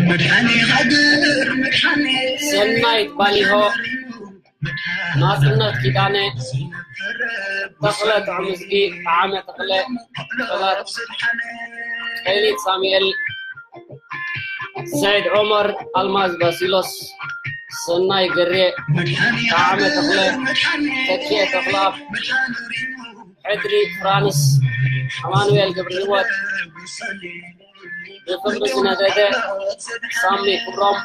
መድሓኒ ሃገር መድሓኒ ሰናይት ባሊሆ፣ ናጽነት ኪዳነ፣ ተኽለ ጥዑምዝጊ፣ ጠዓመ ተኽለ፣ ጠላት፣ ጤሊት ሳሙኤል፣ ሰዒድ ዑመር፣ ኣልማዝ ባሲሎስ፣ ሰናይ ገሬ፣ ጠዓመ ተኽለ፣ ተኪኤ ተኽለኣብ፣ ሕድሪ ፍራንስ፣ ኣማኑኤል ገብረህይወት፣ ብፍቕሪ ዝነደደ ሳሚ ክብሮም።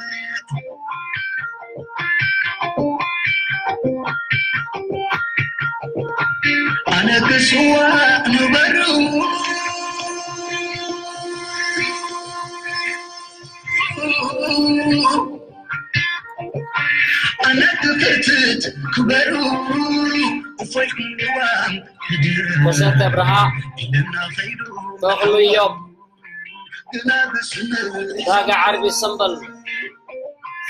ኣነ ክስዋእ ንበሩ፣ ኣነ ክፍትት ክበሩ፣ እፎይ ክንዋም ሕድር ተሰተ ብርሃ፣ ኢለና ኸይዱ ተኽሉ እዮብ፣ ዳጋ ዓርቢ ሰምበል፣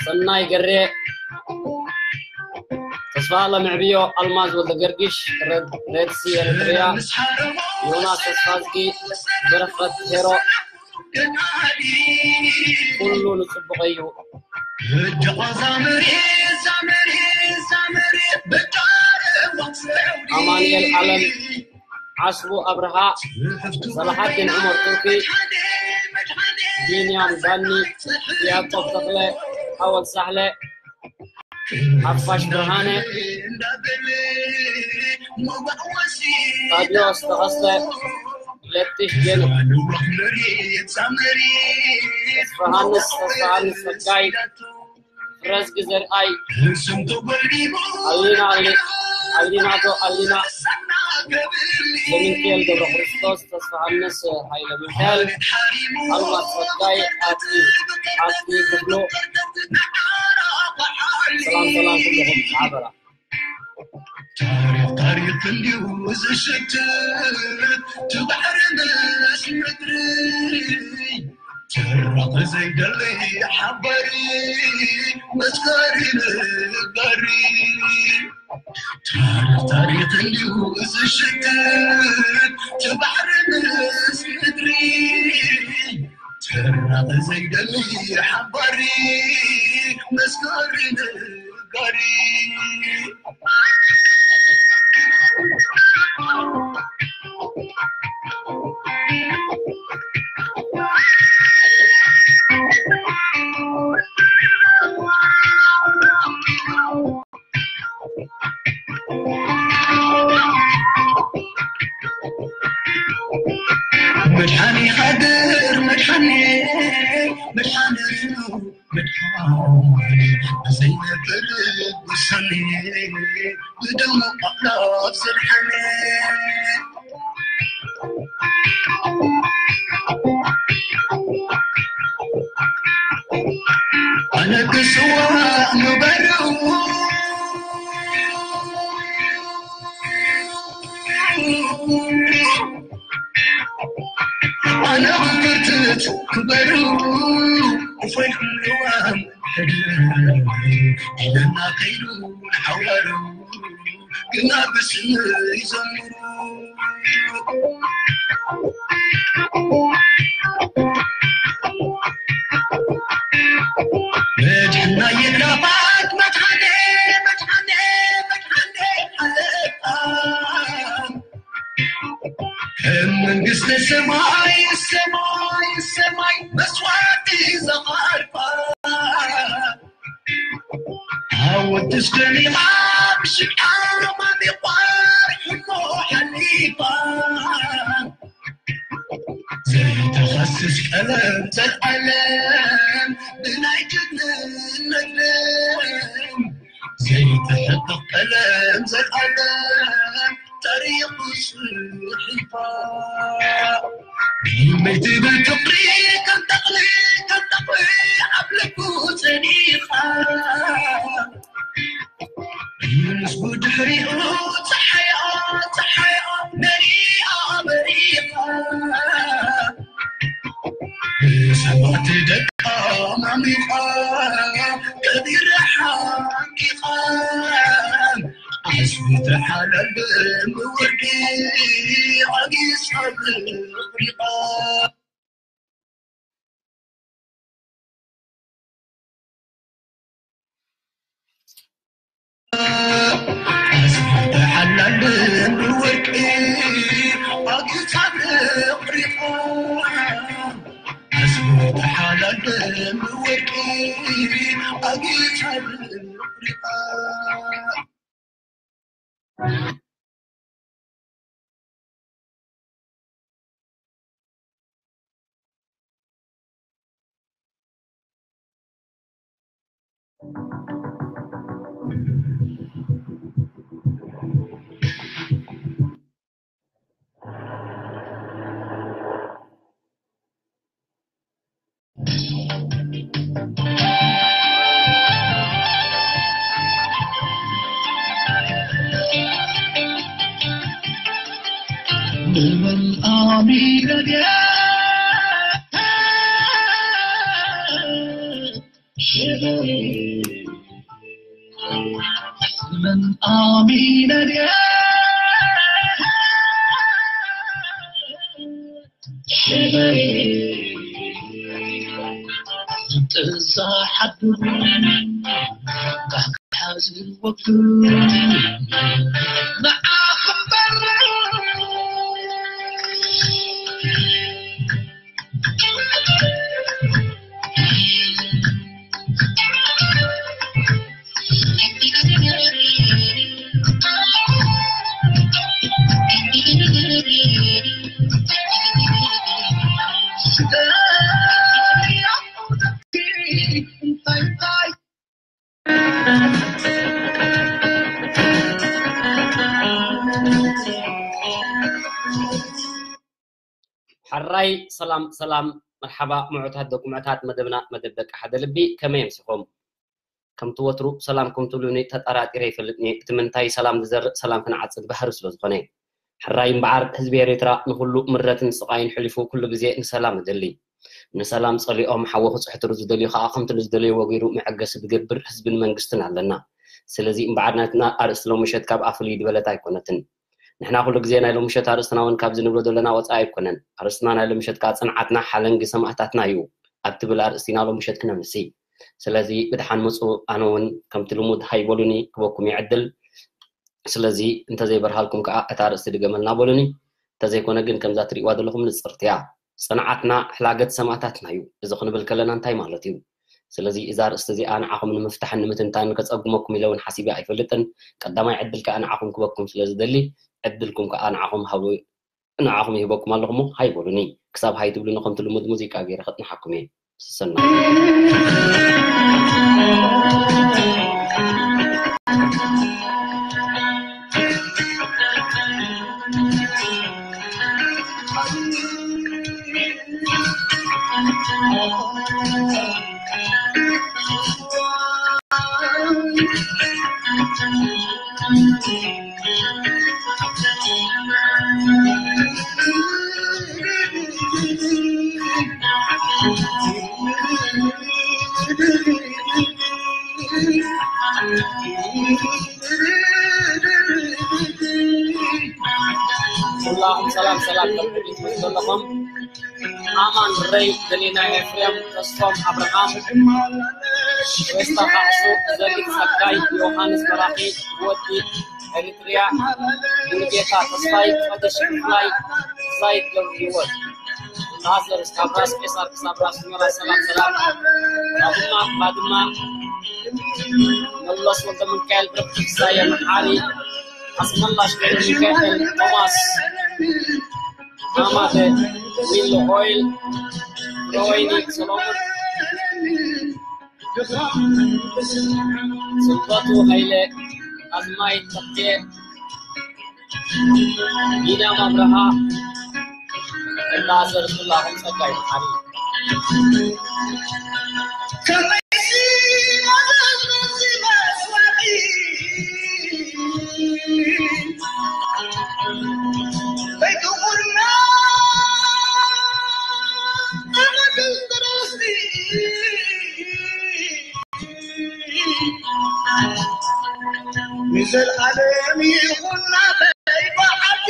ሰናይ ገሬ፣ ተስፋ ለምዕብዮ፣ ኣልማዝ ወልደ ገርጊሽ፣ ረድ-፣ ሬድሲ ኤርትርያ፣ ዮናስ ተስፋዝጊ፣ በረኸት ሄሮ፣ ኩሉ ንጽቡቕ እዩ። ኣማኑኤል ኣለም፣ ዓስቡ ኣብርሃ፣ ሰላሓዲን ዑመር ቱርኪ፣ ቢንያም ዳኒ፣ ያዕቆብ ተኽለ፣ ሓወል ሳሕለ፣ ሓፋሽ ብርሃነ፣ ታዲዮስ ተኸስተ፣ ለጥሽ ጀን፣ ተስፋሃንስ፣ ተስፋሃንስ ጸጋይ፣ ረዝጊ ዘርኣይ፣ ኣሊና፣ ኣሊ-፣ ኣሊናዶ፣ ኣሊና፣ ዘሚንክኤል ገብረ ክርስቶስ፣ ተስፋሃንስ ሃይለ ሚካኤል፣ ኣልማዝ ጸጋይ፣ ኣቲ፣ ኣቲ ክፍሉ። ሰላም፣ ሰላም ኩልኹም፣ ሓበራ። ታሪኽ፣ ታሪኽ እንዲሁ ዝሽትት፣ እቲ ባሕሪ ምስ ምድሪ፣ ትራኸ ዘይደሊ ሓባሪ፣ መስካሪ ነጋሪ። ታሪኽ፣ ታሪኽ እንዲሁ ዝሽትት፣ እቲ ባሕሪ ምስ ምድሪ፣ ትራኸ ዘይደሊ ሓባሪ፣ መስካሪ ነጋሪ። መድሓኒ ሃገር መድሓኒ፣ መድሓኒ፣ መድሓኒ፣ ብዘይነበር ውሳኔ፣ ብደሙ ኣምላኽ ዘድሓነ። ኣነ ክስዋእ ንበሩ፣ ኣነ ክፍትት ክበሩ፣ እፎይ ክንዋም ሕድር ኢለና ከይዱ ንሓዋሩ። ግና ብስም ይዘምሩ። መድሕና የግዳፋት መድሓኔ፣ መድሓኔ፣ መድሓኔ ኣለካ። ከም መንግስተ ሰማይ፣ ሰማይ፣ ሰማይ መስዋዕቲ ዘቐርባ። ሓወልቲ እስከ ሊቓ ብሽቃ ማሚቋ ሕሞ ሓሊፋ። ዘይተኸስስ ቀለም ዘልኣለም ብናይ ጅግንነት ለም። ዘይተሕቅቕ ቀለም ዘልኣለም ታሪኹ ጽሒፋ። ብመይ ትብል ፍቕሪ ከም ተኽሊ፣ ከም ተኽሊ ኣብ ልቡ ጸኒኻ። ምስ ብድሕሪኡ ጸሓያ፣ ጸሓያ መሊኣ በሪኻ። ብሰማዕቲ ደቃ ማሚኻ፣ ከቢራ ሓቂኻ። ዓስቢ ተሓላልም ብወርቂ ዓጊሳ ብሪኻ። ኣስመራ ተሓላለ ብወርቂ ኣጊጸ ብርቃ። ብመን ኣሚነ ድየ ሽበይ? ብመን ኣሚነ ድየ ሽበይ? ጥዛ ሓዱ ካሕካሕ ዝወግር ንዓኹም በሉ። ሕራይ ሰላም ሰላም፣ መርሓባ ምዑታት ደቂ ምዑታት መደብና መደብ ደቂ ሓደ ልቢ፣ ከመይ ኣምሲኹም? ከምቲ ወትሩ ሰላምኩም ትብሉኒ ተጠራጢረ ይፈልጥኒ። እቲ ምንታይ ሰላም ዝዘርእ ሰላም ክነዓጽድ ባህሪ ስለ ዝኾነ። ሕራይ እምበኣር ህዝቢ ኤርትራ ንኹሉ ምረትን ስቓይን ሕሊፉ ኩሉ ግዜ ንሰላም እደሊ። ንሰላም ጸሊኦም ሓዊ ክጽሕትሩ ዝደልዩ ከኣ ከምቲ ንዝደልዮ ወጊሩ መዐገሲ ዝገብር ህዝብን መንግስትን ኣለና። ስለዚ እምበኣር ናትና ኣርእስቲ ሎምሸት ካብኣ ፍልይ ዝበለት ኣይኮነትን። ንሕና ኩሉ ግዜ ናይ ሎምሸት ኣርእስትና እውን ካብዚ ንብሎ ዘለና ወጻኢ ኣይኮነን። ኣርእስትና ናይ ሎምሸት ከኣ ጽንዓትና ሓለንጊ ሰማእታትና እዩ ኣብ ትብል ኣርእስቲ ኢና ሎምሸት ክነምሲ። ስለዚ ብድሓን ምጹ፣ ኣነ እውን ከምቲ ልሙድ ሃይ በሉኒ ክበኩም ይዕድል። ስለዚ እንተዘይበርሃልኩም ከኣ እታ ኣርእስቲ ድገመልና በሉኒ። እንተዘይኮነ ግን ከምዛ ትርእይዋ ዘለኹም ንጽርቲ እያ። ጽንዓትና ሕላገት ሰማእታትና እዩ። እዚ ክንብል ከለና እንታይ ማለት እዩ? ስለዚ እዛ ኣርእስቲ እዚኣ ንዓኹም ንምፍታሕን ንምትንታንን ከጸግመኩም ኢለ እውን ሓሲበ ኣይፈልጥን። ቀዳማይ ዕድል ከኣ ንዓኹም ክበኩም ስለ ዝደሊ ዕድልኩም ከኣ ንዓኹም ሃቡ፣ ንዓኹም ይህበኩም ኣለኹ እሞ ሃይ በሉኒ። ክሳብ ሃይ ትብሉኒ ከምቲ ልሙድ ሙዚቃ ገይረ ከጽንሓኩም እየ። ሰናይ። ኩላኹም ሰላም ሰላም፣ ከምኩም ዘለኹም? ኣማን ረይ፣ ደሊና ኤፍሬም፣ ተስፎም ኣብርሃም፣ ፌስታ ካሕሱ፣ ዘሪት ጸጋይ፣ ዮሃንስ በራኺ፣ ወዲ ኤሪትሪያ፣ ሙሉጌታ ተስፋይ፣ ቀደሽ ክፍላይ፣ ዛይድ ገብረ ህይወት፣ ናስር እስካብ ራስ ቄሳር ክሳብ ራስ ሑመራ፣ ሰላም ሰላም። ባድማ፣ ባድማ፣ መለስ ወልደ ሚካኤል፣ ብርክ ሳየን፣ ዓሊ ኣስመላሽ፣ ገብረ ሚካኤል፣ ቶማስ፣ ኣማተ፣ ሚሎ ኦይል፣ ፍረወይኒ ሰሎሞን፣ ጽልበቱ ሃይለ፣ ኣዝማይ ተኽቴ፣ ቢንያም ኣብርሃ፣ እንዳ ኣሰር ኩላኹም ጸጋይ መሓሪ። ንዘለኣለም ይኹን ናተይ በዓቲ፣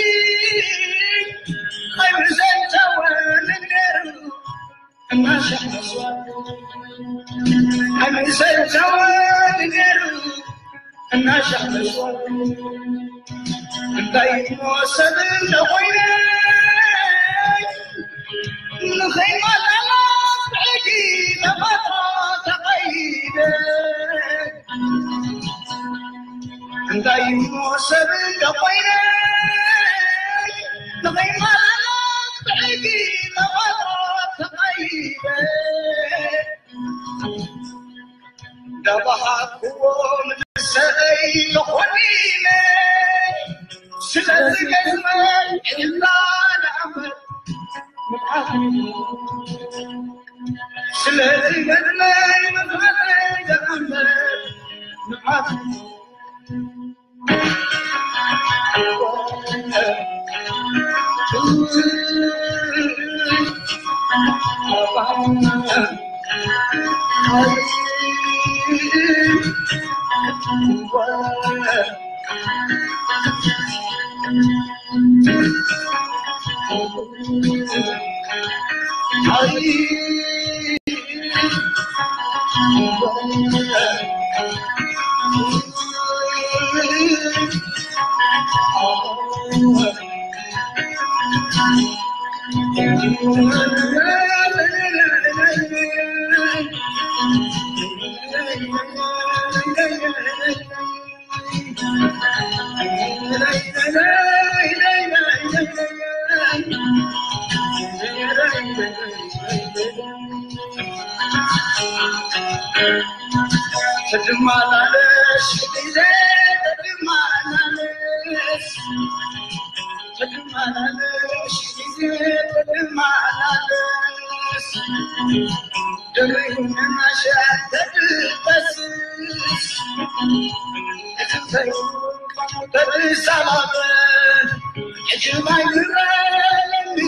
ኣይምዘንተወን ነይሩ እናሻዕ መስዋእቲ፣ ኣይምዘንተወን ነይሩ እናሻዕ መስዋእቲ። እንታይ እሞ ሰብ እንተኾይነ፣ ዘይማላላት ብሕጊ ተፈጥሮ ተቐይደ። እንታይ እሞ ሰብ እንተኾይነ፣ ንኸይማላላት ብሕጊ ተፈጥሮ ተቐይደ። እንዳበሃኩዎ ንሰበይ ተኾኒነ፣ ስለዝገጥመ ዕድላ ንኣመት ስለዝገጥመ ንኣመት ትድማላለሽ ግዜ ትድማላለሽ ትድማላለሽ ግዜ ትድማላለሽ ደመይ መናሻ ተድበስብስ እትንፈይ ተብሳላበት ሕጂ ማይ ግበረኒ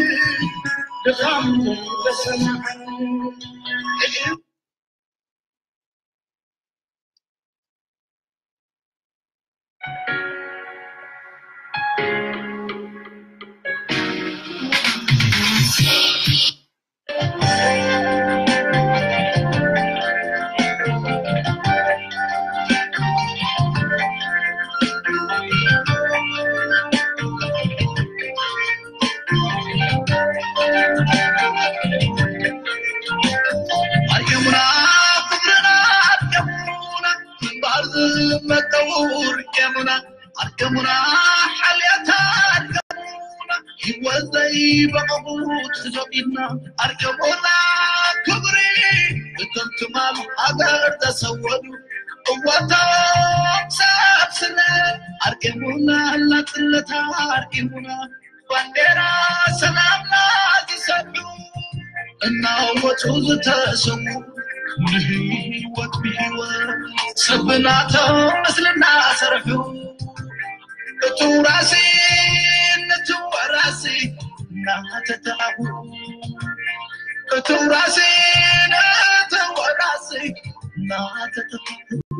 ድኻም ተሰማዓኒ ሕጂ ኣርገሙና ፍቅርና ኣርገሙና ግንባር ዝመተው ርገሙና ኣርገሙና ሓልያታ ኣርገሙና ህይወት ዘይበቐቑ ትሕዞ ኢድና ኣርገሙና ክብሪ እቶም ትማል ሃገር ተሰወዱ እወቶም ሰብ ስለ ኣርገሙና ናጽነታ ኣርገሙና ባንዴራ ሰላምና ዝሰብሑ እናወፁ ዝተሰዉ ንህይወት ብህይወት ሰብ ናቶም ምስልና ሰርሑ እቱ ራሲ ንቱ ወራሲ እናተተላሁ እቱ ራሲ ንቱ ወራሲ እናተተላሁ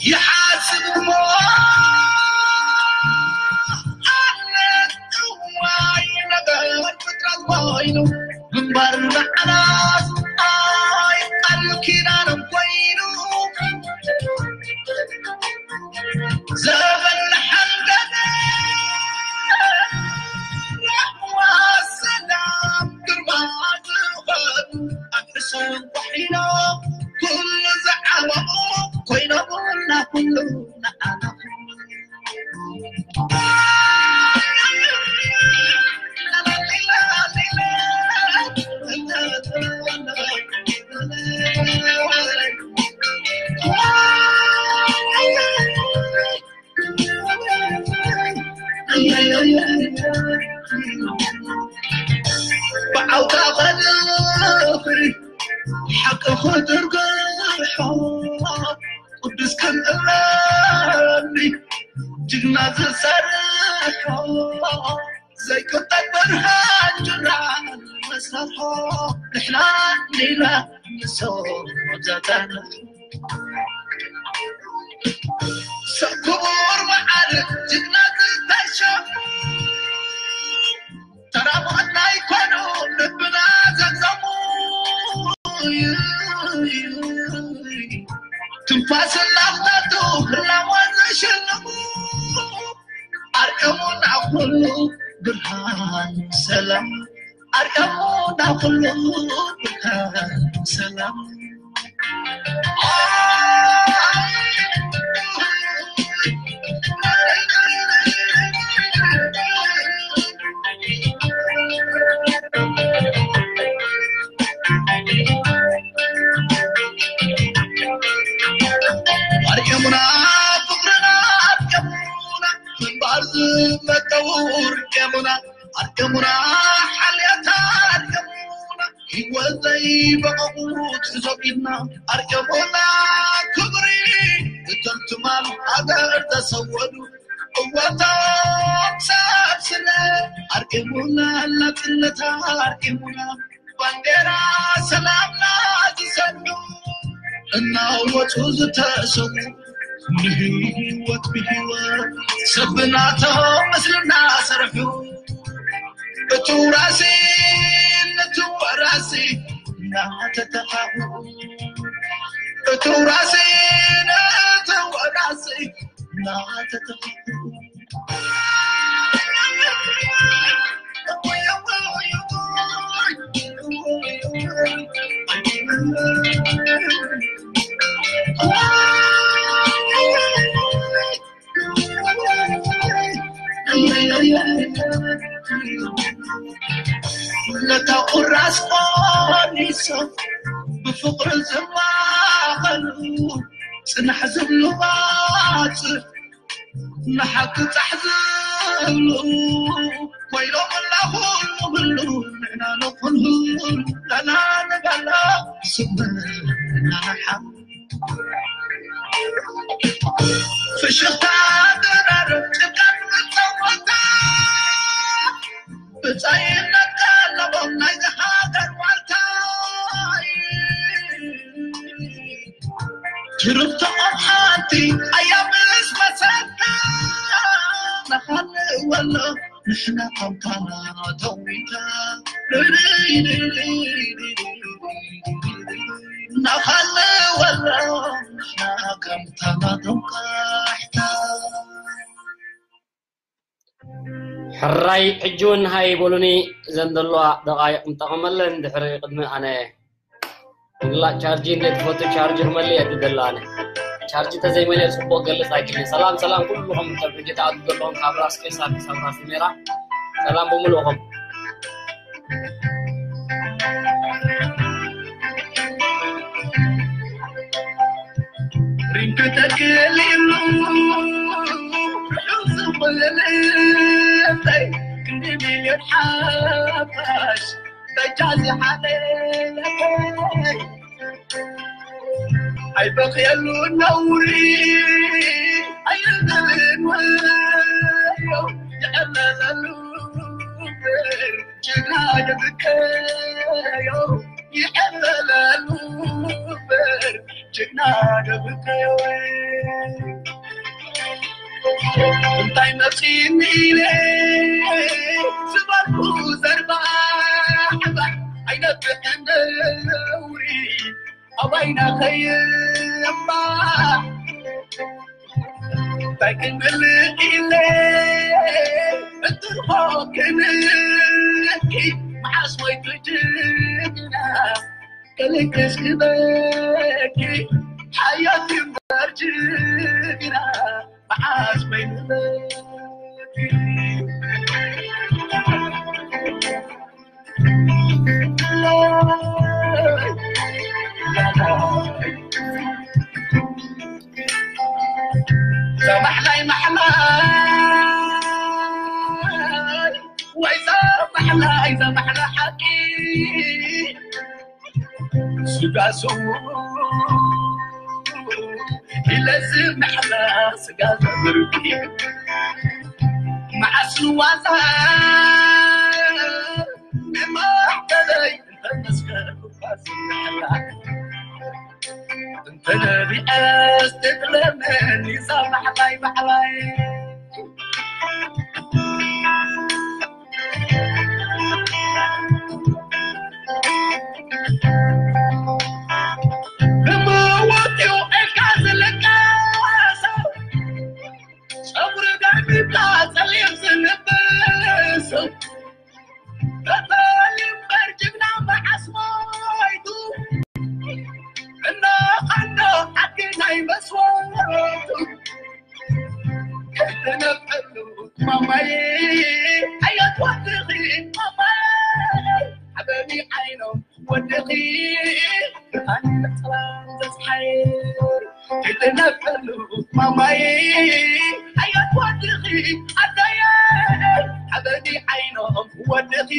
ይሓስብ እሞ ኣለ እዋይ ነገር ፍጥረት ኮይኑ ግንባር ንዓናስ ኣይ ቃል ኪዳኖም ኮይኑ ዘበን ሓንገደ ራህዋ ሰላም ግርማ ዝኸዱ ኣንሰን ኳሒሎም ኩሉ ዝዓወቑ ኮይኖምና ኩሉ ንዓና ብዓውታ ቐልኽሪ ሓቂ ክትርግሖ ቅዱስ ከም እምኒ ጅግና ዝሰርሖ ዘይቅጠል ብርሃን ጅራ መሰርሖ ንሕና ሌላ ንሶም ኣብዛታና ሰብ ክቡር መዓር ጅግና ዝተሸሙ ተራሞት ናይ ኮኑ ልብና ዘምዘሙ ትንፋስ እናተቱ ህላወ ዘሸለሙ ኣርቀሙና ኩሉ ብርሃን ሰላም ኣርቀሙና ኩሉ ብርሃን ሰላም ኣርቀሙና ፍቅርና ኣርቀሙና ምንባር ዝመጠው ኣርቀሙና ኣርቀሙና ሓልያታ ኣርቀሙና ህይወት ዘይበቐቑ ትሕዞ ኢድና ኣርቀሙና ክብሪ እቶም ትማል ሃገር ተሰወዱ እወቶም ሰብ ስለ ኣርቀሙና ናጽነታ ኣርቀሙና ባንዴራ ሰላምና ዝሰኑ እናወፁ ዝተሰዉ ንህይወት ብህይወት ሰብ ናቶም ምስልና ሰርሑ እቱ ራሲ ንትወራሲ እናተተኻኹ እቱ ራሲ ንትወራሲ እናተተኻኹ ነታ ቁራስ ቆሪሶም ብፍቕሪ ዝማኸሉ ጽናሕ ዝብሉ ባጽዕ ንሓቂ ጻሕ ዝብሉ ኮይኖም ኣላ ኩሉ ኩሉ ንሕና ንኹን ሁሉ ለና ንበላ ስምና ንሓ ፍሽኽታ ድራር ጭብጣን መጸወታ ብጻይነት ኣለዎም ናይ ሃገር ዋልታ ትርፍቶም ሓንቲ ኣያ ምስ መሰታ ንኻልእ ወሎ ንሕና ከምታና ተዊታ ናኻለ ወላ ንሕና ከምታና ተውቃሕታ ሕራይ ሕጂ እውን ሃይ በሉኒ። እዘን ዘለዋ ደቓይቕ ንጠቐመለን ድሕሪ ቅድሚ ኣነ ላ ቻርጅ እንዴት ፎቶ ቻርጅ ክመልእ እየ ደላ ኣነ ቻርጅ ተዘይመልእ ጽቡቕ ገልጽ ኣይክልን። ሰላም ሰላም ኩልኹም ካብ ሕጂ ተኣቱ ዘለኹም ካብ ራስ ቄሳር ክሳብ ራስ ሜራ ሰላም ብምልእኹም። ሪንክ ተክሊሉ ርሑስ ዝኾለለይ ክንዲ ሚልዮን ሓፋሽ በጃ ዝሓለለይ ኣይበኽየሉ ነውሪ ኣይልደልን ወዮ ይዕለለሉ ጀግና ደብከዮ ይዕለለሉ በር ጀግና ደብከዮ እንታይ መፂኒ ኢለ ዝበልኩ ዘርባሕባሕ ኣይነብሕን ነውሪ ኣባይና ከየማ እንታይ ክንምልእ ኢለ እትርፎ ክንልኪ መዓስ ወይ ትጅግና ከልክስ ክበኪ ሓያት ግንባር ጅግና መዓስ ወይ ንበኪ ዘማሕላይ ማሕላይ ወይ ዘማሕላይ ዘማሕላ ሓቂ ስጋ ስው ኢለ ዝማሕላ ስጋ ዘብርኪ መዓስ ንዋዛ ንማሕተለይ እንተመስከርኩ እንተ ነቢዐስ ትጥለመኒ እዛ ባሕላይ ባሕላይ መስዋዕቱ ከይተነፈሉ ማማዬ ኣያት ወድኺ ማማዬ ሓበኒ ዓይኖም ወድኺ ብርሃን ጥራን ዘዝሓየ ከይተነፈሉ ማማዬ ኣያት ወድኺ ኣዳየ ሓበኒ ዓይኖም ወድኺ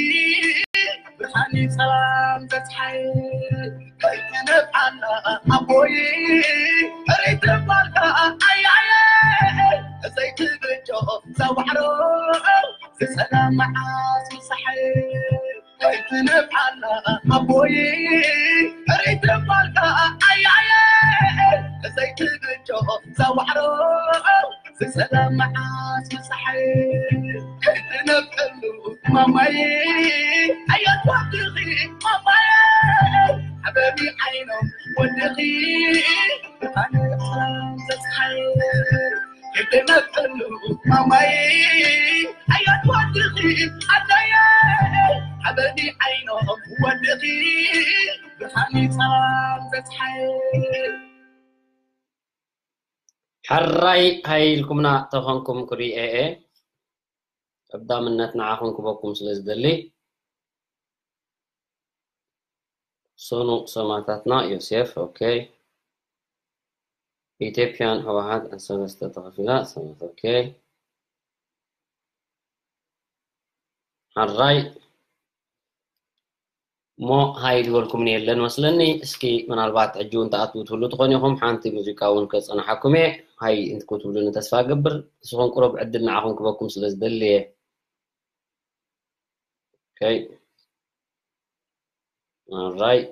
ብርሃን ሰላም ዘዝሓየ ከይትነብዓላ ኣቦይ ርኢት ጓልካ ኣያየ ዘይትብጆ ዘዋዕሮ ዝሰላም መዓስ ምሳሐ ከይትነብዓላ ኣቦይ ርኢት ጓልካ ኣያየ ዘይትብጆ ዘዋዕሮ ዝሰላም መዓስ ምሳሐ ከይትነብዓሉ ማማዬ ኣያት ወድኺ ማማዬ ሓበኒ ዓይኖም ወድኺ ብርሃን ሰላም ዘዝሓየ ከይትነብዓሉ ማማዬ ኣያት ወድኺ ኣዳየ ሓበኒ ዓይኖም ወድኺ ብርሃን ሰላም ዘዝሓየ ሕራይ ሃይልኩምና ተኾንኩም ክሪኤ እየ። ቀዳምነት ንዓኹም ክበኩም ስለ ዝደሊ። ሰኑ ሰማእታትና ዮሴፍ፣ ኦኬ። ኢትዮጵያን ህወሓት ኣብ ሰለስተ ተኸፊላ፣ ሰባት፣ ኦኬ። ሕራይ እሞ ሃይ ዝበልኩምኒ የለን መስለኒ። እስኪ ምናልባት ሕጂ እውን ትኣትዉ ትህሉ ትኾኑ ኢኹም። ሓንቲ ሙዚቃ እውን ከጸንሓኩም እየ። ሃይ እንትኩ ትብሉኒ ተስፋ እገብር። ንስኹም ቁሩብ ዕድል ንዓኹም ክበኩም ስለ ዝደሊ እየ። ኦኬ። All right.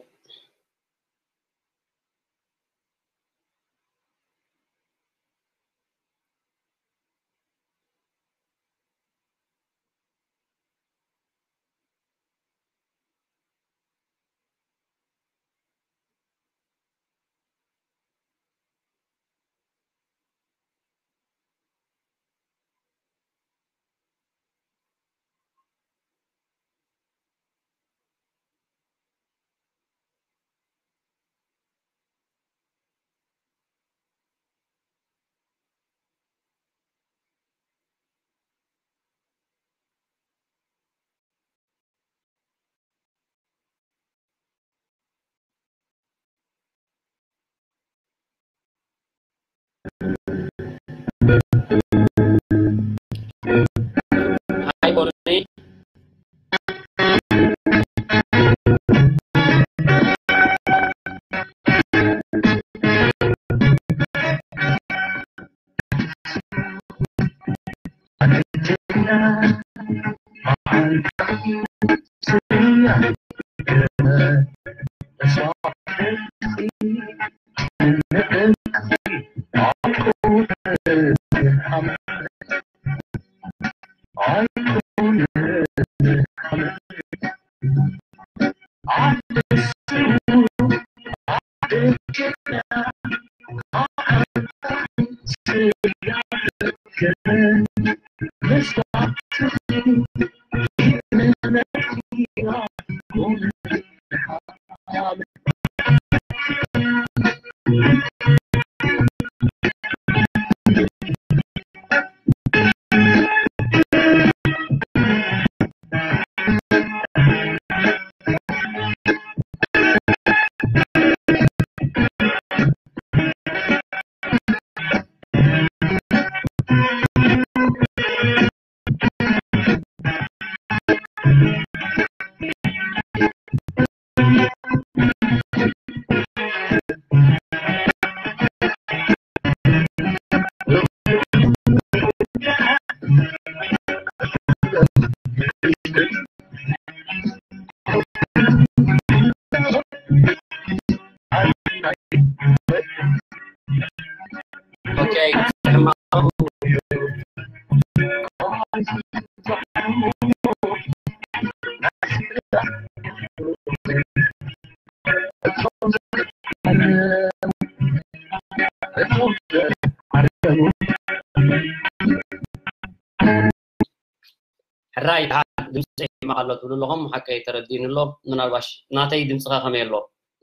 ሕራይ ድሓን ድምፂ ይስማዕ ኣሎ ትብሉ ኣለኹም። ሓቀይ ተረዲእኒ ኣሎ። ምናልባሽ ናተይ ድምፅኻ ከመይ ኣሎ?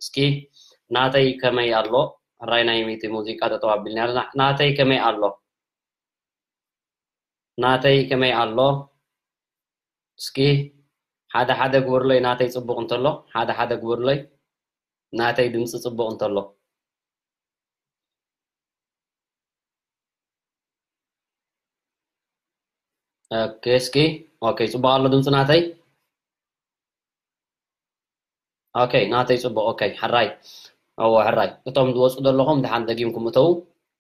እስኪ ናተይ ከመይ ኣሎ? ሕራይ ናይ ሚቲ ሙዚቃ ጠጠው ኣቢልና ኣለና። ናተይ ከመይ ኣሎ? ናተይ ከመይ ኣሎ? እስኪ ሓደ ሓደ ግበሩለይ፣ ናተይ ጽቡቕ እንተሎ ሓደ ሓደ ግበሩለይ፣ ናተይ ድምፂ ጽቡቕ እንተሎ። ኦኬ፣ እስኪ። ኦኬ፣ ጽቡቕ ኣሎ ድምፂ ናተይ? ኦኬ፣ ናተይ ጽቡቕ። ኦኬ፣ ሕራይ። እዎ፣ ሕራይ። እቶም ዝወፁ ዘለኹም ድሓን ደጊምኩም እተዉ።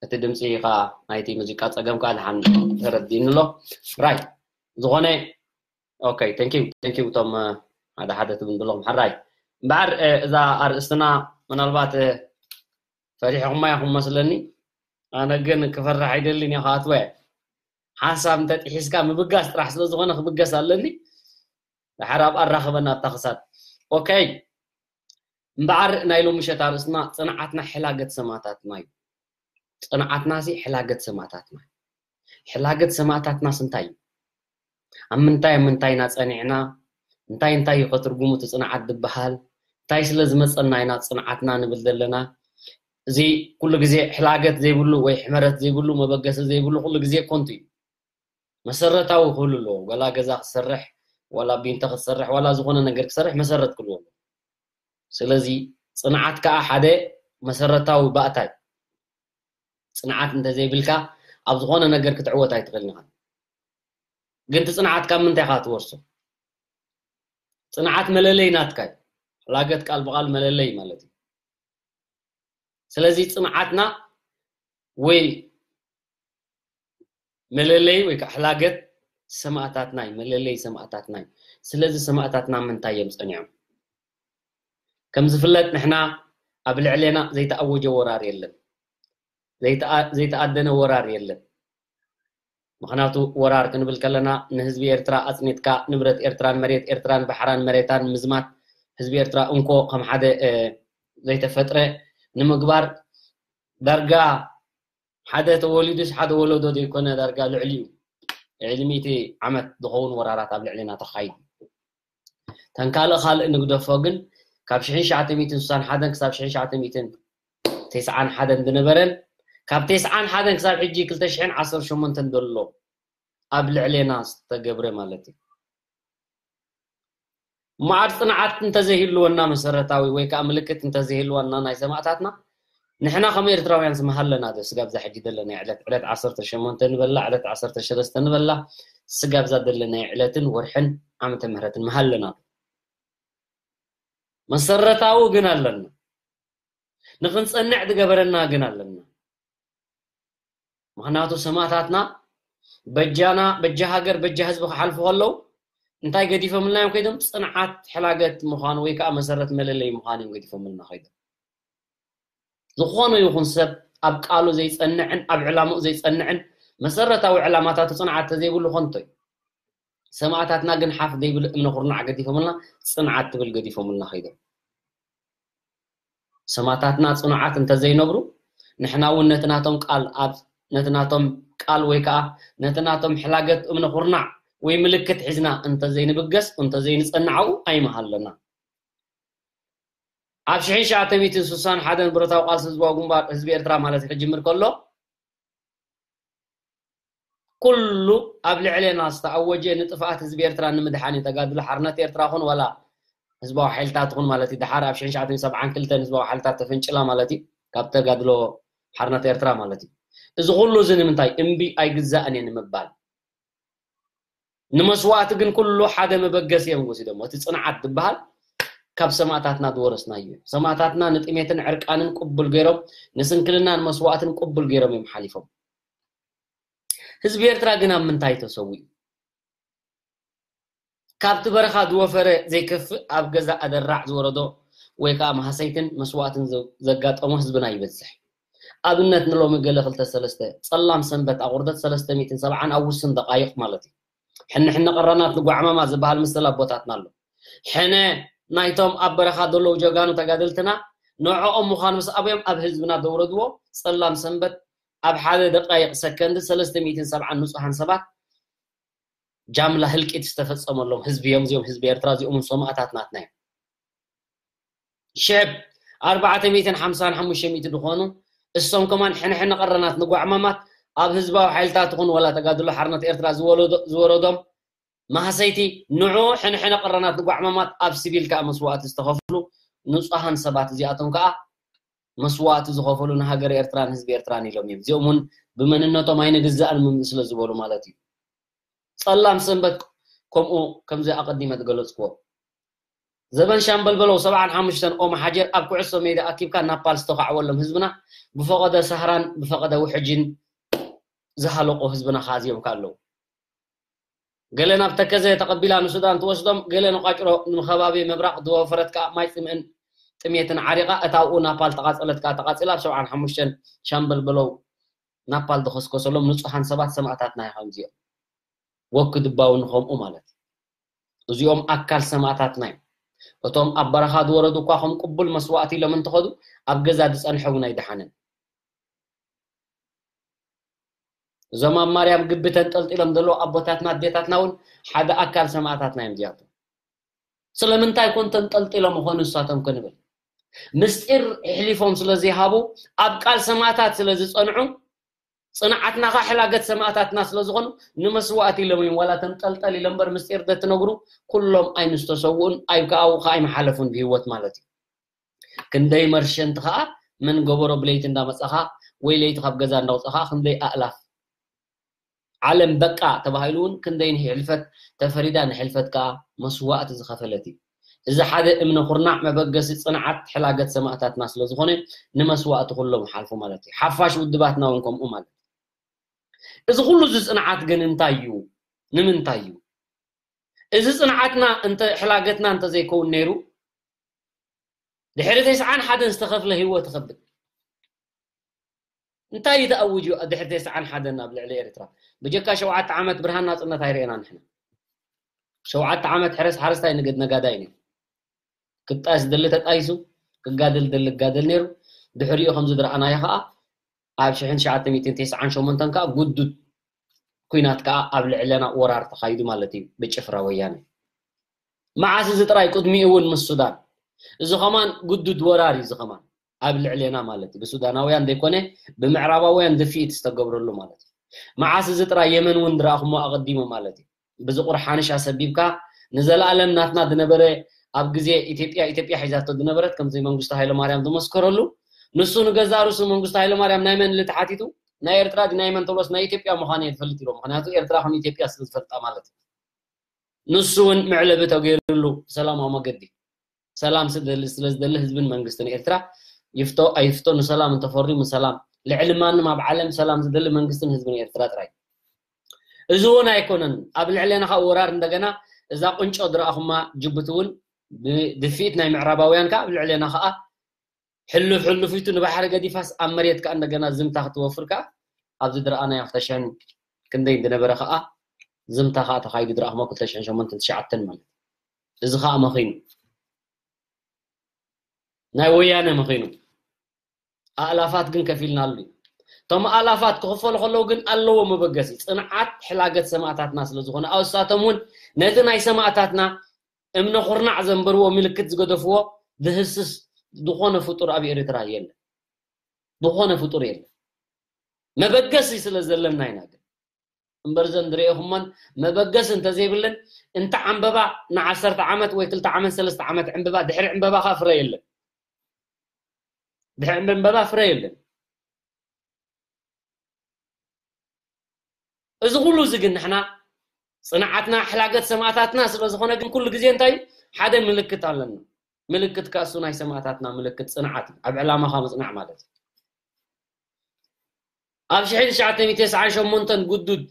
እቲ ድምፂ ከኣ ናይቲ ሙዚቃ ጸገም ከኣ ድሓን ተረዲእኒ ኣሎ። ሕራይ። ዝኾነ፣ ኦኬ፣ thank you፣ thank you እቶም፣ እ፣ ሓደ ሓደ ትብሉ ዘለኹም። ሕራይ። እምበኣር፣ እ፣ እዛ ኣርእስትና ምናልባት፣ እ፣ ፈሪሕኹማ ኢኹም መስለኒ። ኣነ ግን ክፈርሕ ኣይደልን እየ፣ ክኣትወ እየ። ሓንሳብ እንተጥሒስካ ምብጋስ ጥራሕ ስለ ዝኾነ ክብገስ ኣለኒ። ድሓር ኣብ ኣራኽበና ኣብታ ክሳድ። ኦኬ። እምበኣር ናይ ሎሚ ምሸት ኣርእስትና ጽንዓትና ሕላገት ሰማእታትና እዩ። ጽንዓትናሲ ሕላገት ሰማእታትና እዩ። ሕላገት ሰማእታትናስ እንታይ እዩ? ኣብ ምንታይ ኣብ ምንታይ ኢና ጸኒዕና? እንታይ እንታይ እዩ ከትርጉሙ እቲ ጽንዓት ዝበሃል? እንታይ ስለ ዝመጸና ኢና ጽንዓትና ንብል ዘለና? እዚ ኩሉ ግዜ ሕላገት ዘይብሉ ወይ ሕመረት ዘይብሉ፣ መበገሲ ዘይብሉ ኩሉ ግዜ ኮንቱ እዩ። መሰረታዊ ክህሉ ኣለዎ። ዋላ ገዛ ክሰርሕ፣ ዋላ ቢንተ ክሰርሕ፣ ዋላ ዝኾነ ነገር ክሰርሕ መሰረት ክህልዎ ኣለዎ። ስለዚ ጽንዓት ከኣ ሓደ መሰረታዊ ባእታ እዩ። ጽንዓት እንተዘይብልካ ኣብ ዝኾነ ነገር ክትዕወት ኣይትኽእልን ኢኻ። ግን እቲ ጽንዓት ካብ ምንታይ ኢኻ ትወርሶ? ጽንዓት መለለይ ናትካ እዩ። ሕላገት ቃል ብቓል መለለይ ማለት እዩ። ስለዚ ጽንዓትና ወይ መለለይ ወይ ከዓ ሕላገት ሰማእታትና እዩ፣ መለለይ ሰማእታትና እዩ። ስለዚ ሰማእታትና ምንታይ እዮም ጸኒዖም? ከም ዝፍለጥ ንሕና ኣብ ልዕሌና ዘይተኣወጀ ወራር የለን። ዘይተኣ-፣ ዘይተኣደነ ወራር የለን። ምኽንያቱ ወራር ክንብል ከለና ንህዝቢ ኤርትራ ኣጽኒትካ ንብረት ኤርትራን መሬት ኤርትራን ባሕራን መሬታን ምዝማት ህዝቢ ኤርትራ እንኮ ከም ሓደ፣ እ፣ ዘይተፈጥረ ንምግባር ዳርጋ ሓደ ተወሊዱስ ሓደ ወለዶ ዘይኮነ ዳርጋ ልዕሊኡ ልዕሊ ሚእቲ ዓመት ዝኸውን ወራራት ኣብ ልዕሌና ተኻይዱ። ተን ካልእ ካልእ ንግደፎ ግን ካብ ሽሕን ትሽዓተ ሚእትን ስሳን ሓደን ክሳብ ሽሕን ትሽዓተ ሚእትን ተስዓን ሓደን ዝነበረን ካብ ተስዓን ሓደን ክሳብ ሕጂ ክልተ ሽሕን ዓሰርተ ሸሞንተን ዘሎ ኣብ ልዕሌና ዝተገብረ ማለት እዩ። እምበኣር ጽንዓት እንተዘይህልወና መሰረታዊ ወይ ከዓ ምልክት እንተዘይህልወና ናይ ሰማእታትና ንሕና ከም ኤርትራውያን ስም ሃለና ዶ ስጋብ እዛ ሕጂ ዘለና ዕለት፣ ዕለት ዓሰርተ ሸሞንተ ንበላ፣ ዕለት ዓሰርተ ሰለስተ ንበላ፣ ስጋብ እዛ ዘለና ዕለትን ወርሕን ዓመተ ምህረትን ምሃለና ዶ? መሰረታዊ ግን ኣለና። ንኽንጸንዕ ዝገበረና ግን ኣለና። ምኽንያቱ ሰማእታትና በጃና፣ በጃ ሃገር፣ በጃ ህዝቢ ክሓልፉ ከለዉ እንታይ ገዲፎምልና እዮም ከይዶም? ጽንዓት ሕላገት ምዃኑ ወይ ከዓ መሰረት መለለይ ምዃኑ እዮም ገዲፎምልና ከይዶም። ዝኾነ ይኹን ሰብ ኣብ ቃሉ ዘይጸንዕን ኣብ ዕላምኡ ዘይጸንዕን መሰረታዊ ዕላማታቱ ጽንዓት ተዘይብሉ ከንቶ እዩ። ሰማእታትና ግን ሓፍ ዘይብል እምነ ኩርናዕ ገዲፎምልና፣ ጽንዓት ትብል ገዲፎምልና ከይዶም። ሰማእታትና ጽኑዓት እንተዘይነብሩ፣ ንሕና እውን ነቲ ናቶም ቃል ኣብ፣ ነቲ ናቶም ቃል ወይ ከዓ ነቲ ናቶም ሕላገት እምነ ኩርናዕ ወይ ምልክት ሒዝና እንተዘይንብገስ፣ እንተዘይንጸንዓኡ ኣይምሃለና። ኣብ ሽሕን ትሽዓተ ሚእትን ስሳን ሓደን ብረታዊ ቃልሲ ህዝባዊ ግንባር ህዝቢ ኤርትራ ማለት እዩ ክጅምር ከሎ፣ ኩሉ ኣብ ልዕሌና ዝተኣወጀ ንጥፍኣት ህዝቢ ኤርትራ ንምድሓን እዩ። ተጋድሎ ሓርነት ኤርትራ ኹን ዋላ ህዝባዊ ሓይልታት ኹን ማለት እዩ። ድሓር ኣብ ሽሕን ትሽዓተ ሚእትን ሰብዓን ክልተን ህዝባዊ ሓይልታት ተፈንጭላ ማለት እዩ። ካብ ተጋድሎ ሓርነት ኤርትራ ማለት እዩ። እዚ ኩሉ እዚ ንምንታይ? እምቢ ኣይግዛእን እየ ንምባል። ንመስዋእቲ ግን ኩሉ ሓደ መበገሲ እዮም ወሲዶሞ። እቲ ጽንዓት ዝበሃል ካብ ሰማእታትና ዝወረስናዮ እዩ። ሰማእታትና ንጥሜትን ዕርቃንን ቅቡል ገይሮም፣ ንስንክልናን መስዋእትን ቅቡል ገይሮም እዮም ሓሊፎም። ህዝቢ ኤርትራ ግን ኣብ ምንታይ ተሰዊኡ? ካብቲ በረኻ ዝወፈረ ዘይከፍእ ኣብ ገዛ ኣደራዕ ዝወረዶ ወይ ከዓ ማህሰይትን መስዋእትን ዘ-፣ ዘጋጠሞ ህዝብና ይበዝሕ። ኣብነት ንሎሚ ገለ ክልተ ሰለስተ ጸላም ሰንበት ኣቑርደት ሰለስተ ሚእትን ሰብዓን ኣብ ውሱን ደቃይቕ ማለት እዩ። ሕነ ሕነ ቀራናት ንጓዕማማ ዝበሃል ምስል ኣቦታትና ኣሎ። ሕነ ናይቶም ኣብ በረኻ ዘለዉ ጀጋኑ ተጋደልትና ንዕኦም ምዃኑ ምስ ኣበዮም ኣብ ህዝብና ዘውረድዎ ጸላም ሰንበት ኣብ ሓደ ደቃይቕ ሰከንድ ሰለስተ ሚእትን ሰብዓን ንጹሃን ሰባት ጃምላ ህልቂት ዝተፈጸመሎም ህዝቢ እዮም። እዚኦም ህዝቢ ኤርትራ፣ እዚኦም ሰማእታት ናትና እዮም። ሽዕብ ኣርባዕተ ሚእትን ሓምሳን ሓሙሽተ ሚእቲ ዝኾኑ እሶም ከማን ሕንሕነ ቀረናት ንጓዕማማት ኣብ ህዝባዊ ሓይልታት ይኹን ዋላ ተጋድሎ ሓርነት ኤርትራ ዝወለዶ- ዝወረዶም ማህሰይቲ ንዑ ሕንሕነ ቀረናት ንጓዕማማት ኣብ ሲቪል ከዓ መስዋእቲ ዝተኸፍሉ ንጹሃን ሰባት እዚኣቶም ከዓ መስዋእቲ ዝኸፈሉ ንሃገር ኤርትራን ህዝቢ ኤርትራን ኢሎም እዮም። እዚኦም እውን ብመንነቶም ኣይንግዛእን ምምስ ስለ ዝበሉ ማለት እዩ። ጸላም ሰንበት ከምኡ ከምዚ ኣቐዲመ ዝገለጽክዎ ዘበን ሻምበል በለው ሰብዓን ሓሙሽተን ኦም ሓጀር ኣብ ኩዕሶ ሜዳ ኣኪብካ ናፓል ዝተኻዕወሎም ህዝብና ብፈቐደ ሳህራን ብፈቐደ ውሕጅን ዝሃለቁ ህዝብና ካዚዮምካ ኣለዉ። ገለ ናብ ተከዘ ተቐቢላ ንሱዳን ትወስዶም፣ ገለ ንቋጭሮ ንከባቢ ምብራቕ ዝወፈረት ከኣ ማይ ጽምእን ጥሜትን ዓሪቓ፣ እታ ኣብኡ ናፓል ተቓጸለት ከኣ ተቓጺላ፣ ኣብ ሰብዓን ሓሙሽተን ሻምበል በለው ናፓል ዝኸስከሰሎም ንጹሃን ሰባት ሰማእታትና እዮም እዚኦም። ወክድባውን ከምኡ ማለት እዩ። እዚኦም ኣካል ሰማእታትና እዮም። እቶም ኣብ በረኻ ዝወረዱ እኳ ከም ቅቡል መስዋእቲ ኢሎም እንተኸዱ፣ ኣብ ገዛ ዝጸንሐ እውን ኣይደሓንን። እዞም ኣብ ማርያም ግቢ ተንጠልጢሎም ዘለዉ ኣቦታትና ኣዴታትና እውን ሓደ ኣካል ሰማእታትና እዮም እዚኣቶም። ስለምንታይ ኮን ተንጠልጢሎም ይኾኑ ንሳቶም ክንብል? ምስጢር ኣሕሊፎም ስለ ዘይሃቡ፣ ኣብ ቃል ሰማእታት ስለ ዝጸንዑ፣ ጽንዓትና ኸዓ ሕላገት ሰማእታትና ስለ ዝኾኑ፣ ንመስዋእቲ ኢሎም እዮም ዋላ ተንጠልጠል ኢሎም እምበር ምስጢር ዘትነግሩ ኩሎም ኣይምስተሰውኡን፣ ኣይከኣው ኸዓ ኣይመሓለፉን ብህይወት ማለት እዩ። ክንደይ መርሸንቲ ኸዓ መን ገበሮ ብለይቲ እንዳመጻኻ ወይ ለይቲ ካብ ገዛ እንዳውጻኻ ክንደይ ኣእላፍ ዓለም በቃ ተባሂሉ እውን ክንደይ ንሕልፈት ተፈሪዳ ንሕልፈት ከኣ መስዋእቲ ዝኸፈለት እዩ። እዚ ሓደ እምነ ኩርናዕ መበገሲ ጽንዓት ሕላገት ሰማእታትና ስለ ዝኾነ ንመስዋእቲ ኩሎም ሓልፉ ማለት እዩ። ሓፋሽ ውድባትና እውን ከምኡ ማለት እዩ። እዚ ኩሉ እዚ ጽንዓት ግን እንታይ እዩ? ንምንታይ እዩ? እዚ ጽንዓትና እንተ ሕላገትና እንተ ዘይከውን ነይሩ ድሕሪ ተስዓን ሓደን ዝተኸፍለ ህይወት ይኸብድ። እንታይ እዩ ተኣዊጁ ድሕሪ ተስዓን ሓደን ኣብ ልዕሊ ኤርትራ? ብጀካ ሸውዓተ ዓመት ብርሃን ናጽነት ኣይረኤና ንሕና። ሸውዓተ ዓመት ሕረስ ሓረስታይ ንግድ ነጋዳይ ነይሩ። ክጣየስ ዝደሊ ተጣይሱ፣ ክጋደል ዝደሊ ክጋደል ነይሩ። ድሕሪኡ ከምዚ ዝረኣናዮ ከዓ ኣብ ሽሕን ትሽዓተ ሚእትን ተስዓን ሸሞንተን ከዓ ጉዱድ ኲናት ከዓ ኣብ ልዕለና ወራር ተኻይዱ ማለት እዩ ብጭፍራ ወያነ። መዓስ እዚ ጥራይ ቅድሚኡ እውን ምስ ሱዳን። እዚ ኸማን ጉዱድ ወራር እዩ እዚ ኸማን ኣብ ልዕሌና ማለት እዩ። ብሱዳናውያን ዘይኮነ ብምዕራባውያን ድፍኢት ዝተገብረሉ ማለት እዩ። መዓስ እዚ ጥራይ የመን እውን ዝረኣኹሞ ኣቐዲሙ ማለት እዩ። ብዚ ቁርሓንሽ ኣሰቢብካ ንዘለኣለም ናትና ዝነበረ ኣብ ግዜ ኢትዮጵያ ኢትዮጵያ ሒዛቶ ዝነበረት ከምዚ መንግስቱ ሃይለማርያም ዝመስከረሉ ንሱ ንገዛእ ርእሱ መንግስቱ ሃይለማርያም ናይ መን ኢሉ ተሓቲቱ ናይ ኤርትራ ድዩ ናይ መን ተብሎስ ናይ ኢትዮጵያ ምዃኑ እየ ዝፈልጥ ኢሉ። ምኽንያቱ ኤርትራ ከም ኢትዮጵያ ስለ ዝፈልጣ ማለት እዩ። ንሱ እውን መዕለቢ ተገይሩሉ ብሰላማዊ መገዲ ሰላም ስለ ዝደሊ ህዝብን መንግስትን ኤርትራ ይፍቶ ኣይፍቶ ንሰላም እንተፈርዩ ምሰላም ልዕሊ ማንም ኣብ ዓለም ሰላም ዝደሊ መንግስትን ህዝብን ኤርትራ ጥራይ። እዚ እውን ኣይኮነን ኣብ ልዕሌና ከዓ ወራር እንደገና እዛ ቁንጮ ዝረኣኹማ ጅቡቲ እውን ብድፍኢት ናይ ምዕራባውያን ከዓ ኣብ ልዕሌና ከዓ ሕሉፍ ሕሉፍ ኢቱ ንባሕሪ ገዲፋስ ኣብ መሬት ከዓ እንደገና ዝምታ ክትወፍር ከዓ ኣብዚ ዝረኣናዮ ክልተ ሽሕን ክንደይ ዝነበረ ከዓ ዝምታ ከዓ ተኻይዱ ዝረኣኹሞ ክልተ ሽሕን ሸሞንተን ትሽዓተን ማለት እዚ ከዓ መኺኑ ናይ ወያነ መኺኑ ኣእላፋት ግን ከፊልናሉ እዩ። እቶም ኣእላፋት ክኽፈሉ ከለዉ ግን ኣለዎ መበገሲ ፅንዓት ሕላገት ሰማእታትና ስለ ዝኾነ ኣውሳቶም እውን ነቲ ናይ ሰማእታትና እምነ ኩርናዕ ዘንበርዎ ምልክት ዝገደፍዎ ዝህስስ ዝኾነ ፍጡር ኣብ ኤርትራ የለን። ዝኾነ ፍጡር የለን። መበገሲ ስለ ዘለና ኢና ግን እምበር ዘን ዝረኤኹሞን መበገሲ እንተዘይብለን እንተ ዕምበባ ንዓሰርተ ዓመት ወይ ክልተ ዓመት ሰለስተ ዓመት ዕምበባ ድሕሪ ዕምበባ ከዓ ፍረ የለን። ድሕሪ ዕምበባ ፍረ የለን። እዚ ኩሉ እዚ ግን ንሕና ፅንዓትና ሕላገት ሰማእታትና ስለ ዝኾነ ግን ኩሉ ግዜ እንታይ ሓደ ምልክት ኣለና። ምልክት ከኣ እሱ ናይ ሰማእታትና ምልክት ፅንዓት እዩ። ኣብ ዕላማኻ ምፅናዕ ማለት እዩ። ኣብ ሽሕን ትሽዓተ ሚእትን ተስዓን ሸሞንተን ግዱድ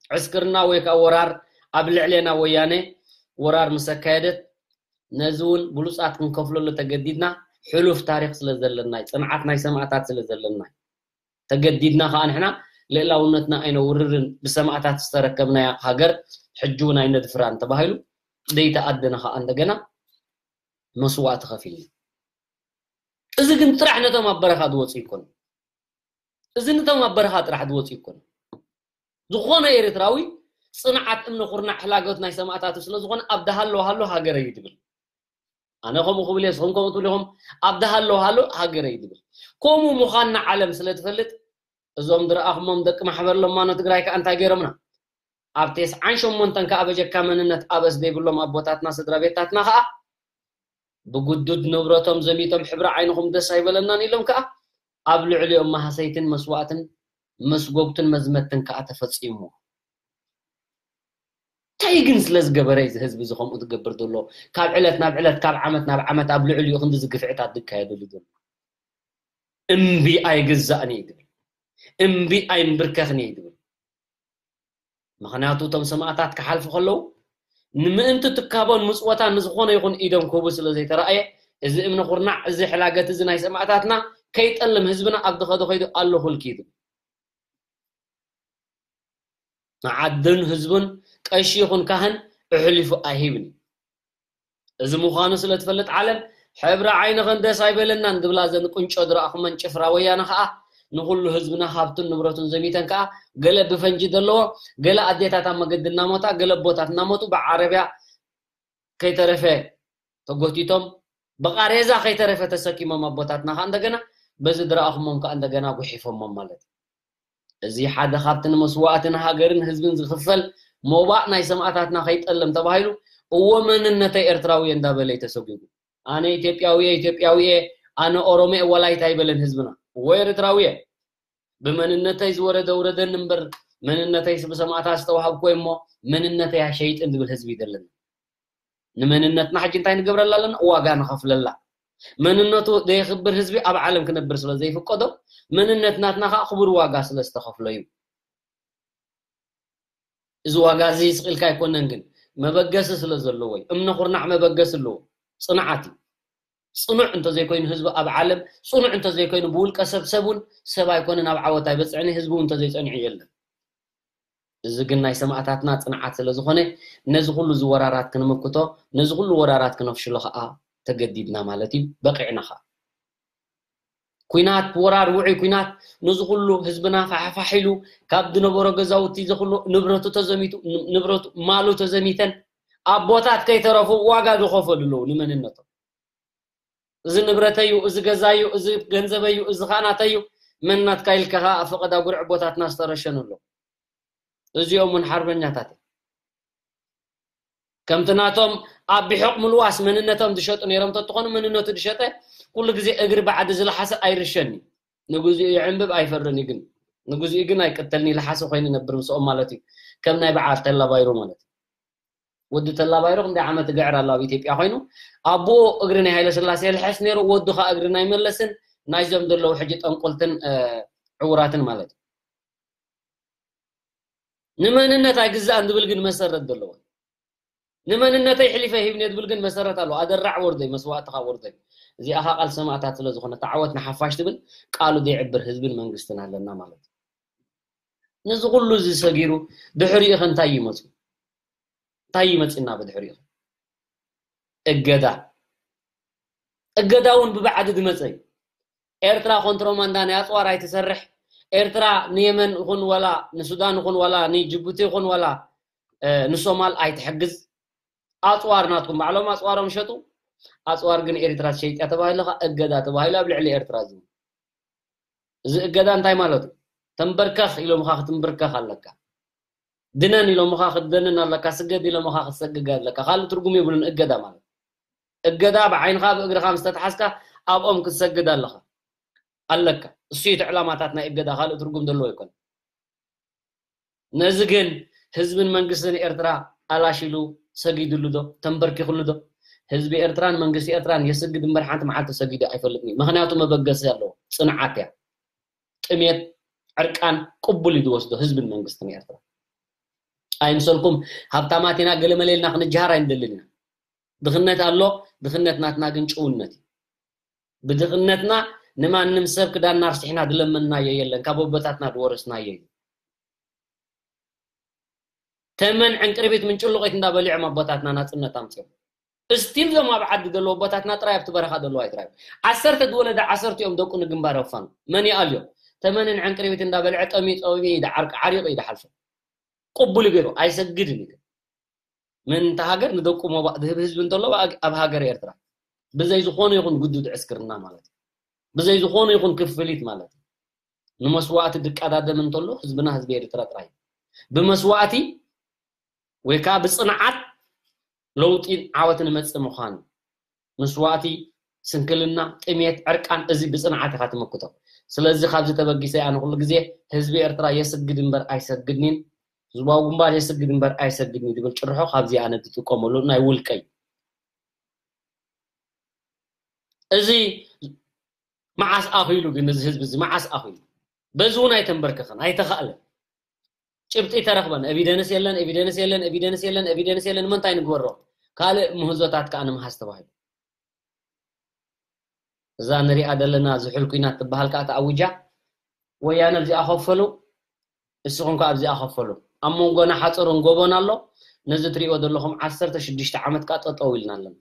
ዕስክርና ወይ ከዓ ወራር ኣብ ልዕሌና ወያነ ወራር ምስ ኣካየደት ነዚ እውን ብሉፃት ክንከፍለሉ ተገዲድና ሕሉፍ ታሪክ ስለ ዘለና እዩ። ፅንዓት ናይ ሰማእታት ስለ ዘለና እዩ። ተገዲድና ከዓ ንሕና ልእላውነትና ኣይነውርርን ብሰማእታት ዝተረከብናያ ሃገር ሕጂ እውን ኣይነድፍራን ተባሂሉ ዘይተኣደነ ከዓ እንደገና መስዋእቲ ከፊልና። እዚ ግን ጥራሕ ነቶም ኣብ በረኻ ዝወፁ ይኮኑ። እዚ ነቶም ኣብ በረኻ ጥራሕ ዝወፁ ይኮኑ። ዝኾነ ኤርትራዊ ፅንዓት እምነ ኩርናዕ ሕላገት ናይ ሰማእታቱ ስለ ዝኾነ ኣብ ዳሃሎ ሃሎ ሃገረ እዩ ዝብል። ኣነ ከምኡ ክብል እየ፣ ንስኹም ከምኡ ትብሉ ኢኹም። ኣብ ድሃሎ ሃሎ ሃገረይ ዝብል። ከምኡ ምዃንና ዓለም ስለ ትፈልጥ፣ እዞም ዝረኣኹሞም ደቂ ማሕበር ለማኖ ትግራይ ከኣ እንታይ ገይሮምና? ኣብ ተስዓን ሸሞንተን ከኣ በጀካ መንነት ኣበስ ዘይብሎም ኣቦታትና ስድራ ቤታትና ከኣ ብግዱድ ንብረቶም ዘሚቶም ሕብሪ ዓይንኹም ደስ ኣይበለናን ኢሎም ከኣ ኣብ ልዕሊኦም ማህሰይትን መስዋእትን መስጎግትን መዝመትን ከኣ ተፈጺሙ። እንታይ ግን ስለ ዝገበረ እዚ ህዝቢ እዚ ከምኡ ዝገብር ዘሎ? ካብ ዕለት ናብ ዕለት፣ ካብ ዓመት ናብ ዓመት ኣብ ልዕሊኡ ክንዲ ዝግፍዕታት ዝካየደሉ ዘሎ? እምቢ ኣይግዛእን እዩ ዝብል፣ እምቢ ኣይንብርከኽን እዩ ዝብል። ምኽንያቱ እቶም ሰማእታት ክሓልፉ ከለዉ ንምእንቲ ትካቦን ምጽወታን ንዝኾነ ይኹን ኢዶም ክህቡ ስለ ዘይተራእየ፣ እዚ እምኒ ኩርናዕ፣ እዚ ሕላገት እዚ ናይ ሰማእታትና ከይጠልም ህዝብና ኣብ ዝኸዶ ከይዱ ኣለኹልኪ እዩ ዝብል። ንዓድን ህዝቡን ቀሺ ይኹን ካህን ኣሕሊፉ ኣይህብን እዩ። እዚ ምዃኑ ስለ ትፈልጥ ዓለም፣ ሕብሪ ዓይንኽን ደስ ኣይበለናን ዝብላ ዘን ቁንጮ ዝረኣኹመን ጭፍራ ወያነ ኸኣ ንኹሉ ህዝብና ሃብቱን ንብረቱን ዘሚተን ከኣ ገለ ብፈንጂ ዘለዎ፣ ገለ ኣዴታት ኣብ መገዲ እናሞታ፣ ገለ ኣቦታት እናሞቱ ብዓረብያ ከይተረፈ ተጎቲቶም፣ ብቃሬዛ ከይተረፈ ተሰኪሞም ኣቦታትና ከኣ እንደገና በዚ ዝረኣኹሞም ከኣ እንደገና ጉሒፎሞም ማለት እዩ። እዚ ሓደ ካብቲ ንመስዋእትን ሃገርን ህዝብን ዝኽፈል ሞባእ ናይ ሰማእታትና ከይጠልም ተባሂሉ፣ እዎ መንነተይ ኤርትራዊ እየ እንዳበለ እዩ ተሰጒጉ። ኣነ ኢትዮጵያዊ እየ፣ ኢትዮጵያዊ እየ፣ ኣነ ኦሮሞ እየ፣ ወላይታ ኣይበለን ህዝብና። እዎ ኤርትራዊ እየ። ብመንነተይ ዝወረደ ውረደኒ እምበር፣ መንነተይ ብሰማእታት ዝተዋሃብኩ እየ እሞ፣ መንነተይ ኣሸይጥን ዝብል ህዝቢ እዩ ዘለና። ንመንነትና ሕጂ እንታይ ንገብረላ ኣለና? ዋጋ ንኸፍለላ። መንነቱ ዘየኽብር ህዝቢ ኣብ ዓለም ክነብር ስለ ዘይፍቀዶ፣ መንነት ናትና ከኣ ክቡር ዋጋ ስለ ዝተኸፍሎ እዩ። እዚ ዋጋ እዚ ስቕ ኢልካ ኣይኮነን፣ ግን መበገሲ ስለ ዘለዎ እዩ። እምነ ኩርናዕ መበገሲ ኣለዎ። ጽንዓት እዩ። ጽኑዕ እንተዘይኮይኑ ህዝቢ ኣብ ዓለም፣ ጽኑዕ እንተዘይኮይኑ ብውልቀ ሰብ፣ ሰብ እውን ሰብ ኣይኮነን፣ ኣብ ዓወት ኣይበጽሕን እዩ፣ ህዝቢ እውን እንተዘይጸኒዑ የለን። እዚ ግን ናይ ሰማእታትና ጽንዓት ስለ ዝኾነ፣ ነዚ ኩሉ እዚ ወራራት ክንምክቶ፣ ነዚ ኩሉ ወራራት ክነፍሽሎ ከኣ ተገዲድና ማለት እዩ። በቒዕና ከኣ። ኲናት፣ ወራር፣ ውዑይ ኲናት፣ ነዚ ኩሉ ህዝብና ፋሕፋሕ ኢሉ፣ ካብ ዝነበሮ ገዛውቲ፣ እዚ ኩሉ ንብረቱ ተዘሚቱ፣ ን-፣ ንብረቱ፣ ማሉ ተዘሚተን፣ ኣቦታት ከይተረፉ ዋጋ ዝኸፈሉ ኣለዉ ንመንነቶም። እዚ ንብረተይ እዩ፣ እዚ ገዛይ እዩ፣ እዚ ገንዘበይ እዩ፣ እዚ ኻናተይ እዩ፣ መን ናትካ ኢልካ ኸኣ ኣብ ፈቐዳ ጉርዕ ኣቦታትና ዝተረሸኑ ኣለዉ። እዚኦም እውን ሓርበኛታት እዮም። ከምቲ ናቶም ኣብ ብሕቕ ምልዋስ መንነቶም ዝሸጡ ነይሮም ተትኾኑ፣ መንነቱ ዝሸጠ ኩሉ ግዜ እግሪ ባዕዲ ዝለሓሰ ኣይርሸን እዩ። ንግዚኡ ይዕንብብ ኣይፈርን እዩ፣ ግን ንግዚኡ ግን ኣይቅተልን እዩ፣ ለሓሲ ኮይኑ ይነብር ምስኦም ማለት እዩ። ከም ናይ በዓል ተላ ባይሩ ማለት እዩ። ወዲ ተላ ባይሩ ክንደይ ዓመት ይግዕር ኣሎ ኣብ ኢትዮጵያ ኮይኑ፣ ኣቦኡ እግሪ ናይ ሃይለ ስላሴ ይልሕስ ነይሩ፣ ወዱ ኸኣ እግሪ ናይ መለስን ናይዞም ዘለዉ ሕጂ ጠንቆልትን፣ እ፣ ዕውራትን ማለት እዩ። ንመንነት ኣይግዛእን ዝብል ግን መሰረት ዘለዎ። ንመንነተይ ሕሊፈ ሂብኒ ዝብል ግን መሰረት ኣለዎ። ኣደራዕ ወርደይ፣ መስዋእትኻ ወርደይ። እዚኣ ኸኣ ቃል ሰማእታት ስለ ዝኾነ፣ ተዓወት ንሓፋሽ ትብል ቃሉ ዘይዕብር ህዝብን መንግስትን ኣለና ማለት እዩ። ነዚ ኩሉ እዚ ሰጊሩ ድሕሪኡ ኸ እንታይ ይመጹ? እንታይ ይመጽና ብድሕሪኡ? እገዳ። እገዳ እውን ብባዕዲ ዝመጸ እዩ። ኤርትራ ኮንትሮማንዳ ናይ ኣጽዋር ኣይትሰርሕ። ኤርትራ ንየመን ይኹን ዋላ ንሱዳን ይኹን ዋላ ንጅቡቲ ይኹን ዋላ፣ እ፣ ንሶማል ኣይትሕግዝ። ኣጽዋር ናትኩም ባዕሎም ኣጽዋሮም ሸጡ። ኣጽዋር ግን ኤርትራ ትሸይጥ እያ ተባሂሉ ኸኣ እገዳ ተባሂሉ ኣብ ልዕሊ ኤርትራ ዝብል። እዚ እገዳ እንታይ ማለት እዩ? ተንበርከኽ ኢሎምኻ ክትንብርከኽ ኣለካ። ድነን ኢሎምኻ ክትደንን ኣለካ። ስገድ ኢሎምኻ ክትሰግድ ኣለካ። ካልእ ትርጉም የብሉን እገዳ ማለት። እገዳ ብዓይንኻ ብእግርኻ ምስ ተተሓዝካ ኣብኦም ክትሰግድ ኣለኻ፣ ኣለካ። እሱ እዩ እቲ ዕላማታት ናይ እገዳ፣ ካልእ ትርጉም ዘለዎ ኣይኮነን። ነዚ ግን ህዝብን መንግስትን ኤርትራ ኣላሽሉ ሰጊድሉ ዶ? ተንበርኪኽሉ ዶ? ህዝቢ ኤርትራን መንግስቲ ኤርትራን የስግድ እምበር ሓንቲ መዓልቲ ሰጊዱ ኣይፈልጥን እዩ። ምኽንያቱ መበገሲ ኣለዎ። ጽንዓት እያ። ጥሜት፣ ዕርቃን ቅቡል እዩ ዝወስዶ ህዝብን መንግስትን ኤርትራ። ኣይምሰልኩም ሃብታማት ኢና ገለ መለ ኢልና ክንጀሃር ኣይንደልን ኢና። ድኽነት ኣሎ፣ ድኽነት ናትና ግን ጭውነት እዩ። ብድኽነትና ንማንም ሰብ ክዳንና ኣርሲሕና ዝለመንናዮ የለን፣ ካብ ኣቦታትና ዝወረስናዮ እዩ። ተመን ዕንቅርቢት ምንጭሉቒት እንዳበሊዖም ኣቦታትና ናጽነት ኣምጺኦም። እስቲል ዞም ኣብ ዓዲ ዘለዉ ኣቦታትና ጥራይ ኣብቲ በረኻ ዘለዉ ኣይትራዩ። ዓሰርተ ዝወለደ ዓሰርተ እዮም ደቁ ንግንባር ኣፋኑ። መን ይኣልዮ? ተመንን ዕንቅርቢት እንዳበልዐ ጠሚ ጸቢቢ እዩ ድዓርቅ ዓሪቑ እዩ ድሓልፎ። ቅቡል ገይሩ ኣይሰግድን እዩ። ምእንቲ ሃገር ንደቁ ሞባእ ዝህብ ህዝቢ እንተሎ ኣብ፣ ኣብ ሃገር ኤርትራ። ብዘይ ዝኾነ ይኹን ግዱድ ዕስክርና ማለት እዩ። ብዘይ ዝኾነ ይኹን ክፍሊት ማለት እዩ። ንመስዋእቲ ድቀዳደም እንተሎ ህዝብና ህዝቢ ኤርትራ ጥራይ እዩ። ብመስዋእቲ ወይ ከዓ ብፅንዓት ለውጢን ዓወትን መፅእ ምዃን። መስዋእቲ፣ ስንክልና፣ ጥሜት፣ ዕርቃን፣ እዚ ብፅንዓት ኢኻ ትመክቶ። ስለዚ ካብዚ ተበጊሰ ኣነ ኩሉ ግዜ ህዝቢ ኤርትራ የስግድ እምበር ኣይሰግድኒን፣ ህዝባዊ ግንባር የስግድ እምበር ኣይሰግድኒ ዝብል ጭርሖ ካብዚ ኣነ ዝጥቀመሉ ናይ ውልቀይ። እዚ መዓስ ኣኺሉ ግን እዚ ህዝቢ እዚ መዓስ ኣኺሉ? በዚ እውን ኣይተንበርከኸን ኣይተኻእለን። ጭብጢ ተረኽበን፣ ኤቪደንስ የለን፣ ኤቪደንስ የለን፣ ኤቪደንስ የለን፣ ኤቪደንስ የለን። ምንታይ ንግበሮ? ካልእ ምህዞታት ከዓ ንምሃዝ ተባሂሉ። እዛ ንሪኣ ዘለና ዝሑል ኲናት ትበሃል ከዓ ተኣውጃ። ወያነ ኣብዚኣ ከፈሉ፣ እስኹም ከዓ ኣብዚኣ ከፈሉ። ኣብ መንጎና ሓፀሩን ጎቦን ኣሎ። ነዚ ትሪእዎ ዘለኹም ዓሰርተ ሽዱሽተ ዓመት ከዓ ጠጠው ኢልና ኣለና።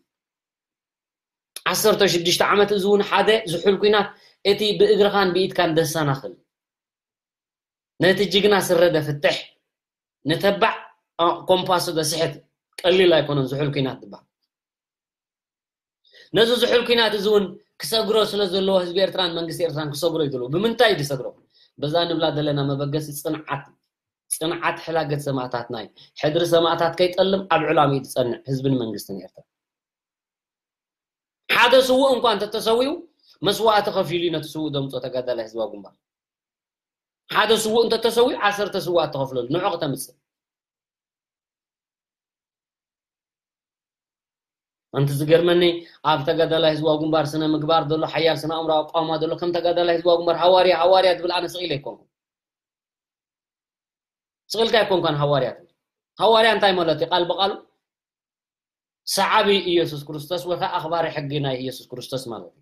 ዓሰርተ ሽዱሽተ ዓመት እዚ እውን ሓደ ዝሑል ኲናት፣ እቲ ብእግርኻን ብኢድካን ደሳናኽል፣ ነቲ ጅግና ስረ ደፍትሕ፣ ንተባዕ ኮምፓሱ ደስሕት ቀሊል ኣይኮነን ዝሑል ኲናት ዝበሃል። ነዚ ዝሑል ኲናት እዚ እውን ክሰግሮ ስለ ዘለዎ ህዝቢ ኤርትራን መንግስቲ ኤርትራን ክሰግሮ ይደልዎ። ብምንታይ ዝሰግሮ? በዛ ንብላ ዘለና መበገሲ ፅንዓት፣ ፅንዓት ሕላገት ሰማእታትና እዩ። ሕድሪ ሰማእታት ከይጠልም ኣብ ዕላምኡ ዝፀንዕ ህዝብን መንግስትን ኤርትራ። ሓደ ስዉእ እንኳ እንተተሰዊኡ መስዋእቲ ከፊሉ እዩ ነቲ ስዉእ ዘምፅኦ ተጋዳላይ ህዝባዊ ግንባር። ሓደ ስዉእ እንተተሰዊኡ ዓሰርተ ስዉኣት ተኸፍለሉ ንዑ ክተምፅእ። ኣንቲ ዝገርመኒ ኣብ ተጋዳላይ ህዝባዊ ግንባር ስነ ምግባር ዘሎ ሓያል ስነ ኣእምሮ ኣቋማ ዘሎ ከም ተጋዳላይ ህዝባዊ ግንባር ሃዋርያ ሃዋርያ ዝብል ኣነ ስቕ ኢለ ኣይኮንኩን። ስቕ ኢልካ ኣይኮንኳን ሃዋርያ ትብል። ሃዋርያ እንታይ ማለት እዩ? ቃል ብቃሉ ሰዓቢ ኢየሱስ ክርስቶስ ወይ ከዓ ኣኽባሪ ሕጊ ናይ ኢየሱስ ክርስቶስ ማለት እዩ።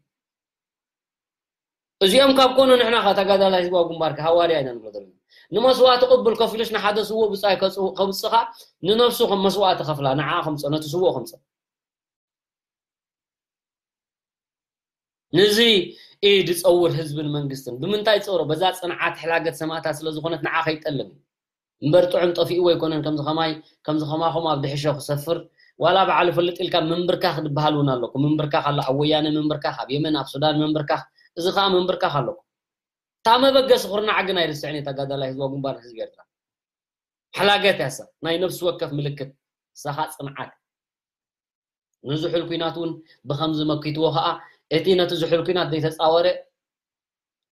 እዚኦም ካብ ኮኑ ንሕና ከ ተጋዳላይ ህዝባዊ ግንባር ከ ሃዋርያ ኢና ንብሎ ዘለና። ንመስዋእቲ ቅብል ከፊሉስ ንሓደ ስዉእ ብጻይ ከብጽኻ ንነብሱ ከም መስዋእቲ ከፍላ ንዓ ከምጽኦ ነቲ ስዉእ ከምጽኦ። ንዚ እዩ ዝጸውር ህዝብን መንግስትን። ብምንታይ ጸውሮ? በዛ ጽንዓት ሕላገት ሰማእታት ስለ ዝኾነት ንዓ ከይጠልም። እምበር ጥዑም ጠፊእዎ ኣይኮነን። ከምዚ ከማይ ከምዚ ከማኹም ኣብ ድሕሾ ክሰፍር ዋላ በዓል ፈልጥ ኢልካ ምንብርካኽ ዝበሃል እውን ኣለኩ። ምንብርካኽ ኣሎ፣ ኣብ ወያነ ምንብርካኽ፣ ኣብ የመን ኣብ ሱዳን ምንብርካኽ፣ እዚ ከዓ ምንብርካኽ ኣለኩ። እታ መበገሲ ኩርናዕ ግን ኣይርስዕን እየ ተጋዳላይ ህዝባዊ ግንባር ህዝቢ ኤርትራ። ሕላገት ያሳ ናይ ነፍሲ ወከፍ ምልክት ሳኻ ጽንዓት። ንዝሑል ኲናት እውን ብኸምዚ መኪትዎ ኸዓ እቲ ነቲ ዝሑል ኲናት ዘይተጻወረ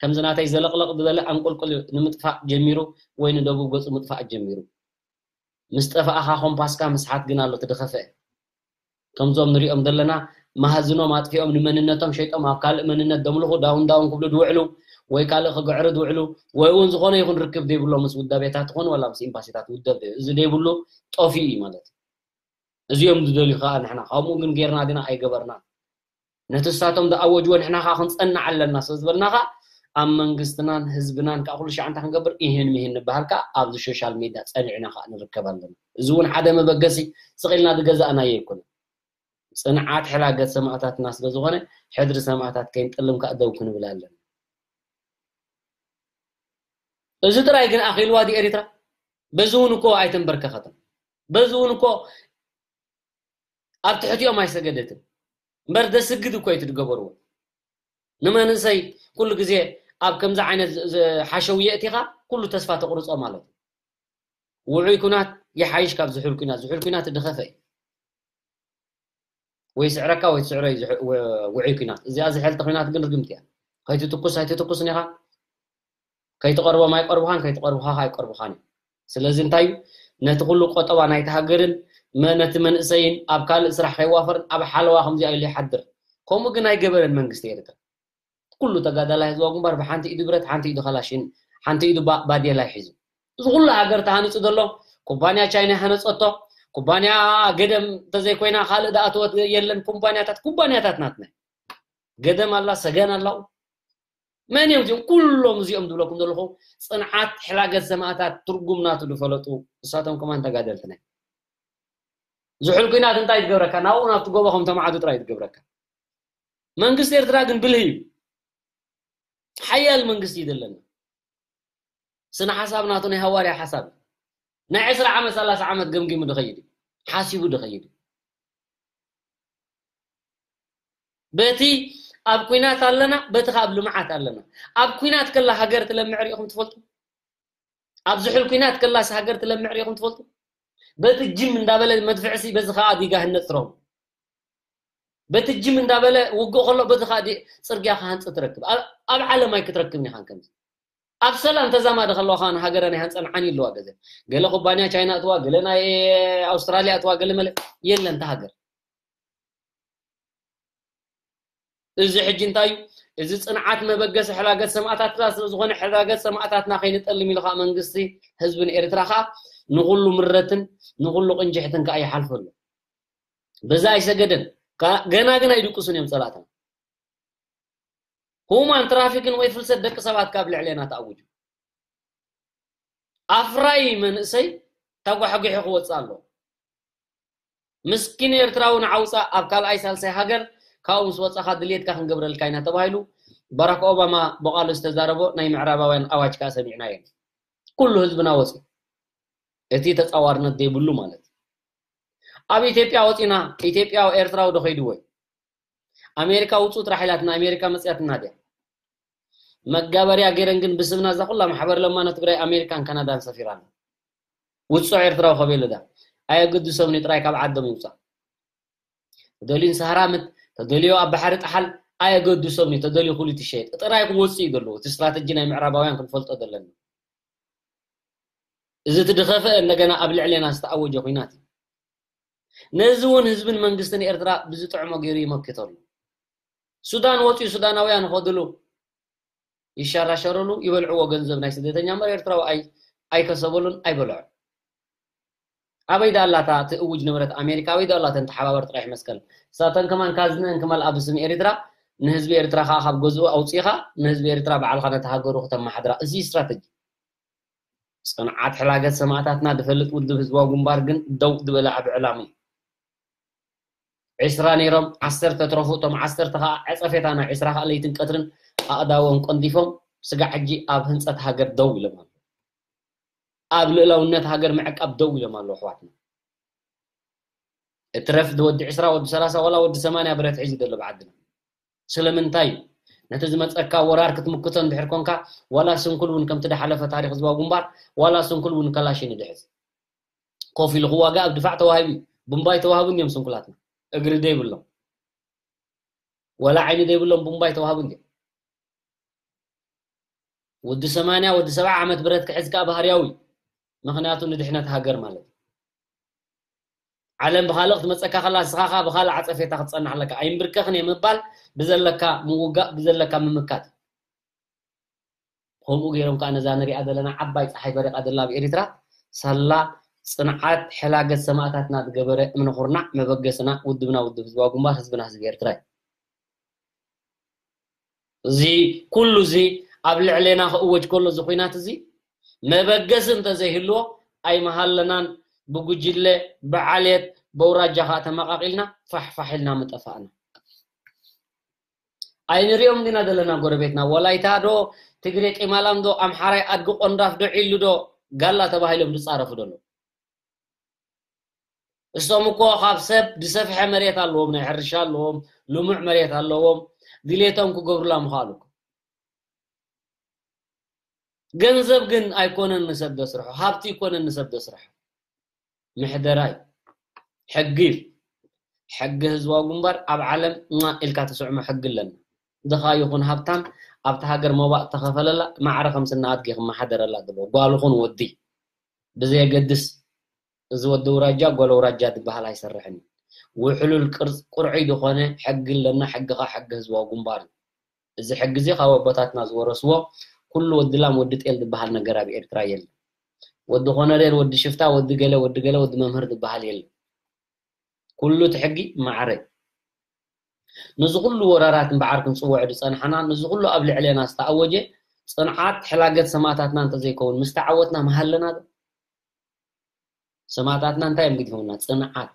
ከምዚ ናተይ ዘለቕለቕ ዝበለ ኣንቁልቁል ንምጥፋእ ጀሚሩ ወይ ንደቡብ ገጹ ምጥፋእ ጀሚሩ። ምስ ጠፋእኻ ኮምፓስካ ምስሓት ግን ኣሎ ትድኸፈ። ከምዞም ንሪኦም ዘለና መሃዝኖም ኣጥፊኦም ንመንነቶም ሸይጦም ኣብ ካልእ መንነት ደምልኹ ዳውን ዳውን ክብሉ ድውዕሉ ወይ ካልእ ክግዕሩ ድውዕሉ ወይ እውን ዝኾነ ይኹን ርክብ ዘይብሎም ምስ ውዳቤታት ይኹን ዋላ ምስ ኤምባሲታት ውደብ እዚ ዘይብሉ ጠፊኡ እዩ ማለት እዩ። እዚኦም ዝደልዩ ከዓ ንሕና ከምኡ ግን ጌርና ዲና ኣይገበርናን። ነቲ እሳቶም ዝኣወጅዎ ንሕና ከዓ ክንጸንዕ ኣለና ስለ ዝበልና ከዓ ኣብ መንግስትናን ህዝብናን ከዓ ኩሉ ሻዕ እንታይ ክንገብር ይህን ምሂን ንበሃል ከዓ ኣብዚ ሶሻል ሜድያ ጸኒዕና ከዓ ንርከብ ኣለና። እዚ እውን ሓደ መበገሲ ስቕ ኢልና ዝገዛእናዮ ኣይኮነን። ጽንዓት ሕላገት ሰማእታትና ስለ ዝኾነ ሕድሪ ሰማእታት ከይንጥልም ከዓ ደው ክንብል ኣለና። እዚ ጥራይ ግን ኣኺልዋ ድዩ ኤሪትራ? በዚ እውን እኮ ኣይተንበርከኸትን። በዚ እውን እኮ ኣብ ትሕቲኦም ኣይሰገደትን። እምበር ደስግድ እኮ እዩ ትድገበርዎ። ንመንእሰይ ኩሉ ግዜ ኣብ ከምዚ ዓይነት ዝ- ዝ- ሓሸው የእቲኻ ኩሉ ተስፋ ተቑርጾ ማለት እዩ። ውዑይ ኩናት ይሓይሽ ካብ ዝሑል ኩናት። ዝሑል ኩናት ድኸፈ እዩ። ወይ ስዕረካ ወይ ትስዕሮ እዩ ዝሕ- ው- ውዑይ ኩናት። እዚኣ ዝሕልቲ ኩናት ግን ርግምቲ እያ። ከይትትኩስ ኣይትትኩስን ኢኻ። ከይትቐርቦም ኣይቀርቡኻን፣ ከይትቐርቡኻ ኣይቀርቡኻን እዮም። ስለዚ እንታይ እዩ? ነቲ ኩሉ ቆጠባ ናይቲ ሃገርን መ- ነቲ መንእሰይን ኣብ ካልእ ስራሕ ከይዋፈርን ኣብ ሓለዋ ከምዚኣ ኢሉ ይሓድር። ከምኡ ግን ኣይገበረን መንግስቲ ኤርትራ። ኩሉ ተጋዳላይ ህዝባዊ ግንባር ብሓንቲ ኢዱ ብረት፣ ሓንቲ ኢዱ ካላሽን፣ ሓንቲ ኢዱ ባ- ባዴላ ሒዙ። እዚ ኩሉ ሃገር ተሃኒጹ ዘሎ ኩባንያ ቻይና ሃነጸቶ። ኩባንያ ገደም እንተዘይኮይና ካልእ ዝኣተወት የለን። ኩባንያታት ኩባንያታት ናትና ገደም ኣላ፣ ሰገን ኣላው። መን እዮም እዚኦም ኩሎም እዚኦም ዝብለኩም ዘለኹ? ጽንዓት ሕላገት ሰማእታት ትርጉም ናቱ ዝፈለጡ እሳቶም ከማን ተጋደልትና። ዝሑል ኩናት እንታይ ትገብረካ? ናብኡ ናብቲ ጎቦ ከም ተማዕዱ ጥራይ ትገብረካ። መንግስቲ ኤርትራ ግን ብልህ እዩ። ሓያል መንግስቲ እዩ ዘለና። ስነ ሓሳብ ናቱ ናይ ሃዋርያ ሓሳብ እዩ። ናይ ዕስራ ዓመት ሰላሳ ዓመት ገምጊሙ ድኸይድ እዩ። ሓሲቡ ድኸይድ እዩ። በቲ ኣብ ኩናት ኣለና፣ በቲ ካብ ልምዓት ኣለና። ኣብ ኩናት ከላ ሃገር ትለምዕ ሪኢኹም ትፈልጡ? ኣብ ዝሑል ኩናት ከላስ ሃገር ትለምዕ ሪኢኹም ትፈልጡ? በቲ ጅም እንዳበለ መድፍዕሲ በዚ ከዓ ዲጋ ህነፅ ትረኽቡ። በቲ ጅም እንዳበለ ውግእ ከሎ በዚ ከዓ ዲ- ፅርግያ ክሃንፅ ትረክብ። ኣብ ኣብ ዓለም ኣይክትረክብን ኢኻን ከምዚ። ኣብ ሰላም ተዛማዲ ከለዋ ከዓ ንሃገረ ናይ ሃንፀን ዓን ይለዋ ገዘ። ገለ ኩባንያ ቻይና እትዋ፣ ገለ ናይ ኣውስትራሊያ እትዋ፣ ገለ መለ የለን እታ ሃገር። እዚ ሕጂ እንታይ እዩ? እዚ ጽንዓት መበገሲ ሕላገት ሰማእታትና ስለ ዝኾነ ሕላገት ሰማእታትና ከይንጠልም ኢሉ ከዓ መንግስቲ ህዝብን ኤርትራ ከዓ ንኹሉ ምረትን ንኹሉ ቅንጅሕትን ከዓ ይሓልፈሉ። በዛ ኣይሰገደን። ካ- ገና ግን ኣይድቅሱን እዮም ጸላእትና። ሁማን ትራፊክን ወይ ፍልሰት ደቂ ሰባት ካብ ልዕሌና ተኣውጁ። ኣፍራይ መንእሰይ ተጓሕጒሑ ክወፅእ ኣሎ። ምስኪን ኤርትራዊ ንዓውፃ ኣብ ካልኣይ ሳልሳይ ሃገር ካብኡ ምስ ወፃኻ ድልየትካ ክንገብረልካ ኢና ተባሂሉ ባራክ ኦባማ ብቓሉ ዝተዛረቦ ናይ ምዕራባውያን ኣዋጅ ከዓ ሰሚዕናዮ። ኩሉ ህዝብና ወፂ እቲ ተፃዋርነት ዘይብሉ ማለት እዩ። ኣብ ኢትዮጵያ ወፂና ኢትዮጵያዊ ኤርትራዊ ዶ ከይድዎ እዩ? ኣሜሪካ ውፁ ጥራሕ ኢላትና ኣሜሪካ መፅያትና ድያ? መጋበርያ ገይረን ግን ብስምና እዛ ኩላ ማሕበር ለማኖ ትግራይ ኣሜሪካን ካናዳን ሰፊራ ኣላ። ውፅዕ ኤርትራዊ ከበየሉ ዳ ኣየገድሶም ኒ ጥራይ ካብ ዓዶም ይውፃእ። ተደልዩ ንሰሃራ ምት ተደልዮ ኣብ ባሕሪ ጠሓል ኣየገድሶም ኒ ተደልዩ ኩሉ ትሸየጥ ጥራይ ክወፅእ እዩ ዘለዎ። እቲ ስትራተጂ ናይ ምዕራባውያን ክንፈልጦ ዘለና። እዚ ትድኸፈ እንደገና ኣብ ልዕሌና ዝተኣወጀ ኩናት እዩ። ነዚ እውን ህዝብን መንግስትን ኤርትራ ብዝጥዕሞ ገይሩ ይመክተሉ። ሱዳን ወፂኡ ሱዳናውያን ይኸድሉ ይሸራሸርሉ ይበልዕዎ ገንዘብ ናይ ስደተኛ እምበር ኤርትራዊ ኣይ ኣይከሰበሉን ኣይበልዖን። ኣበይ ዳላታ ትእውጅ ንብረት ኣሜሪካ ኣበይ ዳላተን ተሓባበር ጥራሕ መስቀል ሳተን ከማን ካዝነን ክመልኣ ብስም ኤርትራ ንህዝቢ ኤርትራ ከዓ ካብ ገዝኡ ኣውፂእኻ ንህዝቢ ኤርትራ ባዕልኻ ነቲ ሃገሩ ክተመሓድራ እዚ ስትራተጂ። ፅንዓት ሕላገት ሰማእታትና ዝፈልጥ ውድብ ህዝባዊ ግንባር ግን ደው ዝበለ ዓቢ ዕላማ እዩ። ዕስራ ነይሮም ዓሰርተ ትረፉ እቶም ዓሰርተ ከዓ ዕፀፌታ ናይ ዕስራ ከዓ ለይትን ቀትርን ኣእዳዎም ቆንዲፎም ስጋዕ ሕጂ ኣብ ህንፀት ሃገር ደው ኢሎም ኣለዉ። ኣብ ልእላውነት ሃገር ምዕቃብ ደው ኢሎም ኣለዉ ኣሕዋትና። እትረፍ ወዲ ዕስራ ወዲ ሰላሳ ዋላ ወዲ ሰማንያ ብረት ሒዙ ዘሎ ብዓድና ስለምንታይ እዩ? ነቲ ዝመፀካ ወራር ክትምክቶ እንድሕር ኮንካ ዋላ ስንኩል እውን ከምቲ ዝሓለፈ ታሪክ ህዝባዊ ግንባር ዋላ ስንኩል እውን ከላሽን ይድሕዝ ኮፍ ኢሉ ክዋጋ ኣብ ድፋዕ ተዋሂቡ እዩ። ቡምባይ ተዋህቡ እንዲዮም ስንኩላትና እግሪ ዘይብሎም ዋላ ዓይኒ ዘይብሎም ቡምባይ ተዋህቡ እንዲዮም። ወዲ ሰማንያ ወዲ ሰብዓ ዓመት ብረት ክሕዝ ከዓ ባህርያዊ ምክንያቱ ንድሕነት ሃገር ማለት እዩ። ዓለም ብኻልእ ክትመፀካ ከላ ንስኻ ከዓ ብኻልእ ዓፀፌታ ክትፀንሕ ኣለካ ኣይምብርከኽን እየ ምባል ብዘለካ ምውጋእ ብዘለካ ምምካት እዩ። ከምኡ ገይሮም ከዓ ነዛ ንሪኣ ዘለና ዓባይ ፀሓይ በሪቓ ዘላ ኣብ ኤሪትራ ሳላ ፅንዓት ሕላገት ሰማእታትና ዝገበረ እምኒ ኩርናዕ መበገስና ውድብና ውድብ ህዝባዊ ግንባር ህዝብና ህዝቢ ኤርትራ እዩ። እዚ ኩሉ እዚ ኣብ ልዕሌና ክእወጅ ከሎ እዚ ኩናት እዚ መበገሲ እንተዘይህልዎ ኣይመሃለናን ብጉጅለ ብዓሌት በውራጃ ከዓ ተመቃቂልና ፋሕፋሕ ኢልና ምጠፋእና። ኣይንሪኦም ዲና ዘለና ጎረቤትና ወላይታ ዶ ትግሬ ቂማላም ዶ ኣምሓራይ ኣድጊ ቆንዳፍ ዶ ዒሉ ዶ ጋላ ተባሂሎም ዝፃረፉ ደሎ እሶም እኮ ካብ ሰብ ዝሰፍሐ መሬት ኣለዎም ናይ ሕርሻ ኣለዎም ልሙዕ መሬት ኣለዎም ድሌቶም ክገብሩላ ምኽኣሉ እኮ ገንዘብ ግን ኣይኮነን ንሰብ ዘስርሖ ሃብቲ ይኮነን ንሰብ ዘስርሖ ምሕደራ እዩ ሕጊ እዩ ሕጊ ህዝባዊ ግንባር ኣብ ዓለም ማ ኢልካ ትስዕሞ ሕጊ ኣለና ድኻ ይኹን ሃብታም ኣብቲ ሃገር መባእ ተኸፈለላ ማዕረ ከም ስና ኣድጊ ክመሓደረላ ድሎ ጓል ኹን ወዲ ብዘየገድስ እዚ ወዲ ውራጃ ጓል ውራጃ ዝበሃል ኣይሰርሕን እዩ። ውሕሉል ቅርፅ ቁርዑይ ዝኾነ ሕጊ ኣለና ሕጊ ከዓ ሕጊ ህዝባዊ ግንባር እዩ። እዚ ሕጊ እዚ ካብ ኣቦታትና ዝወረስዎ ኩሉ ወዲ ላም ወዲ ጤል ዝበሃል ነገር ኣብ ኤርትራ የለን። ወዲ ኮነሬል ወዲ ሽፍታ ወዲ ገለ ወዲ ገለ ወዲ መምህር ዝበሃል የለን። ኩሉ እቲ ሕጊ ማዕረ እዩ። ነዚ ኩሉ ወራራት እምበዓር ክንፅውዖ ዝፀናሕና ነዚ ኩሉ ኣብ ልዕሌና ዝተኣወጀ ፅንዓት ሕላገት ሰማእታትና እንተዘይከውን ምስ ተዓወትና ምሃለና ዶ? ሰማእታትና እንታይ እዮም ገዲፎምና? ፅንዓት።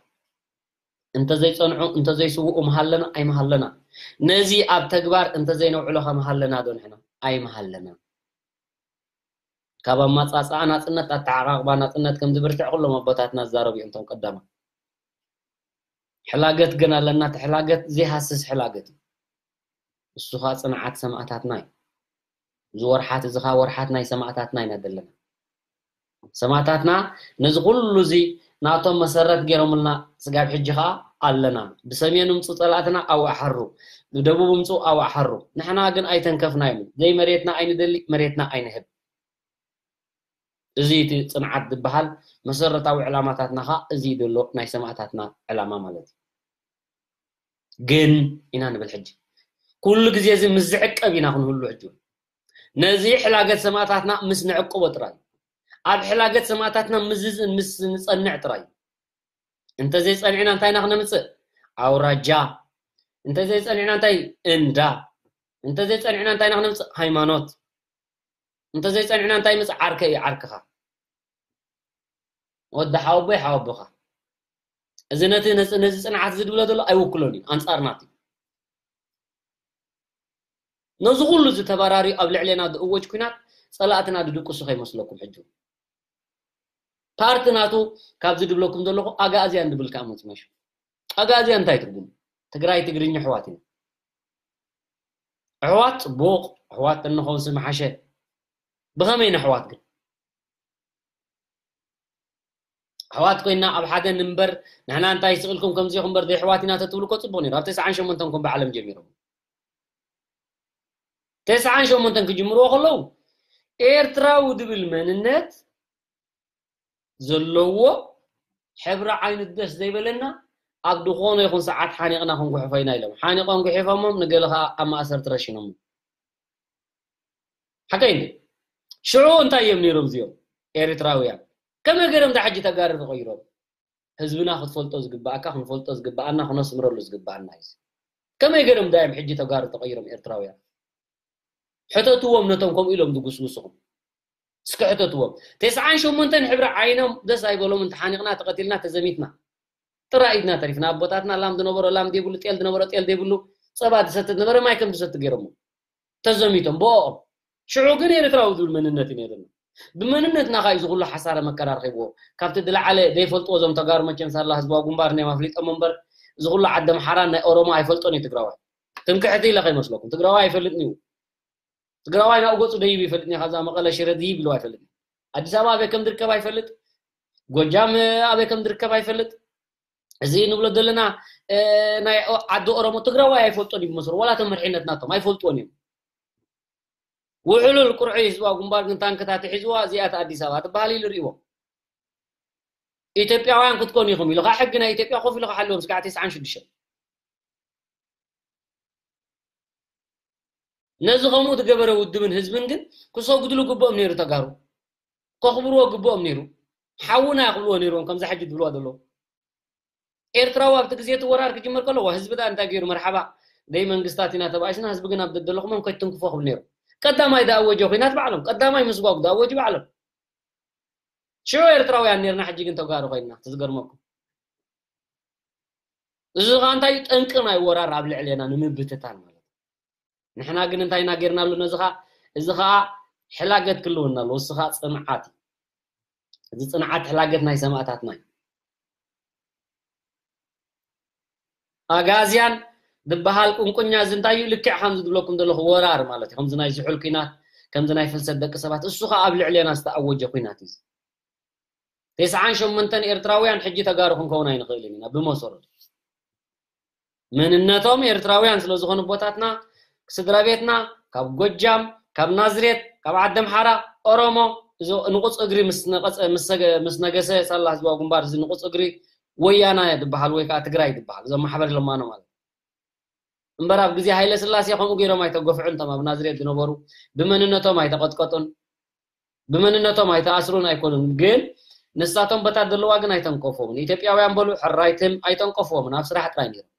እንተዘይፀንዑ እንተዘይስውኡ ምሃለና ኣይምሃለና። ነዚ ኣብ ተግባር እንተዘይነውዕሎ ከ ምሃለና ዶ ንሕና? ኣይምሃለና። ካብ ኣማፃፅኣ ናፅነት ኣተዓቓቕባ ናፅነት ከም ዝብርትዕ ኩሎም ኣቦታትና ዝዛረቡ እዮም እቶም ቀዳማ። ሕላገት ግን ኣለና። እቲ ሕላገት ዘይሃስስ ሕላገት እዩ። እሱ ኸዓ ጽንዓት ሰማእታትና እዩ። እዚ ወርሓት እዚ ኸዓ ወርሓት ናይ ሰማእታትና ኢና ዘለና። ሰማእታትና ነዚ ኩሉ እዚ ናቶም መሰረት ገይሮምልና ስጋብ ሕጂ ኸዓ ኣለና። ብሰሜን ምጹ ጸላእትና ኣዋሓሩ፣ ብደቡብ ምጹ ኣዋሓሩ። ንሕና ግን ኣይተንከፍናዮም። ዘይ መሬትና ኣይንደሊ፣ መሬትና ኣይንህብ። እዚ እቲ ጽንዓት ዝበሃል መሰረታዊ ዕላማታትና ኸዓ እዚ ዘሎ ናይ ሰማእታትና ዕላማ ማለት እዩ። ግን ኢና ንብል ሕጂ። ኩሉ ግዜ እዚ ምስ ዝዕቀብ ኢና ክንህሉ ሕጂ። ነዚ ሕላገት ሰማእታትና ምስ ንዕቅቦ ጥራይ። ኣብ ሕላገት ሰማእታትና ምስ ዝዝ-፣ ምስ ንጸንዕ ጥራይ። እንተዘይጸኒዕና እንታይ ኢና ክነምጽእ? ኣውራጃ። እንተዘይጸኒዕና እንታይ? እንዳ። እንተዘይጸኒዕና እንታይ ኢና ክነምጽእ? ሃይማኖት። እንተዘይጸኒዕና እንታይ ይመጽእ? ዓርከ እዩ ዓርክኻ። ወዲ ሓወቦይ ሓወቦኻ። እዚ ነቲ ነዚ፣ ነዚ ጽንዓት እዚ ድብሎ ዘሎ ኣይውክሎን እዩ፣ ኣንጻርና እዩ። ነዚ ኩሉ እዚ ተባራሪ ኣብ ልዕሌና ዝእወጅ ኲናት ጸላእትና ድድቅሱ ከይመስለኩም ሕጂ። ፓርቲ ናቱ ካብዚ ድብለኩም ዘለኹ ኣጋእዝያን ድብል ከኣ መጽመሽ። ኣጋእዝያን እንታይ ትርጉም? ትግራይ ትግርኛ ኣሕዋት ኢና። ኣሕዋት ጽቡቕ፣ ኣሕዋት እንኸውን ስም ሓሸ። ብኸመይ ኢና ኣሕዋት ግን? ኣሕዋት ኮይና ኣብ ሓደ ንንበር፣ ንሕና እንታይ ስቕ ኢልኩም ከምዚ ኢኹም እምበር፣ ዘይኣሕዋት ኢና ተትብሉ እኮ ጽቡቕ ነይሩ። ኣብ ተስዓን ሸሞንተን እኮ ብዓለም ጀሚሮም። ተስዓን ሸሞንተን ክጅምርዎ ከለዉ፣ ኤርትራዊ ዝብል መንነት ዘለዎ ሕብሪ ዓይኑ ደስ ዘይበለና፣ ኣብ ዝኾነ ይኹን ሰዓት ሓኒቕና ክንጉሕፎ ኢና ኢሎም። ሓኒቖም ጉሒፎሞም፣ ንገለ ኸኣ ኣብ ማእሰርቲ ረሺኖም። ሓቀይ እንዴ? ሽዑ እንታይ እዮም ነይሮም እዚኦም ኤርትራውያን? ከመይ ገይሮም ዳ ሕጂ ተጋሩ ተቐይሮም? ህዝብና ክትፈልጦ ዝግባኣካ፣ ክንፈልጦ ዝግባኣና፣ ክነስምረሉ ዝግባኣና እዩ። ከመይ ገይሮም ዳ እዮም ሕጂ ተጋሩ ተቐይሮም ኤርትራውያን? ሕተትዎም ነቶም ከምኡ ኢሎም ዝጉስጉስኹም። እስኪ ሕተትዎም። ተስዓን ሸሞንተን ሕብሪ ዓይኖም ደስ ኣይበሎም፣ እንተሓኒቕና፣ ተቐቲልና፣ ተዘሚትና። ጥራይ ኢድና ተሪፍና። ኣቦታትና ላም ዝነበሮ ላም ዘይብሉ፣ ጤል ዝነበሮ ጤል ዘይብሉ፣ ጸባ ዝሰቲ ዝነበረ ማይ ከም ዝሰቲ ገይሮሞ። ተዘሚቶም ብኦም። ሽዑ ግን ኤርትራዊ ዝብል መንነት እዩ ነይርና። ብመንነትና ኸኣ እዩ እዚ ኩሉ ሓሳረ መከራ ረኺብዎ። ካብቲ ዝለዓለ ዘይፈልጥዎ እዞም ተጋሩ መቸም ሳላ ህዝባዊ ግንባር ናይ ኣፍሊጦም እምበር፣ እዚ ኩሉ ዓዲ ኣምሓራን ናይ ኦሮሞ ኣይፈልጦን እዩ ትግራዋይ። ትምክሕቲ ኢለ ከይመስለኩም። ትግራዋይ ኣይፈልጥን እዩ። ትግራዋይ ናብኡ ገጹ ደይብ ይፈልጥን እዩ። ካብዛ መቐለ ሽረ ደይብ ኢሉ ኣይፈልጥን። ኣዲስ ኣበባ ኣበይ ከም ዝርከብ ኣይፈልጥ። ጎጃም ኣበይ ከም ዝርከብ ኣይፈልጥ። እዚ ንብሎ ዘለና፣ እ፣ ናይ ኦ-፣ ዓዲ ኦሮሞ ትግራዋይ ኣይፈልጦን እዩ ዝመስሎ። ዋላ እቶም መሪሕነት ናቶም ኣይፈልጥዎን እዮም። ውሕሉል ቁርዒ ህዝባዊ ግንባር ግን ታንክታት ሒዝዋ፣ እዚኣ እታ ኣዲስ ኣበባ ትበሃል ኢሉ ርእይዎ። ኢትዮጵያውያን ክትኮኑ ኢኹም ኢሉ፣ ኸዓ ሕጊ ናይ ኢትዮጵያ ኮፍ ኢሉ ክሓልዎም እስካዕ ተስዓን ሽዱሽተን። ነዚ ከምኡ ዝገበረ ውድብን ህዝብን ግን ክሰግድሉ ግብኦም ነይሩ ተጋሩ። ከኽብርዎ ግብኦም ነይሩ። ሓውና ክብልዎ ነይርዎም፣ ከምዛ ሕጂ ዝብልዋ ዘለዉ። ኤርትራዊ ኣብቲ ግዜ እቲ ወራር ክጅመር ከለዎ፣ ህዝቢ ደኣ እንታይ ገይሩ? መርሓባ፣ ደይ መንግስታት ኢና ተባኢስና፣ ህዝቢ ግን ኣብ ደደለኹም ከይትንክፎ ክብል ነይሩ። ቀዳማይ ዝኣወጀ ኲናት ባዕሎም፣ ቀዳማይ ምስጓጉ ዝኣወጁ ባዕሎም። ሽዑ ኤርትራውያን ነይርና፣ ሕጂ ግን ተጋሩ ኮይንና፣ እቲ ዝገርመኩም። እዚ ኸኣ እንታይ እዩ? ጠንቂ ናይ ወራር ኣብ ልዕሌና ንምብትታን ማለት እዩ። ንሕና ግን እንታይ ኢና ጌርናሉ ነዚ ኸኣ? እዚ ኸኣ ሕላገት ክልውና ኣለዎ። እዚ ኸኣ ጽንዓት እዩ። እዚ ጽንዓት ሕላገት ናይ ሰማእታትና እዩ። ኣጋዝያን ዝበሃል ቁንቁኛ እዚ እንታይ እዩ? ልክዕ ከምዚ ዝብለኩም ዘለኹ ወራር ማለት እዩ። ከምዚ ናይ ዝሑል ኲናት፣ ከምዚ ናይ ፍልሰት ደቂ ሰባት፣ እሱ ኸኣ ኣብ ልዕሌና ዝተኣወጀ ኲናት እዩ። ተስዓን ሸሞንተን ኤርትራውያን ሕጂ ተጋሩ ክንከውን ኣይንኽእልን ኢና ብመሰረቱ። መንነቶም ኤርትራውያን ስለ ዝኾኑ ኣቦታትና፣ ስድራ ቤትና ካብ ጎጃም፣ ካብ ናዝሬት፣ ካብ ዓዲ ኣምሓራ፣ ኦሮሞ፣ እዚ ንቑጽ እግሪ ምስ ነቐጸ-፣ ምስ ሰገ-፣ ምስ ነገሰ ሳላ ህዝባዊ ግንባር፣ እዚ ንቑጽ እግሪ ወያና ዝበሃል ወይ ከኣ ትግራይ ዝበሃል፣ እዞም ማሕበር ለማኖ ማለት። እምበር ኣብ ግዜ ሃይለ ስላሴ ከምኡ ገይሮም ኣይተገፍዑን፣ እቶም ኣብ ናዝሬት ዝነበሩ ብመንነቶም ኣይተቐጥቀጡን። ብመንነቶም ኣይተኣስሩን ኣይኮኑን፣ ግን ንሳቶም በታ ዘለዋ ግን ኣይተንቀፍዎምን። ኢትዮጵያውያን በሉ ሕራይትን ኣይተንቀፍዎምን፣ ኣብ ስራሕ ጥራይ ነይሮም።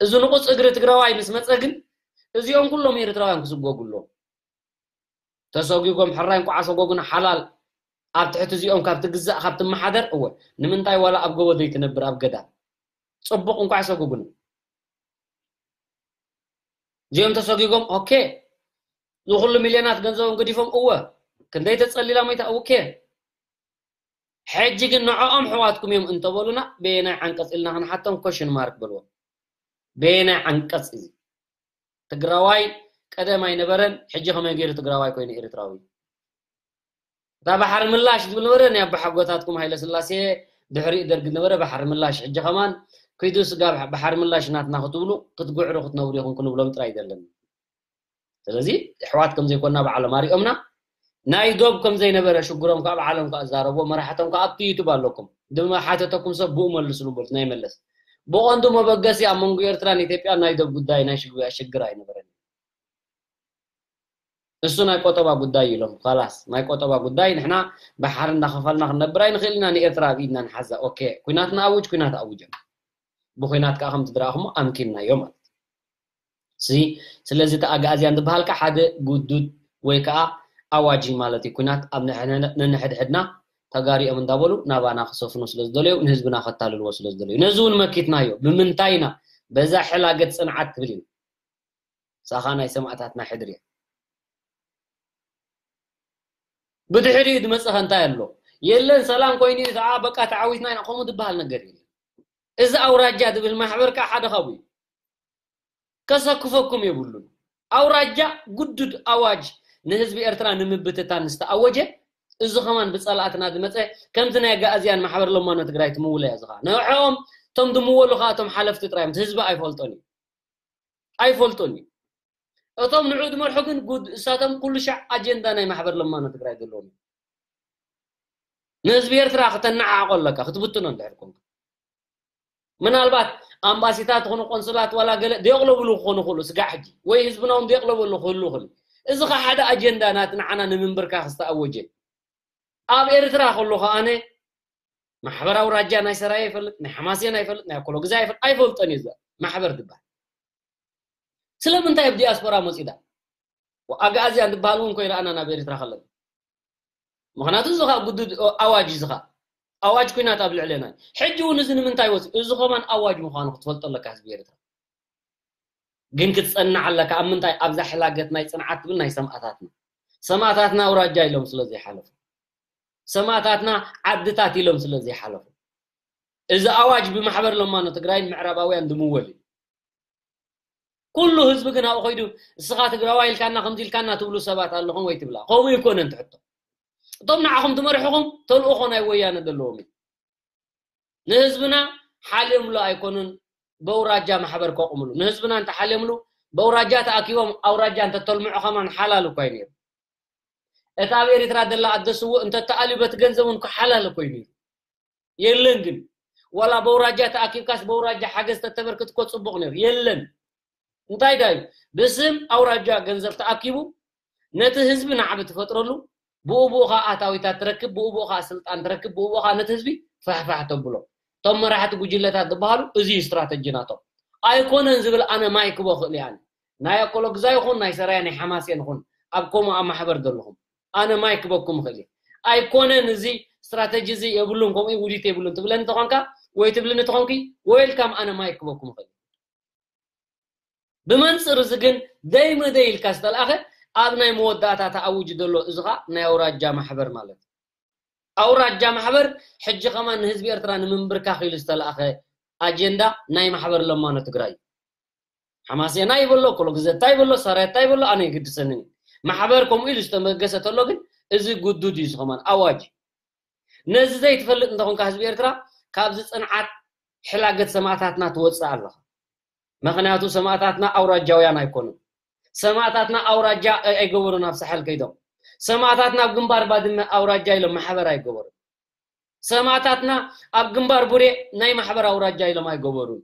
እዚ ንቑጽ እግሪ ትግራዋይ ምስ መጸ ግን እዚኦም ኩሎም ኤርትራውያን ክስጎጉ ኣለዎም። ተሰጒጎም ሕራይ እንቋዕ ሰጎጉና ሓላል ኣብ ትሕቲ እዚኦም ካብ ትግዛእ ካብ ትመሓደር፣ እወ፣ ንምንታይ ዋላ ኣብ ጎቦ ዘይትነብር ኣብ ገዳም? ጽቡቕ እንቋዕ ሰጎጉና። እዚኦም ተሰጒጎም፣ ኦኬ፣ እዚ ኩሉ ሚልዮናት ገንዘቦም ገዲፎም፣ እወ፣ ክንደይ ተጸሊሎም ኣይታ-፣ ኦኬ። ሕጂ ግን ንዕኦም ኣሕዋትኩም እዮም እንተበሉና፣ በየናይ ዓንቀጽ ኢልና ክንሓቶም ኮሽን ማርክ በልዎም። በየናይ ዓንቀጽ እዚ? ትግራዋይ ቀደም ኣይነበረን፣ ሕጂ ከመይ ገይሩ ትግራዋይ ኮይኑ ኤርትራዊ? እታ ባሕሪ ምላሽ ዝብል ነበረ፣ ናይ ኣቦሓጎታትኩም ሃይለ ስላሴ ድሕሪ ደርግ ነበረ፣ ባሕሪ ምላሽ። ሕጂ ከማን ኪዱ ስጋ ባሕሪ ምላሽ ናትና ክትብሉ ክትጉዕሩ ክትነብሩ ኢኹም ክንብሎም ጥራይ ኣይደለን። ስለዚ ኣሕዋት ከም ዘይኮና ባዕሎም ኣሪኦምና። ናይ ዶብ ከም ዘይነበረ ሽግሮም ከዓ ባዕሎም ከዓ ዛረብዎ፣ መራሕቶም ከዓ ኣብቲ ዩቱብ ኣለኩም። ድማ ሓተተኩም ሰብ ብኡ መልስሉ በሉት ናይ መለስ። ብቐንዱ መበገሲ ኣብ መንጎ ኤርትራን ኢትዮጵያን ናይ ዶብ ጉዳይ ናይ ሽግ-፣ ሽግር ኣይነበረን። እሱ ናይ ቆጠባ ጉዳይ ኢሎም፣ ኻላስ ናይ ቆጠባ ጉዳይ። ንሕና ባሕሪ እንዳኸፈልና ክንነብር ኣይንኽእል ኢና፣ ንኤርትራ ኣብ ኢድና ንሓዛ። ኦኬ፣ ኩናት ንኣውጅ፣ ኩናት ኣውጆም። ብኩናት ከዓ ከምቲ ዝረኣኹሞ ኣምኪንናዮ ማለት እዩ። ሲ-፣ ስለዚ እቲ ኣግኣዝያን ዝበሃል ከዓ ሓደ ጉዱድ ወይ ከዓ ኣዋጅ ማለት እዩ። ኩናት ኣብ ንሕነ-፣ ነንሕድሕድና ተጋሪኦም እንዳበሉ ናባና ክሰፍኑ ስለ ዝደለዩ፣ ንህዝብና ከታልልዎ ስለ ዝደለዩ። ነዚ እውን መኪትናዮ። ብምንታይ ኢና? በዛ ሕላገት ጽንዓት ትብል ኢና። ሳኻ ናይ ሰማእታትና ሕድሪ እያ። ብድሕሪኡ ዝመጸኸ እንታይ ኣሎ? የለን፣ ሰላም ኮይኑ እዩ፣ ሰዓ በቃ ተዓዊትና ኢና፣ ከምኡ ዝበሃል ነገር የለን። እዚ ኣውራጃ ዝብል ማሕበር ከዓ ሓደ ካብኡ እዩ። ከሰክፈኩም የብሉን። ኣውራጃ ግዱድ ኣዋጅ ንህዝቢ ኤርትራ ንምብትታን ዝተኣወጀ፣ እዚ ከማን ብጸላእትና ዝመጸ፣ ከምዚ ናይ ኣግኣዝያን ማሕበር ለማኖ ትግራይ ትምውለ እያ። እዚ ከዓ ንዕኦም፣ እቶም ዝምወሉ ከዓ እቶም ሓለፍቲ ጥራይ እዮም፣ እቲ ህዝቢ ኣይፈልጦን እዩ። ኣይፈልጦን እዩ። እቶም ንዑ ዝመርሑ ግን ጉድ፣ እሳቶም ኩሉ ሻዕ ኣጀንዳ ናይ ማሕበር ለማኖ ትግራይ ዘለዎም እዮም። ንህዝቢ ኤርትራ ክተነዓዕቆ ኣለካ፣ ክትብትኖ እንድሕር ኮንካ። ምናልባት ኣምባሲታት ይኹኑ ቆንስላት ዋላ ገለ ደየቕለብሉ ክኾኑ ይኽእሉ፣ ስጋዕ ሕጂ። ወይ ህዝብና እውን ደየቕለበሉ ክህሉ ይኽእል። እዚ ኸዓ ሓደ ኣጀንዳ ናቲ ንዓና ንምንብርካኽ ዝተኣወጀ። ኣብ ኤርትራ ከለኹ ኣነ ማሕበር ኣውራጃ ናይ ሰራየ ይፈልጥ፣ ናይ ሓማሴን ኣይፈልጥ፣ ናይ ኣኮሎግዛ ኣይፈልጥ፣ ኣይፈልጦን እዩ። እዚ ማሕበር ዝበሃል ስለምንታይ ኣብ ዲያስፖራ መጺዳ? ኣግኣዝያን ዝበሃል እውን ኮይረኣና ናብ ኤርትራ ከለና። ምኽንያቱ እዚ ኸኣ ግዱድ ኣዋጅ፣ እዚ ኸኣ ኣዋጅ ኲናት ኣብ ልዕሌና እዩ። ሕጂ እውን እዚ ንምንታይ ወፂኡ? እዚ ኸማን ኣዋጅ ምዃኑ ክትፈልጦ ኣለካ ህዝቢ ኤርትራ። ግን ክትጸንዕ ኣለካ። ኣብ ምንታይ? ኣብዛ ሕላገት ናይ ጽንዓት ትብል ናይ ሰማእታትና። ሰማእታትና ኣውራጃ ኢሎም ስለ ዘይሓለፉ፣ ሰማእታትና ዓድታት ኢሎም ስለ ዘይሓለፉ፣ እዚ ኣዋጅ ብማሕበር ለማኖ ትግራይን ምዕራባውያን ድምወል እዩ። ኩሉ ህዝቢ ግን ኣብኡ ኸይዱ፣ "እስኻ ትግራዋይ ኢልካና፣ ከምዚ ኢልካና" ትብሉ ሰባት ኣለኹም ወይ ትብላ። ከምኡ ኣይኮነን ትሕቶ። እቶም ንዓኹም ዝመርሕኹም ተልእኾ ናይ ወያነ ዘለዎም እዩ። ንህዝብና ሓልዮምሉ ኣይኮኑን በውራጃ ማሕበር ከቑምሉ። ንህዝብና እንተሓልዮምሉ፣ በውራጃ ተኣኪቦም ኣውራጃ እንተተልምዑ ከማን ሓላል እኳ እዩ ነይሩ። እታ ኣብ ኤሪትራ ዘላ ኣደ ስውእ እንተተኣልዩ በቲ ገንዘብ እውን እኮ ሓላል እኮ እዩ ነይሩ። የለን ግን፣ ዋላ በውራጃ ተኣኪብካስ በውራጃ ሓገዝ ተተበርክት እኮ ጽቡቕ ነይሩ። የለን። እንታይ ዳዩ? ብስም ኣውራጃ ገንዘብ ተኣኪቡ ነቲ ህዝቢ ናዕቢ ትፈጥረሉ፣ ብኡ ብኡ ኸኣ ኣታዊታት ትረክብ፣ ብኡ ብኡ ኸኣ ስልጣን ትረክብ፣ ብኡ ብኡ ኸኣ ነቲ ህዝቢ ፋሕፋሕ ተብሎ። እቶም መራሕቲ ጉጅለታት ዝበሃሉ እዚ እዩ ስትራተጂ ናቶም። ኣይኮነን ዝብል ኣነ ማይ ክቦ ክእል እየ ኣነ። ናይ ኣኮሎግዛ ይኹን ናይ ሰራየ ናይ ሓማሴን ይኹን ኣብ ከምኡ ኣብ ማሕበር ዘለኹም ኣነ ማይ ክበኩም እኽእል እየ። ኣይኮነን እዚ ስትራተጂ እዚ የብሉን ከምኡ እዩ ውዲት የብሉን ትብለኒ ተኾንካ ወይ ትብልኒ ተኾንኪ ወይልካም ኣነ ማይ ክበኩም እኽእል እየ። ብመንጽር እዚ ግን ደይ መደይ ኢልካ ዝተልኣኸ ኣብ ናይ መወዳእታ ተኣውጅ ዘሎ እዚ ኸኣ ናይ ኣውራጃ ማሕበር ማለት እዩ። ኣውራጃ ማሕበር ሕጂ ከማን ንህዝቢ ኤርትራ ንምንብርካኽ ኢሉ ዝተልኣኸ ኣጀንዳ ናይ ማሕበር ለማኖ ትግራይ እዩ። ሓማሴና ይበሎ፣ ኮሎግዘታ ይበሎ፣ ሰረታ ይበሎ ኣነ ይግድሰንን እዩ። ማሕበር ከምኡ ኢሉ ዝተመገሰ ተሎ ግን እዚ ግዱድ እዩ ዝኸማን ኣዋጅ እዩ። ነዚ ዘይትፈልጥ እንተኾንካ ህዝቢ ኤርትራ ካብዚ ጽንዓት ሕላገት ሰማእታትና ትወጽእ ኣለኻ። ምኽንያቱ ሰማእታትና ኣውራጃውያን ኣይኮኑን። ሰማእታትና ኣውራጃ ኣይ-፣ ኣይገበሩን ኣብ ሳሕል ከይዶም። ሰማእታትና ኣብ ግንባር ባድመ ኣውራጃ ኢሎም ማሕበር ኣይገበሩን። ሰማእታትና ኣብ ግንባር ቡሬ ናይ ማሕበር ኣውራጃ ኢሎም ኣይገበሩን።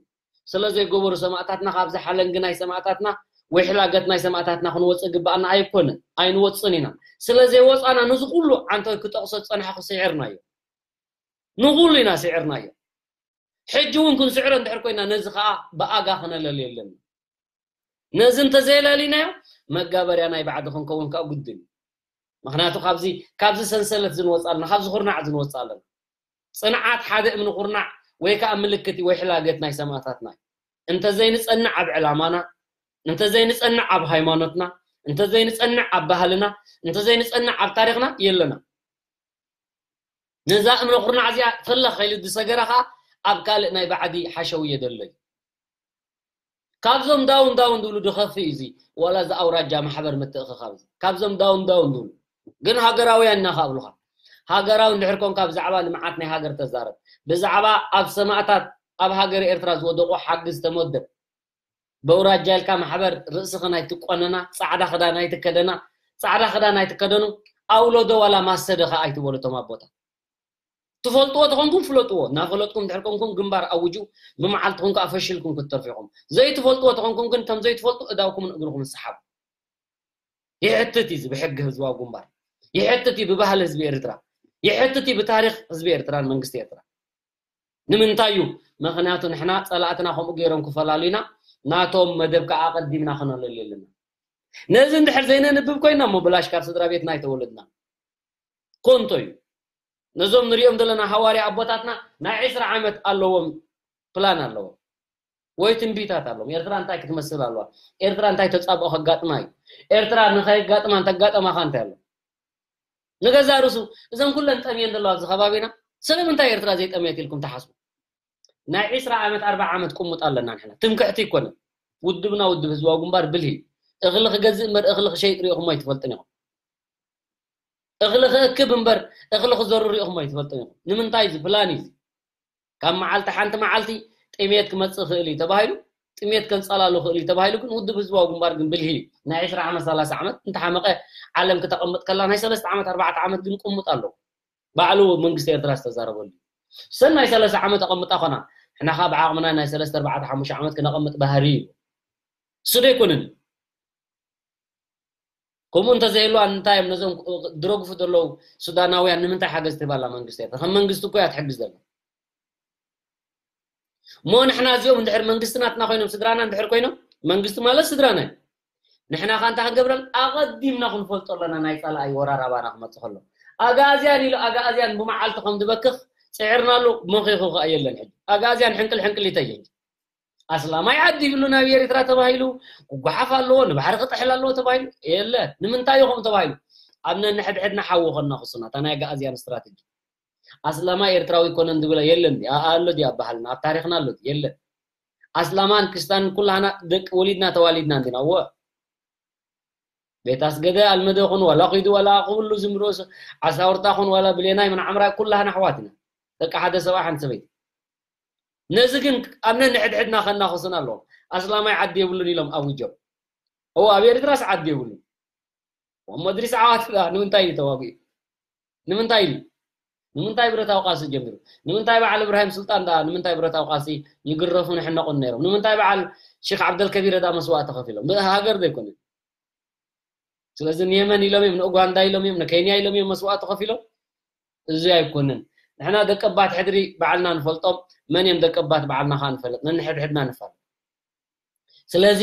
ስለ ዘይገበሩ ሰማእታትና ካብዚ ሓለንጊ ናይ ሰማእታትና ወይ ሕላገት ናይ ሰማእታትና ክንወጽእ ግባኣና ኣይኮነን። ኣይንወጽን ኢና። ስለ ዘይወጻና ነዚ ኩሉ ዓንተወይ ክጠቕሶ ዝጸናሕኩ ስዒርናዮ። ንኹሉ ኢና ስዒርናዮ። ሕጂ እውን ክንስዕሮ እንድሕር ኮይና ነዚ ኸኣ ብኣጋ ክነለል የለን። ነዚ እንተዘየላሊናዮ መጋበርያ ናይ ባዕዲ ክንከውን ከዓ ግድን እዩ። ምኽንያቱ ካብዚ፣ ካብዚ ሰንሰለት ዝንወጽ ኣለና፣ ካብዚ ኩርናዕ ዝንወጽ ኣለና። ጽንዓት ሓደ እምኒ ኩርናዕ ወይ ከዓ ምልክት ወይ ሕላገት ናይ ሰማእታትና እዩ። እንተዘይንጸንዕ ኣብ ዕላማና፣ እንተዘይንጸንዕ ኣብ ሃይማኖትና፣ እንተዘይንጸንዕ ኣብ ባህልና፣ እንተዘይንጸንዕ ኣብ ታሪኽና የለና። ነዛ እምነ ኩርናዕ እዚኣ ፈለኽ ከይሉ ዝሰገረ ኸኣ ኣብ ካልእ ናይ ባዕዲ ሓሸውየ ዘሎ እዩ። ካብዞም ዳውን ዳውን ዝብሉ ድኸፍእ እዩ እዚ። ዋላ እዚ ኣውራጃ ማሕበር ምትእኽኻብ እዚ ካብዞም ዳውን ዳውን ዝብሉ ግን ሃገራውያን ኢና ካብሉኻ። ሃገራዊ እንድሕር ኮንካ ብዛዕባ ልምዓት ናይ ሃገር ተዛረብ። ብዛዕባ ኣብ ሰማእታት ኣብ ሃገር ኤርትራ ዝወደቑ ሓግዝ ተመደብ። በውራጃ ኢልካ ማሕበር ርእስኽን ኣይትቆነና፣ ጻዕዳ ክዳን ኣይትከደና፣ ጻዕዳ ክዳን ኣይትከደኑ፣ ኣውለዶ ዋላ ማሰደ ከኣ ኣይትበሉ እቶም ኣቦታት። ትፈልጥዎ ተኾንኩም ፍለጥዎ፣ እናፈለጥኩም ድሕር ኮንኩም ግንባር ኣውጁ፣ ብመዓልትኹም ከኣ ፈሽልኩም ክትተርፉ ኢኹም። ዘይትፈልጥዎ ተኾንኩም ግን ከም ዘይትፈልጡ እዳውኩምን እግርኹምን ሰሓቡ። ይሕትት እዩ ብሕጊ ህዝባዊ ግንባር፣ ይሕትት እዩ ብባህሊ ህዝቢ ኤርትራ፣ ይሕትት እዩ ብታሪኽ ህዝቢ ኤርትራን መንግስቲ ኤርትራ። ንምንታይ እዩ? ምኽንያቱ ንሕና ጸላእትና ከምኡ ገይሮም ክፈላሉና ናቶም መደብ ከዓ ኣቐዲምና ክነለልዮ ኣለና። ነዚ እንድሕር ዘይነንብብ ኮይና እሞ ብላሽ ካብ ስድራ ቤትና ኣይተወለድና። ኮንቶ እዩ። ነዞም ንሪኦም ዘለና ሃዋርያ ኣቦታትና ናይ ዕስራ ዓመት ኣለዎም፣ ፕላን ኣለዎም ወይ ትንቢታት ኣለዎም። ኤርትራ እንታይ ክትመስል ኣለዋ? ኤርትራ እንታይ ተጻብኦ ከጋጥማ እዩ? ኤርትራ ንኸየጋጥማ እንተጋጠማኻ እንታይ ኣሎ? ንገዛ ርእሱ እዘን ኩለን ጠምየን ዘለዋ ኣብዚ ከባቢና ስለምንታይ ኤርትራ ዘይጠምየት ኢልኩም ትሓስቡ? ናይ ዕስራ ዓመት ኣርባዓ ዓመት ቁሙጥ ኣለና ንሕና። ትምክሕቲ ኣይኮነን። ውድብና ውድብ ህዝባዊ ግንባር ብልሂ እዩ። እኽሊ ክገዝእ እምበር እኽሊ ክሸይጥ ሪኢኹም ኣይትፈልጥን ኢኹም። እኽሊ ክእክብ እምበር እኽሊ ክዘሩ ሪኢኹም ኣይትፈልጥን ኢኹም። ንምንታይ እዚ ፕላን እዩ እዚ? ካብ መዓልቲ ሓንቲ መዓልቲ ጥሜት ክመጽእ ይኽእል እዩ ተባሂሉ፣ ጥሜት ከንጸላሉ ይኽእል እዩ ተባሂሉ፣ ግን ውድብ ህዝባዊ ግንባር ግን ብልሂ እዩ። ናይ ዕስራ ዓመት ሰላሳ ዓመት እንተሓመቐ ዓለም ክተቐምጥ ከላ ናይ ሰለስተ ዓመት ኣርባዕተ ዓመት ግን ቁሙጥ ኣለዎ። ባዕሉ መንግስቲ ኤርትራ ዝተዛረበሉ እዩ። ሰናይ ሰለስተ ዓመት ኣቐምጣ ኾና፣ ንሕና ኸኣ ብዓቕምና ናይ ሰለስተ፣ ኣርባዕተ፣ ሓሙሽተ ዓመት ክነቐምጥ ባህሪ እዩ። እሱ ዶ ኣይኮነን? ከምኡ እንተዘይህልዋ እንታይ እዮም ነዞም ድረግፉ ዘለዉ ሱዳናውያን ንምንታይ ሓገዝ ትህባላ መንግስቲ ኤርትራ? ከም መንግስቲ እኮ እያ ትሕግዝ ዘላ። እሞ ንሕና እዚኦም እንድሕር መንግስቲ ናትና ኮይኖም ስድራና እንድሕር ኮይኖም መንግስቲ ማለት ስድራና እዩ። ንሕና ኸ እንታይ ክንገብረን ኣቐዲምና ክንፈልጦ ኣለና ናይ ጸላኢ ወራር ኣባና ክመጽእ ከሎ። ኣጋእዝያን ኢሉ ኣጋእዝያን ብመዓልቲ ከም ዝበክኽ ጽዒርናሉ መኺኹ ኸኣ የለን ሕጂ። ኣጋእዝያን ሕንቅል ሕንቅል ይተየ ሕጂ። ኣስላማይ ዓዲ ይብሉ ናብ ኤርትራ ተባሂሉ ክጓሓፍ ኣለዎ ንባሕሪ ክጥሕል ኣለዎ ተባሂሉ የለ ንምንታይ እዩ ከምኡ ተባሂሉ ኣብ ነንሕድሕድና ሓዊ ከናኽሱና እታ ናይ ኣጋእዝያን ስትራተጂ ኣስላማይ ኤርትራዊ ይኮነን ዝብለ የለን ኣሎ ድዩ ኣብ ባህልና ኣብ ታሪክና ኣሎ ድዩ የለን ኣስላማን ክስታንን ኩላህና ደቂ ወሊድና ተዋሊድና እንዲና እወ ቤት ኣስገደ ኣልመደ ኹን ዋላ ኺዱ ዋላ ክብሉ ዝምርስ ዓሳውርታ ኹን ዋላ ብሌናይ ምናዓምራይ ኩላህና ኣሕዋት ኢና ደቂ ሓደ ሰብኣይ ሓንቲ ሰበይቲ ነዚ ግን ኣብ ነንሕድሕድና ከናኸሱን ኣለዎም ኣስላማይ ዓዲ የብሉን ኢሎም ኣውጆም እዎ ኣብ ኤርትራስ ዓዲ የብሉን ወሞ ድሪስ ዓዋት ዳ ንምንታይ እዩ ተዋጊኡ ንምንታይ እዩ ንምንታይ ብረታዊ ቃልሲ ጀሚሩ ንምንታይ በዓል እብራሂም ሱልጣን ዳ ንምንታይ ብረታዊ ቃልሲ ይግረፉን ይሕነቁን ነይሮም ንምንታይ በዓል ሼክ ዓብደልከቢር ዳ መስዋእቲ ከፊሎም ሃገር ዘይኮነ ስለዚ ንየመን ኢሎም እዮም ንኡጋንዳ ኢሎም እዮም ንኬንያ ኢሎም እዮም መስዋእቲ ከፊሎም እዚ ኣይኮነን ንሕና ደቀባት ሕድሪ በዓልና ንፈልጦም መን እዮም ደቀባት በዓልና ከዓ ንፈልጥ ነንሕድሕድና ንፋል ስለዚ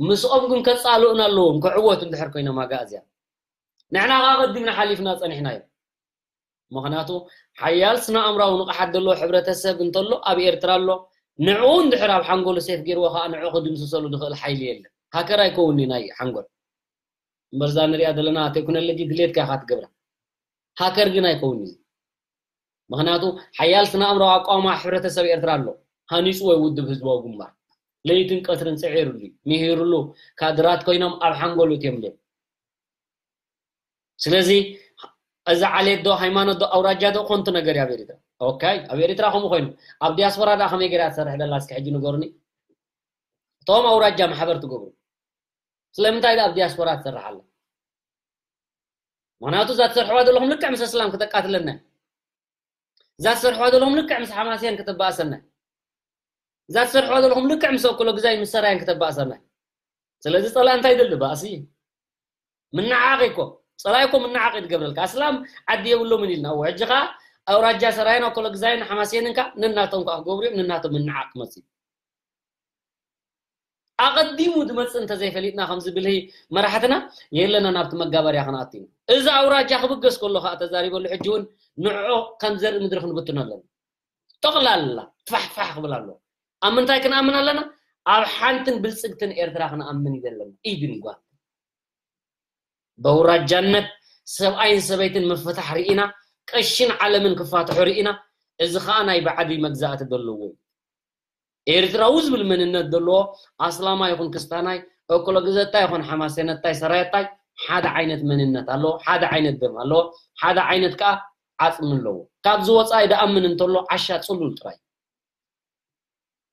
ምስኦም ግን ከፃልኡና ኣለዎም ክዕወቱ እንድሕር ኮይኖም ኣጋእዝያን ንሕና ከዓ ቀዲምና ሓሊፍና ፀኒሕና እዮም ምክንያቱ ሓያል ስነ ኣእምራዊ ንቕሓት ዘለዎ ሕብረተሰብ እንተሎ ኣብ ኤርትራ ኣሎ ንዕኡ እንድሕር ኣብ ሓንጎሉ ሴፍ ገይርዎ ከዓ ንዕኡ ክድምስሰሉ ዝኽእል ሓይሊ የለን ሃከር ኣይከውን ናይ ሓንጎል እምበርዛ ንሪኣ ዘለና ቴክኖሎጂ ድሌትካ ኢኻ ትገብራ ሃከር ግን ኣይከውን እዩ ምኽንያቱ ሓያል ስነ ኣእምራዊ ኣቋውማ ሕብረተሰብ ኤርትራ ኣሎ ሃኒፅዎ ውድብ ህዝባዊ ግንባር ለይትን ቀትርን ፅዒሩሉ ምሂሩሉ ካድራት ኮይኖም ኣብ ሓንጎሉ እትዮም ለ ስለዚ እዚ ዓሌት ዶ ሃይማኖት ዶ ኣውራጃ ዶ ኮንቱ ነገር ኣብ ኤርትራ ኦካይ ኣብ ኤርትራ ከምኡ ኮይኑ ኣብ ዲያስፖራ ዳ ከመይ ገይራ ትሰርሕ ደላ እስኪ ሕጂ ንገሩኒ እቶም ኣውራጃ ማሕበር ትገብሩ ስለምንታይ ኣብ ዲያስፖራ ትሰርሕ ኣላ ምክንያቱ እዛ ትሰርሕዋ ዘለኹም ልክዕ ምስ እስላም ክተቃትለና እዛ ትሰርሕዋ ዘለኹም ልክዕ ምስ ሓማስያን ክተባእሰና እዛ ትሰርሕዋ ዘለኹም ልክዕ ምስ ኣኩሎ ግዛይ ምስ ሰራያን ክተባእሰና ስለዚ ፀላእ እንታይ ይደሊ ባእሲ ምናዓቕ እኮ ፀላእ እኮ ምናዓቕ ይትገብረልካ ኣስላም ዓዲ የብሎምን ኢልና እዎ ሕጂ ከዓ ኣውራጃ ሰራየን ኣኮሎ ግዛይን ሓማስየንን ከዓ ነናቶም ከዓ ክገብሩ እዮም ነናቶም ምናዓቕ ክመፅእ ኣቐዲሙ ዝመፅእ እንተዘይፈሊጥና ከምዚ ብልሂ መራሕትና የለና ናብቲ መጋበርያ ክንኣቱ ኢና እዚ ኣውራጃ ክብገስ ከሎ ከዓ ተዛሪበሉ ሕጂ እውን ንዕዑ ከም ዘርኢ ምድሪ ክንብትኖ ኣለና ጠቕላላ ፋሕፋሕ ክብል ኣሎ ኣብ ምንታይ ክንኣምን ኣለና ኣብ ሓንትን ብልፅግትን ኤርትራ ክንኣምን እዩ ዘለና ኢድን ጓል በውራጃነት ሰብኣይን ሰበይትን ምፍታሕ ርኢና ቀሽን ዓለምን ክፋትሑ ርኢና እዚ ከዓ ናይ ባዕዲ መግዛእቲ ዘለዎ እዩ ኤርትራዊ ዝብል መንነት ዘለዎ ኣስላማይ ይኹን ክስታናይ፣ ኦኮሎግዘታይ ይኹን ሓማሴነታይ ሰራየታይ ሓደ ዓይነት መንነት ኣለዎ፣ ሓደ ዓይነት ደም ኣለዎ፣ ሓደ ዓይነት ከዓ ዓፅሚ ኣለዎ። ካብዚ ወፃኢ ደኣምን እንተሎ ዓሻ ፅሉል ጥራይ።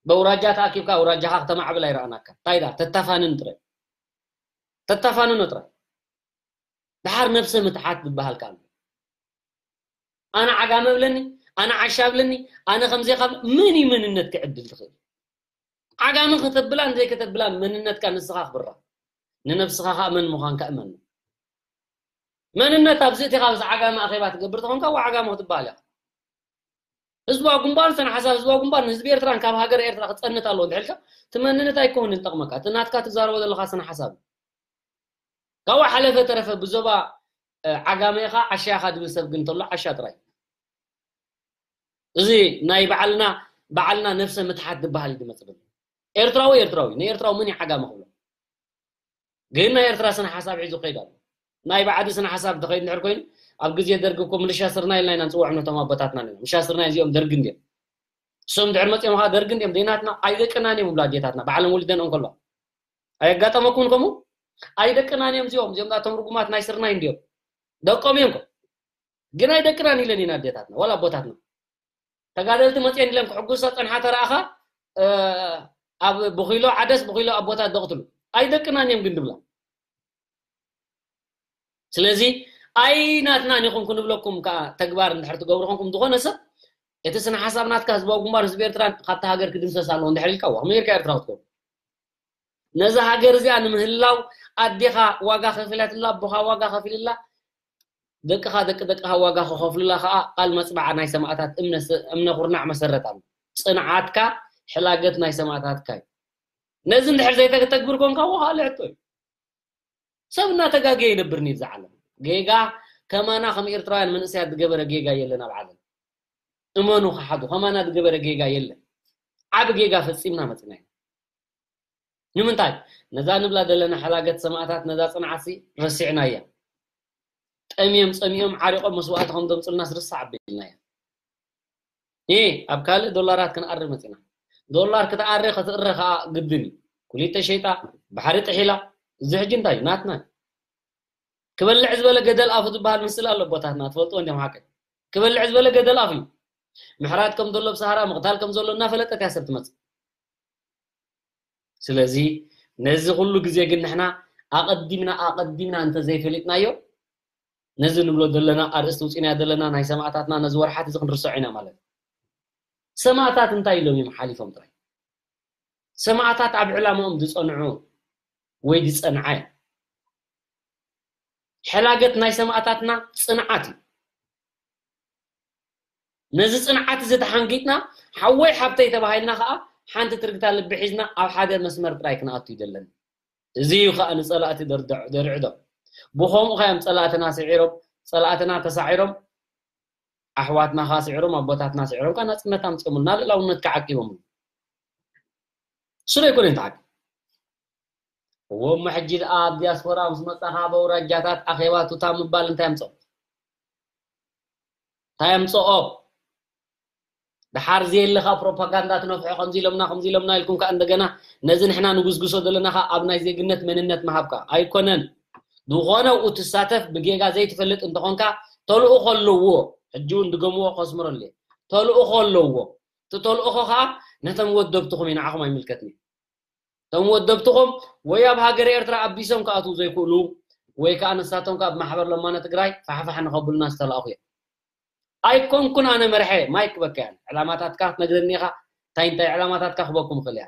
በውራጃ ተኣኪብካ ውራጃኻ ክተማዕብል ኣይረኣናካ። እንታይ ዳ ተታፋንን ጥራይ፣ ተታፋንኖ ጥራይ። ድሓር ነብሰ ምትሓት ዝበሃል ከኣ ኣሎ። ኣነ ዓጋመ ብለኒ፣ ኣነ ዓሻ ብለኒ፣ ኣነ ከምዚ ካብ መን እዩ መንነት ክዕድል ትኽእል? ዓጋመ ከተብላን ዘይከተብላን መንነትካ ንስኻ ክብራ፣ ንነብስኻ ከዓ መን ምዃንካ እመን። መንነት ኣብዚ እቲ ካብ ዓጋመ ኣኼባ ትገብር ተኾንካ እዋ ዓጋመ ክትበሃል ኢኻ። ህዝባዊ ግንባር፣ ስነ ሓሳብ ህዝባዊ ግንባር ንህዝቢ ኤርትራን ካብ ሃገር ኤርትራ ክፀንት ኣለዎ እንድሕልካ ትመንነት ኣይከውን ዝጠቕመካ። እቲ ናትካ ትዛረቦ ዘለኻ ስነ ሓሳብ ካብኡ ሓለፈ ተረፈ ብዞባ ዓጋመ ኢኻ ዓሻ ኢኻ ድብል ሰብ ግን እንተሎ ዓሻ ጥራይ። እዚ ናይ ባዕልና ባዕልና ነብሰ ምትሓት ዝበሃል እዩ ዝመፅእ ዘሎ። ኤርትራዊ ኤርትራዊ ንኤርትራዊ ምን ዓጋመ ክብሎ? ግን ናይ ኤርትራ ስነ ሓሳብ ሒዙ ከይድ ኣሎ። ናይ ባዕዲ ስነ ሓሳብ ተኸይድ እንድሕር ኮይኑ ኣብ ግዜ ደርጊ እኮ ምልሻ ስርናይ ኢልና ኢና ንፅውዖም ነቶም ኣቦታትና ነና። ምልሻ ስርናይ እዚኦም ደርጊ እንዲዮም። እሶም ድሕር መፂኦም ከዓ ደርጊ እንዲዮም ዘይናትና ኣይደቅናን እዮም ብላ ኣዴታትና ባዕለን ወሊደን እንከሎ ኣየጋጠመኩም ከምኡ? ኣይደቅናን እዮም እዚኦም፣ እዚኦም እቶም ርጉማት ናይ ስርናይ እንዲዮም። ደቆም እዮም እኮ። ግን ኣይደቅናን ኢለን ኢና ኣዴታትና ዋላ ኣቦታትና። ተጋደልቲ መፅየን ኢለን ክሕጉሳ ፀንሓ ተረኣኻ ኣብ ብኪሎ ዓደስ ብኪሎ ኣቦታት ደቕትሉ ኣይደቅናን እዮም ግን ድብላ። ስለዚ ኣይ ናትናን ኢኹም ክንብለኩም ከዓ ተግባር እንድሕር ትገብሩ ኮንኩም ዝኾነ ሰብ እቲ ስነ ሓሳብ ናትካ ህዝባዊ ግንባር ህዝቢ ኤርትራ ካብቲ ሃገር ክድምሰስ ኣለዎ እንድሕር ኢልካ ዋ ከመይ ጌርካ ኤርትራ ክትገብሩ? ነዛ ሃገር እዚኣ ንምህላው ኣዴኻ ዋጋ ከፊላትላ ኣቦኻ ዋጋ ከፊልላ ደቅኻ ደቂ ደቅኻ ዋጋ ክኸፍሉላ ከዓ ቃል መፅባዓ ናይ ሰማእታት እምነ ኩርናዕ መሰረት ኣሎ። ፅንዓትካ ሕላገት ናይ ሰማእታትካ እዩ። ነዚ እንድሕር ዘይተተግብር ኮንካ እዎ ካልእ ሕቶ እዩ። ሰብ እናተጋገየ ይነብር ንብዛ ዓለም ጌጋ ከማና ከም ኤርትራውያን መንእሰያት ዝገበረ ጌጋ የለን ኣብ ዓለም። እመኑ ክሓዱ ከማና ዝገበረ ጌጋ የለን። ዓብ ጌጋ ፈፂምና መፅና ኢና። ንምንታይ ነዛ ንብላ ዘለና ሓላገት ሰማእታት ነዛ ፅንዓትሲ ረሲዕናያ? ጠምዮም ፀሚኦም ዓሪቆም መስዋእቲ ከም ዘምፅልና ስርሳ ኣቢልናያ። እ ኣብ ካልእ ዶላራት ክንኣሪ መፂና። ዶላር ክትኣሪ ክትእረ ከዓ ግድን እዩ። ኩሊተ ሸይጣ ባሕሪ ጥሒላ። እዚ ሕጂ እንታይ እዩ ናትና? ክበልዕ ዝበለ ገደል ኣፉ ዝበሃል ምስል ኣሎ ኣቦታትና ትፈልጥዎ እንዲም ሓቂ። ክበልዕ ዝበለ ገደል ኣፉ እዩ። ምሕራት ከም ዘሎ ብሰሃራ ምቕታል ከም ዘሎ እናፈለጠት እያ ሰብ ትመፅእ። ስለዚ ነዚ ኩሉ ግዜ ግን ንሕና ኣቐዲምና ኣቐዲምና እንተዘይፈሊጥናዮ ነዚ ንብሎ ዘለና ኣርእስቲ ውፂናዮ ዘለና ናይ ሰማእታትና ነዚ ወርሓት እዚ ክንርስዖ ኢና ማለት እዩ። ሰማእታት እንታይ ኢሎም እዮም ሓሊፎም ጥራይ? ሰማእታት ኣብ ዕላማኦም ዝፀንዑ ወይ ዝፀንዓ እዮም። ሕላገት ናይ ሰማእታትና ፅንዓት እዩ። ነዚ ፅንዓት እዚ ተሓንጊጥና ሓወይ ሓብተይ ተባሂልና ከዓ ሓንቲ ትርግታ ልቢ ሒዝና ኣብ ሓደ መስመር ጥራይ ክንኣቱ ይደለና። እዚ እዩ ከዓ ንፀላእቲ ደርድዖ- ደርዕዶ። ብኸምኡ ከዮም ፀላእትና ስዒሮም፣ ፀላእትና ተሳዒሮም፣ ኣሕዋትና ከዓ ስዒሮም፣ ኣቦታትና ስዒሮም ከዓ ናፅነት ኣምፅኦምልና፣ ልእላውነት ከዓ ዓቂቦምሉ። እሱ ዶ ኣይኮነ ተዓቂ እዎ እሞ ሕጂ ደኣ ኣብ ዲያስፖራ ምስ መጻኻ በውራጃታት ኣኼባ ቱታ ምባል እንታይ ኣምጽኦ? እንታይ ኣምጽኦ? ድሓር ዘየለኻ ፕሮፓጋንዳ ትነፍሖ ከምዚ ኢሎምና ከምዚ ኢሎምና ኢልኩም ከኣ እንደገና ነዚ ንሕና ንጉስጉሶ ዘለና ከኣ ኣብ ናይ ዜግነት መንነት ምሃብካ ኣይኮነን። ዝኾነ ኣብኡ ትሳተፍ ብጌጋ ዘይትፈልጥ እንተኾንካ ተልእኾ ኣለዎ። ሕጂ እውን ድገምዎ ከስምረሉ እየ። ተልእኾ ኣለዎ። እቲ ተልእኾ ከኣ ነቶም ወደብትኹም እዩ፣ ንዓኹም ኣይምልከትን እዩ። እቶም ወደብትኹም ወይ ኣብ ሃገረ ኤርትራ ኣቢሶም ክኣትዉ ዘይክእሉ ወይ ከኣ ንሳቶም ከኣ ኣብ ማሕበር ለማኖ ትግራይ ፋሕፋሕ ንኸብሉና ዝተላእኹ እዮም። ኣይኮንኩን ኣነ መርሐ ማይክ ክበካ እያ። ዕላማታትካ ክትነግረኒ ኢኻ፣ እንታይ እንታይ ዕላማታትካ ክበኩም እኽእል እያ።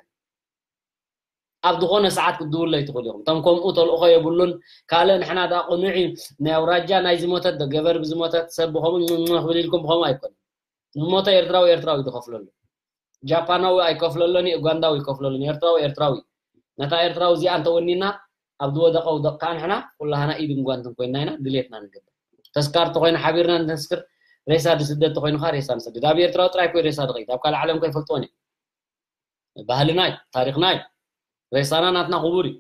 ኣብ ዝኾነ ሰዓት ክትድውለይ ትኽእሉ ኢኹም። እቶም ከምኡ ተልእኾ የብሉን፣ ካልእ ንሕና ደኣ ቅኑዕ እዩ፣ ናይ ኣውራጃ ናይ ዝሞተት ዶ ገበር ብዝሞተት ሰብ ብኸምኡ ክብል ኢልኩም ብኸምኡ ኣይኮነን። ዝሞተ ኤርትራዊ ኤርትራዊ እዩ ዝኸፍለሉ። ጃፓናዊ ኣይከፍለሎን እዩ፣ ኡጋንዳዊ ኣይከፍለሉን። ኤርትራዊ ኤርትራዊ። ነታ ኤርትራዊ እዚኣ እንተወኒና ኣብ ዝወደቐ ውደቕ ከኣ ንሕና ኩላህና ኢድን ጓንትን ኮይንና ኢና ድሌትና ንገብር። ተስካር ተኾይኑ ሓቢርና ንተስክር፣ ሬሳ ድስደድ ተኾይኑ ከኣ ሬሳ ንሰድድ። ኣብ ኤርትራዊ ጥራይ ኮይ ሬሳ ድኸይድ፣ ኣብ ካልእ ዓለም ኮይ ፈልጥዎን እዮም። ባህልና እዩ፣ ታሪኽና እዩ። ሬሳና ናትና ክቡር እዩ።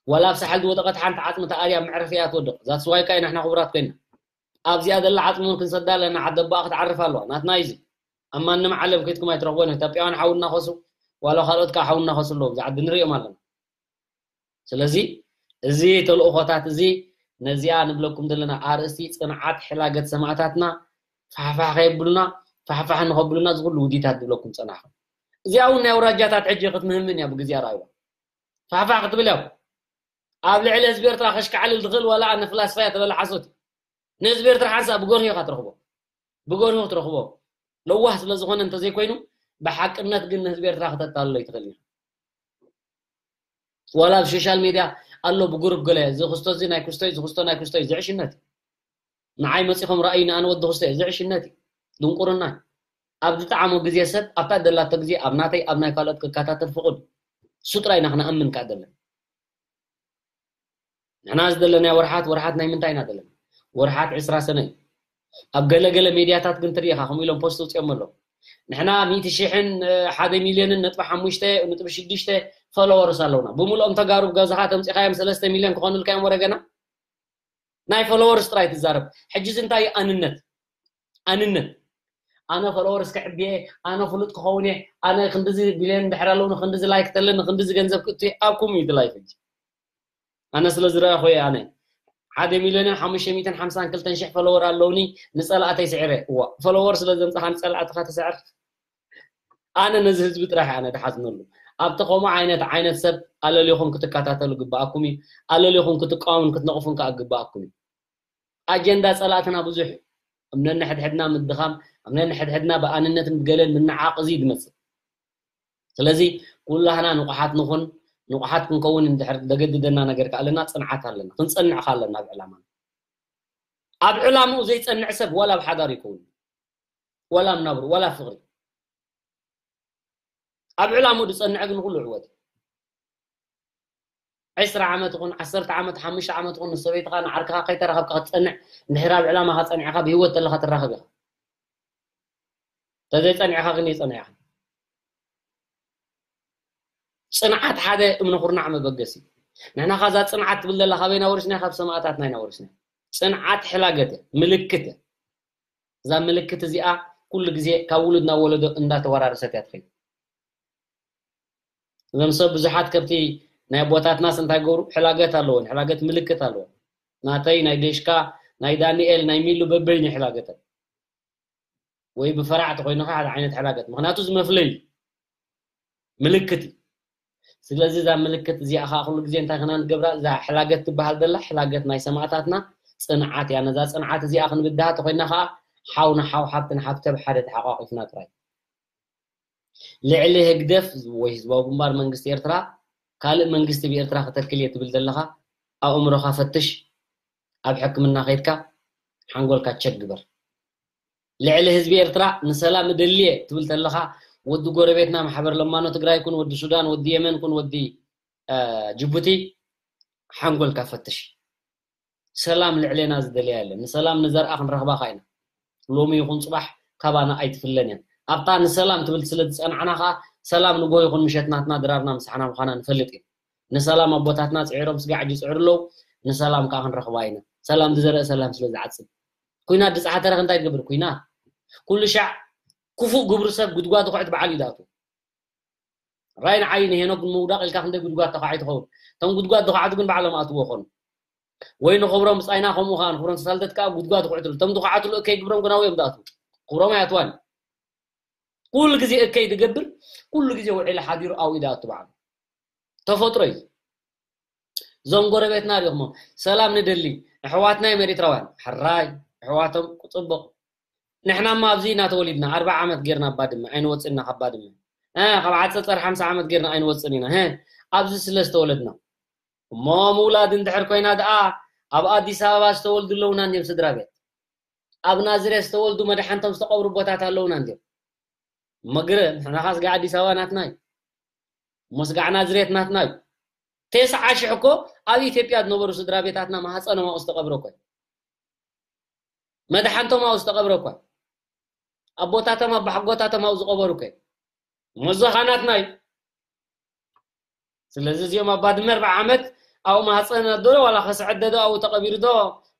ዋላ ኣብ ሳሕል ዝወደቐት ሓንቲ ዓጽሚ ተኣርያ ኣብ መዕረፊ እያ ትወድቕ። ዛትስ ዋይ ከኣ ኢና ንሕና ክቡራት ኮይንና። ኣብዚኣ ዘላ ዓጽሚ እውን ክንሰዳ ኣለና፣ ዓዲ ኣቦኣ ክትዓርፍ ኣለዋ። ናትና እዩ እዚ። ኣብ ማንም ዓለም ከይድኩም ኣይትረኽቦን። ኢትዮጵያውያን ሓው እናኸሱ ዋላ ካልኦት ከዓ ሓው እናኸሱ ኣለዉ። ኣብዚ ዓዲ ንሪኦም ኣለና። ስለዚ እዚ ተልእኾታት እዚ ነዚኣ ንብለኩም ዘለና ኣርእስቲ ጽንዓት ሕላገት ሰማእታትና ፋሕፋሕ ከየብሉና ፋሕፋሕ ንኸብሉና ዝኩሉ ውዲታት ዝብለኩም ጸናሕኩም። እዚኣ እውን ናይ ኣውራጃታት ሕጂ ክትምህምን እያ ብግዜ ኣራይዋ ፋሕፋሕ ክትብል እያ። ኣብ ልዕሊ ህዝቢ ኤርትራ ከሽካዕልል ዝኽእል ዋላ ኣነ ፍላስፋ እያ ተበላ ሓሶት እዩ። ንህዝቢ ኤርትራ ሓንሳ ብጎርሂ ኢኻ ትረኽቦ። ብጎርሂ ክትረኽቦ ለዋህ ስለ ዝኾነ እንተዘይኮይኑ ብሓቅነት ግን ንህዝቢ ኤርትራ ክተታልሎ ይትኽእል ኢኻ። ዋላ ኣብ ሶሻል ሚድያ ኣሎ ብጉሩብ ገለ እዚ ክስቶ እዚ ናይ ክስቶ እዚ ክስቶ ናይ ክስቶ እዚ ዕሽነት እዩ። ንዓይ መጺኹም ረኣዩ ንኣነ ወዲ ክስቶ እዚ ዕሽነት እዩ። ድንቁርና እዩ። ኣብ ዝጠዓሞ ግዜ ሰብ ኣብታ ደላቶ ግዜ ኣብ ናተይ ኣብ ናይ ካልኦት ክከታተል ፍቑድ እሱ ጥራይ ኢና ክነኣምን ከኣ ደለን። ንሕና ዝደለናዮ ወርሓት ወርሓት ናይ ምንታይ ኢና ዘለና? ወርሓት ዕስራ ሰነ እዩ። ኣብ ገለገለ ሜድያታት ግን ትርኢ ኢኻ ከምኡ ኢሎም ፖስት ውፅኦም ኣለዉ። ንሕና ሚእቲ ሽሕን ሓደ ሚልዮንን ነጥቢ ሓሙሽተ ነጥቢ ሽዱሽተ ፎሎወርስ ኣለውና። ብምልኦም ተጋሩ ገዛኻ ተምፂኻዮም ሰለስተ ሚልዮን ክኾኑልካ እዮም ወረገና። ናይ ፎሎወርስ ጥራይ ትዛረብ። ሕጂ እዚ እንታይ እዩ? ኣንነት ኣንነት ኣነ ፎሎወርስ ክዕብየ ኣነ ፍሉጥ ክኸውን እየ ኣነ ክንድዚ ቢልዮን ድሕር ኣለውኒ ክንድዚ ላይክ ተለኒ ክንድዚ ገንዘብ ክእቱ እየ ኣብኩም እዩ ድላይ ሕጂ ኣነ ስለ ዝረኣኹ እየ ኣነ ሓደ ሚልዮንን ሓሙሽተ ሚእትን ሓምሳን ክልተን ሽሕ ፎሎወር ኣለውኒ ንጸላእተይ ስዕረ እዋ ፎሎወር ስለ ዘምጻኻ ንጸላእትኻ ትስዕር ኣነ ነዚ ህዝቢ ጥራሕ ኣነ ድሓዝነሉ ኣብቲ ከምኡ ዓይነት ዓይነት ሰብ ኣለሊኹም ክትከታተሉ ግባኣኩም እዩ ኣለሊኹም ክትቃወሙን ክትነቕፉን ከኣ ግባኣኩም እዩ ኣጀንዳ ጸላእትና ብዙሕ እዩ። እምነን ንሕድሕድና ምድኻም፣ እምነን ንሕድሕድና ብኣንነትን ብገለን ምንዓቕ እዚ እዩ ዝመጽእ። ስለዚ ኩላህና ንቑሓት ንኹን፣ ንቑሓት ክንከውን እንድሕር ዘገድደና ነገር ከኣለና ጽንዓት ኣለና። ክንጸንዕ ከኣለና ኣብ ዕላማና። ኣብ ዕላምኡ ዘይጸንዕ ሰብ ዋላ ኣብ ሓዳር ይከውን። ዋላ ኣብ ናብሩ፣ ዋላ ኣብ ፍቕሪ። ኣብ ዕላምኡ ዝጸንዕ ግን ንኹሉ ዕወት እዩ። ዕስራ ዓመት ይኹን ዓሰርተ ዓመት ሓሙሽተ ዓመት ይኹን ንሰበይትኻ ንዓርክኻ ከይተራኸብካ ክትጸንዕ እንድሕር ኣብ ዕላማኻ ጸኒዕኻ ብህይወት ዘለኻ ትራኸብ ኢኻ ተዘይጸኒዕኻ ግን የጸንዕኻ ጽንዓት ሓደ እምነ ኩርናዕ መበገሲ ንሕና ካዛ ጽንዓት ትብል ዘላ ካበይና ወሪስና ካብ ሰማእታትና ኢና ወሪስና ጽንዓት ሕላገት ምልክት እዛ ምልክት እዚኣ ኩሉ ግዜ ካብ ውሉድ ናብ ወለዶ እንዳተወራረሰት እያ ትኸይድ። እዞም ሰብ ብዙሓት ከብቲ ናይ ኣቦታትናስ እንታይ ገብሩ? ሕላገት ኣለዎን፣ ሕላገት ምልክት ኣለዎን። ናተይ ናይ ዴሽካ፣ ናይ ዳንኤል፣ ናይ ሚሉ በበይኑ ሕላገተን። ወይ ብፈራዕ ተኾይኑ ሓደ ዓይነት ሕላገት። ምኽንያቱ እዚ መፍለይ ምልክት እዩ። ስለዚ እዛ ምልክት እዚኣ ከዓ ኩሉ ግዜ እንታይ ክና ንገብራ እዛ ሕላገት ትበሃል ዘላ ሕላገት ናይ ሰማእታትና ፅንዓት እያ። ነዛ ፅንዓት እዚኣ ክንብድሃ ተኾይና ከዓ ሓው ንሓው ሓብቲ ንሓብቲ ኣብ ሓደ ተሓቋቒፍና ጥራይ። ልዕሊ ህግደፍ ወይ ህዝባዊ ግንባር መንግስቲ ኤርትራ ካልእ መንግስቲ ብኤርትራ ክተክል እየ ትብል ዘለኻ ኣእምሮኻ ፈትሽ፣ ኣብ ሕክምና ከይድካ ሓንጎልካ ቸክ ግበር። ልዕሊ ህዝቢ ኤርትራ ንሰላም እደሊ እየ ትብል ተለኻ ወዲ ጎረቤትና ማሕበር ለማኖ ትግራይ ኩን ወዲ ሱዳን ወዲ የመን ኩን ወዲ ጅቡቲ ሓንጎልካ ፈትሽ። ሰላም ልዕሌና ዝደልያ የለን። ንሰላም ንዘርኣ ክንረኽባ ካ ኢና። ሎሚ ይኹን ጽባሕ ካባና ኣይትፍለን እያ። ኣብታ ንሰላም ትብል ስለ ዝጸናዕና ከኣ ሰላም ንጎ ይኹን ምሸት ናትና ድራርና ምሳሕና ምዃና ንፈልጥ ኢና። ንሰላም ኣቦታትና ጽዒሮም ስጋዕ ይጽዕሩ ኣለዉ። ንሰላም ከኣ ክንረኽባ ኢና። ሰላም ዝዘርአ ሰላም ስለ ዝዓጽድ። ኩናት ዝጸሓተረ ከ እንታይ ትገብር? ኩናት ኩሉ ሻዕ ክፉእ ግብሪ ሰብ ጉድጓድ ኹዕት በዓል እዩ ዝኣትዉ። ራይ ንዓይ ንሄኖክ ንምውዳቕ ኢልካ ክንደይ ጉድጓድ ተኻዒ ትኸውን። እቶም ጉድጓድ ዝኸዓቱ ግን ባዕሎም ኣትዎ ኾኑ። ወይ ንኽብሮም ብጻይና ከምኡ ኸዓ ንኽብሮም ተሳልደት ከኣ ጉድጓድ ይኹዕትሉ። እቶም ዝኸዓትሉ እከይ ግብሮም ግን ኣብኡ እዮም ዝኣትዉ። ክብሮም ኣይኣትዋን። ኩሉ ግዜ እከይ ዝገብር ኩሉ ግዜ ውዒሉ ሓዲሩ ኣብኡ ይኣቱ በዓሉ። ተፈጥሮ እዩ። እዞም ጎረቤትና ሪእኹሞ ሰላም ንደሊ ኣሕዋትና እዮም ኤሪትራውያን ሕራይ ኣሕዋቶም ጽቡቕ ንሕናማ ኣብዚ ኢና ተወሊድና ኣርብዓ ዓመት ጌርና ኣብ ባድመ ኣይንወጽእና ካብ ባድመ እ ካብ ዓጸጸር ሓምሳ ዓመት ጌርና ኣይንወጽእን ኢና እ ኣብዚ ስለ ዝተወለድና እሞ ምውላድ እንድሕር ኮይና ደኣ ኣብ ኣዲስ ኣበባ ዝተወልዱ ኣለውና እንድዮም ስድራ ቤት ኣብ ናዝሬት ዝተወልዱ መድሓንቶም ዝተቐብሩ ቦታት ኣለውና እንድዮም እሞ ግረ ንሕና ኸ ስጋዕ ኣዲስ ኣበባ ናትና እዩ እሞ ስጋዕ ናዝሬት ናትና እዩ ተስዓ ሽሕ እኮ ኣብ ኢትዮጵያ ዝነበሩ ስድራ ቤታትና ማህፀኖም ኣብኡ ዝተቐብረ እኮ እዩ መድሓንቶም ኣብኡ ዝተቐብረ እኮ ኣቦታቶም ኣባሓጎታቶም ኣብኡ ዝቐበሩ እኮ እሞ እዚ ኸ ናትና እዩ ስለዚ እዚኦም ኣብ ባድመ ኣርብዓ ዓመት ኣብኡ ማህፀን ኣደሎ ዋላ ከስዐደ ዶ ኣብኡ ተቐቢሩ ዶ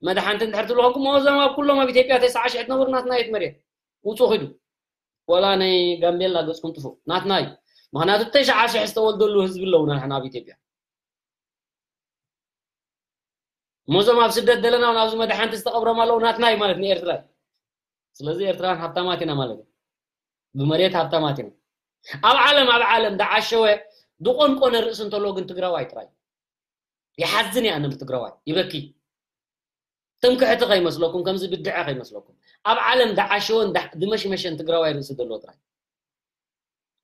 መድሓንቲ እንድሕር ትብሉ ኮንኩም እዞም ኣብ ኩሎም ኣብ ኢትዮጵያ ተስዓ ሽሕ ትነብሩ ናትና እየት መሬት ውፁ ኺዱ ወላ ናይ ጋምቤላ ገጽኩም ጥፉ ናትና እዩ። ምኽንያቱ ተሽዓ ሽሕ ዝተወልደሉ ህዝቢ ኣለውና ንሕና ኣብ ኢትዮጵያ። ሞዞም ኣብ ስደት ዘለና እውን ኣብዚ መድሓንቲ ዝተቐብሮም ኣለዉ ናትና እዩ ማለት ንኤርትራ እዩ። ስለዚ ኤርትራን ሃብታማት ኢና ማለት እዩ። ብመሬት ሃብታማት ኢና። ኣብ ዓለም ኣብ ዓለም ዳዓሸወ ድቆንቆነ ርእሲ እንተሎ ግን ትግራዋይ ጥራይ። ይሓዝን እየ ኣነ ብትግራዋይ ይበኪ። ትምክሕቲ ከይመስለኩም ከምዚ ብድዐ ከይመስለኩም። ኣብ ዓለም ዳዓሸወን ዳ- ድመሽመሸን ትግራዋይ ርእሲ ዘለዎ ጥራይ።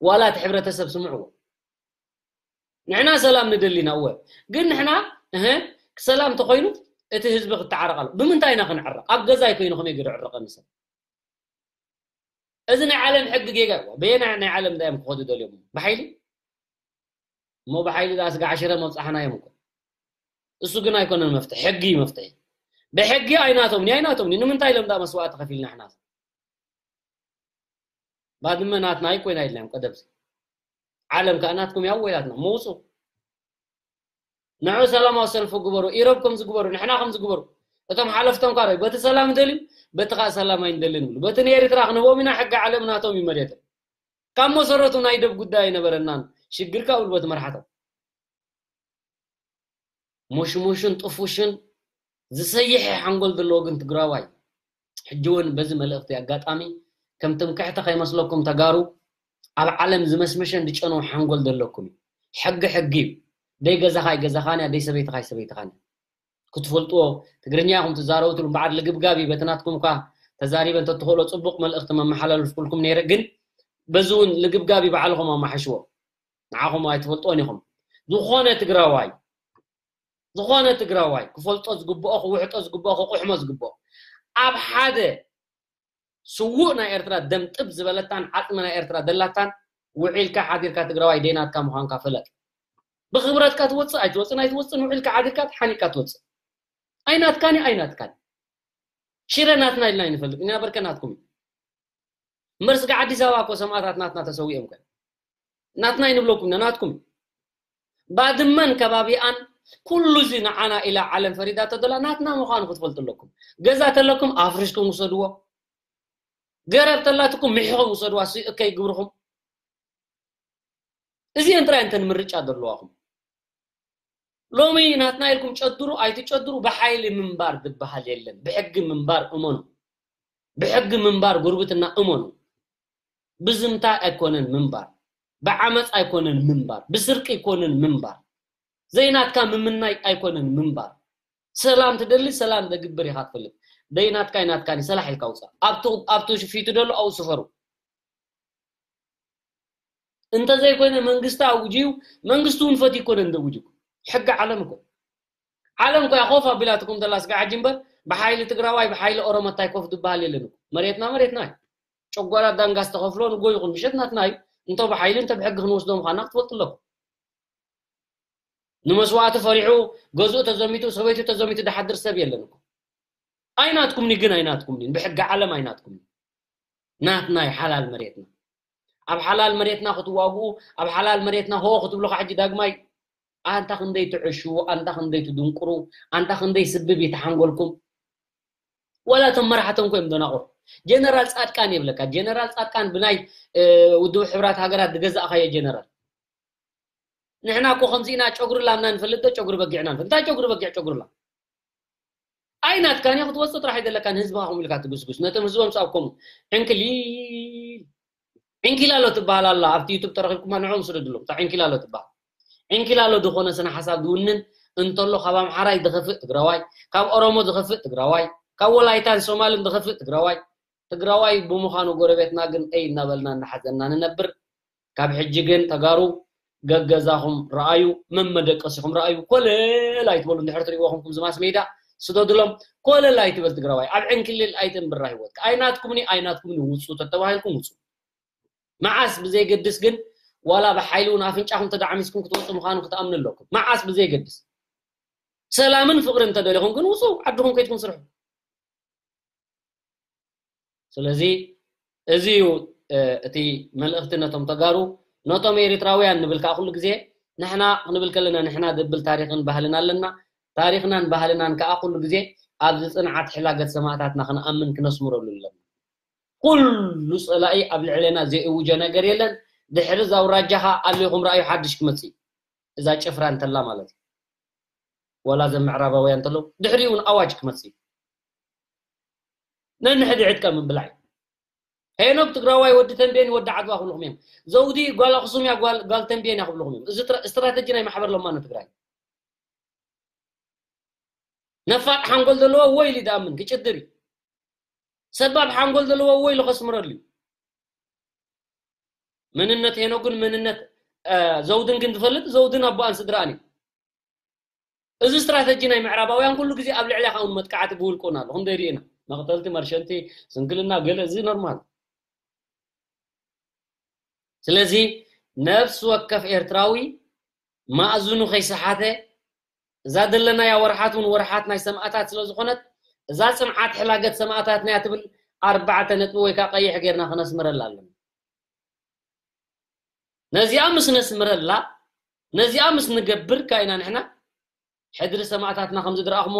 ዋላ እቲ ሕብረተሰብ ስምዕዎ። ንሕና ሰላም ንደሊና እወ ግን ንሕና እህ ሰላም ተኮይኑ እቲ ህዝቢ ክተዓረቕ ኣሎ። ብምንታይ ኢና ክንዕረቕ? ኣብ ገዛይ ኮይኑ ከመይ ገይሩ ዕረቐኒ ሰብ? እዚ ናይ ዓለም ሕጊ ጌጋ እዩ። በየናይ ናይ ዓለም እንታይ እዮም ክኸዱ ደልዮም? ብሓይሊ? እሞ ብሓይሊ ዳኣ ስጋ ዓሽረ መብጻሕና እዮም እኮ። እሱ ግን ኣይኮነን መፍትሒ፣ ሕጊ እዩ መፍትሒ። ብሕጊ ኣይናቶም፣ ኣይናቶም፣ ንምንታይ ኢሎም ዳኣ መስዋእቲ ከፊልና ሕና? ባድመ ናትና ኣይኮይና ኢልናዮም ቀደምሲ። ዓለም ከኣ ናትኩም ያው ወይላትና፣ መውጹ። ንዑ ሰላማዊ ሰልፊ ግበሩ፣ ኢሮብ ከም ዝግበሩ፣ ንሕና ከም ዝግበሩ። እቶም ሓለፍቶም ካረ፣ በቲ ሰላም ደልዩ፣ በቲ ከኣ ሰላም ኣይንደልን ይብሉ። በቲ ንኤርትራ ክንህቦም ኢና፣ ሕጊ ዓለም ናቶም እዩ መሬቶም። ካብ መሰረቱ ናይ ደብ ጉዳይ ኣይነበረናን። ሽግር ካብ በቲ መርሓቶም። ሙሽሙሽን ጥፉሽን ዝሰይሐ ሓንጎል ዘለዎ ግን ትግራዋይ። ሕጂ እውን በዚ መልእኽቲ ኣጋጣሚ ከም ትምክሕቲ ከይመስለኩም ተጋሩ ኣብ ዓለም ዝመስመሸን ዝጨነው ሓንጎል ዘለኩም እዩ። ሕጊ ሕጊ እዩ። ደይ ገዛኻ ኣይገዛኻን እያ፣ ደይ ሰበይትኻ ኣይሰበይትኻን እያ። ክትፈልጥዎ ትግርኛ ኢኹም ትዛረቡ ትብሉ እምበዓር ልግብጋብ እዩ። በቲ ናትኩም እኳ ተዛሪበ እንተትኽእሎ ጽቡቕ መልእኽቲ መመሓላለፍኩልኩም ነይረ፣ ግን በዚ እውን ልግብጋብ እዩ፣ ባዕልኹም ኣማሓሽዎ። ንዓኹም ኣይትፈልጥዎን ኢኹም። ዝኾነ ትግራዋይ ዝኾነ ትግራዋይ ክፈልጦ ዝግብኦ፣ ክውሕጦ ዝግብኦ፣ ክቁሕሞ ዝግብኦ፣ ኣብ ሓደ ስዉእ ናይ ኤርትራ ደም ጥብ ዝበለታን ዓጽሚ ናይ ኤርትራ ደላታን ውዒልካ ሓዲርካ ትግራዋይ ደይናትካ ምዃንካ ፍለጥ። ብኽብረትካ ትወጽእ ኣይትወጽእን ኣይትወጽእን ውዒልካ ሓዲርካ ተሓኒቅካ ትወጽእ። ኣይናትካን እዩ፣ ኣይናትካን እዩ። ሽረ ናትና ኢልና ኣይንፈልጥ ኢና፣ በርከ ናትኩም እዩ። እምበር ስጋ ኣዲስ ኣበባ እኮ ሰማእታት ናትና ተሰዊኦም ከ ናትና ኣይንብለኩም ኢና፣ ናትኩም እዩ። ባድመን ከባቢኣን ኩሉ እዚ ንዓና ኢላ ዓለም ፈሪዳቶ ዘላ ናትና ምዃኑ ክትፈልጡ ኣለኩም። ገዛ ተለኩም ኣፍሪስኩም ውሰድዎ። ገረብ ተላትኩም ምሒኹም ውሰድዋ፣ ሲ እከይ ግብርኹም። እዚአን ጥራይ እንተን ምርጫ ዘለዋኹም። ሎሚ ናትና ኢልኩም ጨድሩ ኣይትጨድሩ፣ ብሓይሊ ምንባር ዝበሃል የለን። ብሕጊ ምንባር እመኑ። ብሕጊ ምንባር ጉርብትና እመኑ። ብዝምታ ኣይኮነን ምንባር፣ ብዓመፅ ኣይኮነን ምንባር፣ ብስርቂ ኣይኮነን ምንባር፣ ዘይናትካ ምምናይ ኣይኮነን ምንባር። ሰላም ትደሊ ሰላም ደግብር ኢኻ ትፈልጥ። ደይናትካ ይናትካኒ ሰላሕ ኢልካ ውፃእ። ኣብቲ ኣብቲ ፊቱ ደሎ ኣብኡ ስፈሩ። እንተዘይኮይነ መንግስቲ ኣውጅዩ፣ መንግስቲ እውን ፈትዩ ይኮነ እንደውጅኩም። ሕጊ ዓለም እኮ። ዓለም እኮ እያ ኮፍ ኣቢላትኩም ዘላ ስጋ ሕጂ እምበር፣ ብሓይሊ ትግራዋይ፣ ብሓይሊ ኦሮሞ እንታይ ኮፍ ዝበሃል የለን እኮ። መሬትና መሬትና እዩ። ጨጓራ ዳንጋ ዝተኸፍሎ ንጎ ይኹን ምሸት ናትና እዩ። እንተ ብሓይሊ እንተ ብሕጊ ክንወስዶ ምዃንና ክትፈልጡ ኣለኩም። ንመስዋእቲ ፈሪሑ፣ ገዝኡ ተዘሚቱ፣ ሰበይቱ ተዘሚቱ ድሓድር ሰብ የለን እኮ። ኣይናትኩምኒ ግን ኣይናትኩምኒ፣ ብሕጊ ዓለም ኣይናትኩምኒ። ናትና እዩ ሓላል መሬትና። ኣብ ሓላል መሬትና ክትዋግኡ፣ ኣብ ሓላል መሬትና ሆ ክትብሉ ኸዓ ሕጂ ዳግማይ ኣንታ ክንደይ ትዕሽዉ፣ ኣንታ ክንደይ ትድንቁሩ፣ ኣንታ ክንደይ ስብብ እዩ ተሓንጎልኩም። ወላ እቶም መራሕቶም እኮ እዮም ደናቑር። ጀነራል ጻድቃን የብለካ። ጀነራል ጻድቃን ብናይ፣ እ፣ ውድብ ሕብራት ሃገራት ዝገዛእኻዮ ጀነራል። ንሕና እኮ ከምዚ ኢና ጨጉሪ ላምና ንፈልጥ ዶ ጨጉሪ በጊዕና ንፈልጥ? እንታይ ጨጉሪ በጊዕ ጨጉሪ ላም? ኣይናትካን እያ ክትወፅእ ጥራሕ ኣይደለካን ህዝብኻ ከምኡ ኢልካ ትጉስጉስ። ነቶም ህዝቦም ሳብ ከምኡ ዕንክሊል ዕንኪላሎ ትበሃል ኣላ። ኣብቲ ዩቱብ ተረኺብኩማ ንዕኦም ስደድሎም። እታ ዕንኪላሎ ትበሃል። ዕንኪላሎ ዝኾነ ስነ ሓሳብ ዝውንን እንተሎ ካብ ኣምሓራይ ዝኸፍእ ትግራዋይ፣ ካብ ኦሮሞ ዝኸፍእ ትግራዋይ፣ ካብ ወላይታን ሶማልን ዝኸፍእ ትግራዋይ፣ ትግራዋይ ብምዃኑ ጎረቤትና ግን እይ እናበልና እናሓዘንና ንነብር። ካብ ሕጂ ግን ተጋሩ ገገዛኹም ረኣዩ፣ መመደቀሲኹም ረኣዩ። ኮለል ኣይትበሉ። እንድሕር ትሪእዎ ኹምኩም ዝማስ ሜዳ ስደዱሎም። ኮለል ኣይትበል ትግራዋይ። ኣብ ዕንክሊል ኣይትንብራ ህይወትካ። ኣይናትኩምኒ፣ ኣይናትኩምኒ ውፁ ተተባሂልኩም ውፁ። መዓስ ብዘይገድስ ግን ዋላ ብሓይሊ እውን ኣፍንጫኹም ተዳዕሚስኩም ክትወፁ ምዃኑ ክትኣምኑ ኣለኩም። መዓስ ብዘይገድስ። ሰላምን ፍቕርን እንተደሊኹም ግን ውፁ፣ ዓድኹም ከይድኩም ስርሑ። ስለዚ እዚ እዩ፣ እ፣ እቲ መልእኽቲ ነቶም ተጋሩ፣ ነቶም ኤሪትራውያን ንብል ከኣ ኩሉ ግዜ፣ ንሕና ክንብል ከለና ንሕና ዝብል ታሪኽን ባህልን ኣለና። ታሪኽናን ባህልናን ከኣ ኩሉ ግዜ ኣብዚ ጽንዓት ሕላገት ሰማእታትና ክንኣምን ክነስምረሉ ኣለና። ኩሉ ጸላኢ ኣብ ልዕሌና ዘይእውጀ ነገር የለን። ድሕሪ እዛ ኣውራጃኻ ኣሊኹም ረኣዩ ሓድሽ ክመጽእ እዩ። እዛ ጭፍራ እንተላ ማለት እዩ። ዋላ እዘን ምዕራባውያን እንተለዉ ድሕሪኡ እውን ኣዋጅ ክመጽእ እዩ። ነንሕድሕድካ ምብላዕ እዩ። ሄኖክ ትግራዋይ ወዲ ተንቤን ወዲ ዓድዋ ክብልኹም እዮም። ዘውዲ ጓል ኣኽሱም እያ፣ ጓል ጓል ተንቤን እያ ክብልኹም እዮም። እዚ ስትራ- ስትራተጂ ናይ ማሕበር ለማኖ ትግራይ። ነፋጥ ሓንጎል ዘለዎ ወይ ኢሉ ይኣምን ክጭድር እዩ። ሰባብ ሓንጎል ዘለዎ ወይ ኢሉ ከስምረሉ እዩ። መንነት ሄኖግን መንነት ዘውድን ግን ዝፈልጥ ዘውድን ኣቦኣን ስድራን እዩ። እዚ ስትራተጂ ናይ ምዕራባውያን ኩሉ ግዜ ኣብ ልዕሊኻ እውን መጥቃዕቲ ብውልቁና ኣሎ። ክንደይ ርኢና? መቕተልቲ፣ መርሸንቲ፣ ስንክልና፣ ገለ፣ እዚ ኖርማል። ስለዚ ነፍሲ ወከፍ ኤርትራዊ ማእዝኑ ከይሰሓተ፣ እዛ ዘለናያ ወርሓት እውን ወርሓት ናይ ሰማእታት ስለ ዝኾነት፣ እዛ ጽንዓት ሕላገት ሰማእታትና እያ ትብል ኣርባዕተ ነጥቢ ወይ ከዓ ቀይሕ ጌርና ክነስምረላ ኣለና። ነዚኣ ምስ ነስምረላ፣ ነዚኣ ምስ ንገብር ካይና ንሕና ሕድሪ ሰማእታትና ከም ዝድረኣኽሞ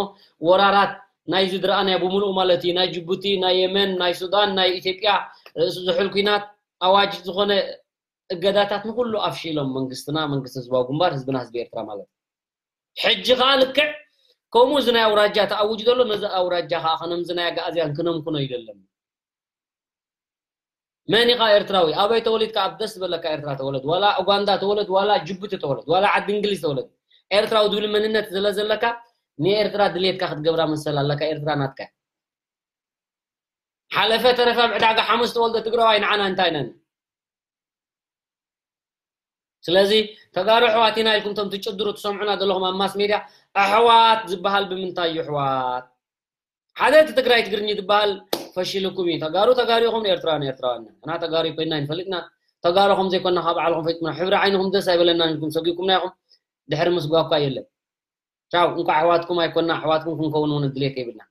ወራራት ናይ ዝድረኣናዮ ብምሉኡ ማለት እዩ፣ ናይ ጅቡቲ፣ ናይ የመን፣ ናይ ሱዳን፣ ናይ ኢትዮጵያ፣ እ፣ ዝሑል ኲናት ኣዋጅ ዝኾነ እገዳታት ንኹሉ ኣፍሺሎም መንግስትና፣ መንግስቲ ህዝባዊ ግንባር፣ ህዝብና ህዝቢ ኤርትራ ማለት እዩ። ሕጂ ከኣ ልክዕ ከምኡ እዚ ናይ ኣውራጃ ተኣውጅ ዘሎ ነዚ ኣውራጃ ከኣ ከነምዚ ናይ ኣጋኣዝያን ክነምኩኖ ይደለም። መን ኢኻ ኤርትራዊ? ኣበይ ተወሊድካ? ኣብ ደስ ዝበለካ ኤርትራ ተወለድ፣ ዋላ ኡጋንዳ ተወለድ፣ ዋላ ጅቡቲ ተወለድ፣ ዋላ ዓዲ እንግሊዝ ተወለድ፣ ኤርትራዊ ዝብል መንነት ስለ ዘለካ ንኤርትራ ድሌትካ ክትገብራ መሰል ኣለካ። ኤርትራ ናትካ እያ። ሓለፈ ተረፈ ኣብ ዕዳጋ ሓሙስ ተወልደ ትግራዋይ ንዓና እንታይ ነን? ስለዚ ተጋሩ ኣሕዋት ኢና ኢልኩም እቶም ትጭድሩ ትሰምዑና ዘለኹም ኣብ ማስ ሜድያ፣ ኣሕዋት ዝበሃል ብምንታይ እዩ ኣሕዋት? ሓደ እቲ ትግራይ ትግርኝ ዝበሃል ፈሽልኩም እዩ። ተጋሩ ተጋሩ ኢኹም፣ ኤርትራውያን ኤርትራውያን ኢና። እና ተጋሩ ኮይና ይንፈልጥና፣ ተጋሩ ከም ዘይኮና ካብ ባዕልኹም ፈይጥኩምና፣ ሕብሪ ዓይንኹም ደስ ኣይበለናን ኢልኩም ሰጊእኩምና ኢኹም። ድሕሪ ምስጓብ እኳ የለን። ቻው፣ እንኳዕ ኣሕዋትኩም ኣይኮና፣ ኣሕዋትኩም ክንከውን እውን ድሌት የብልና።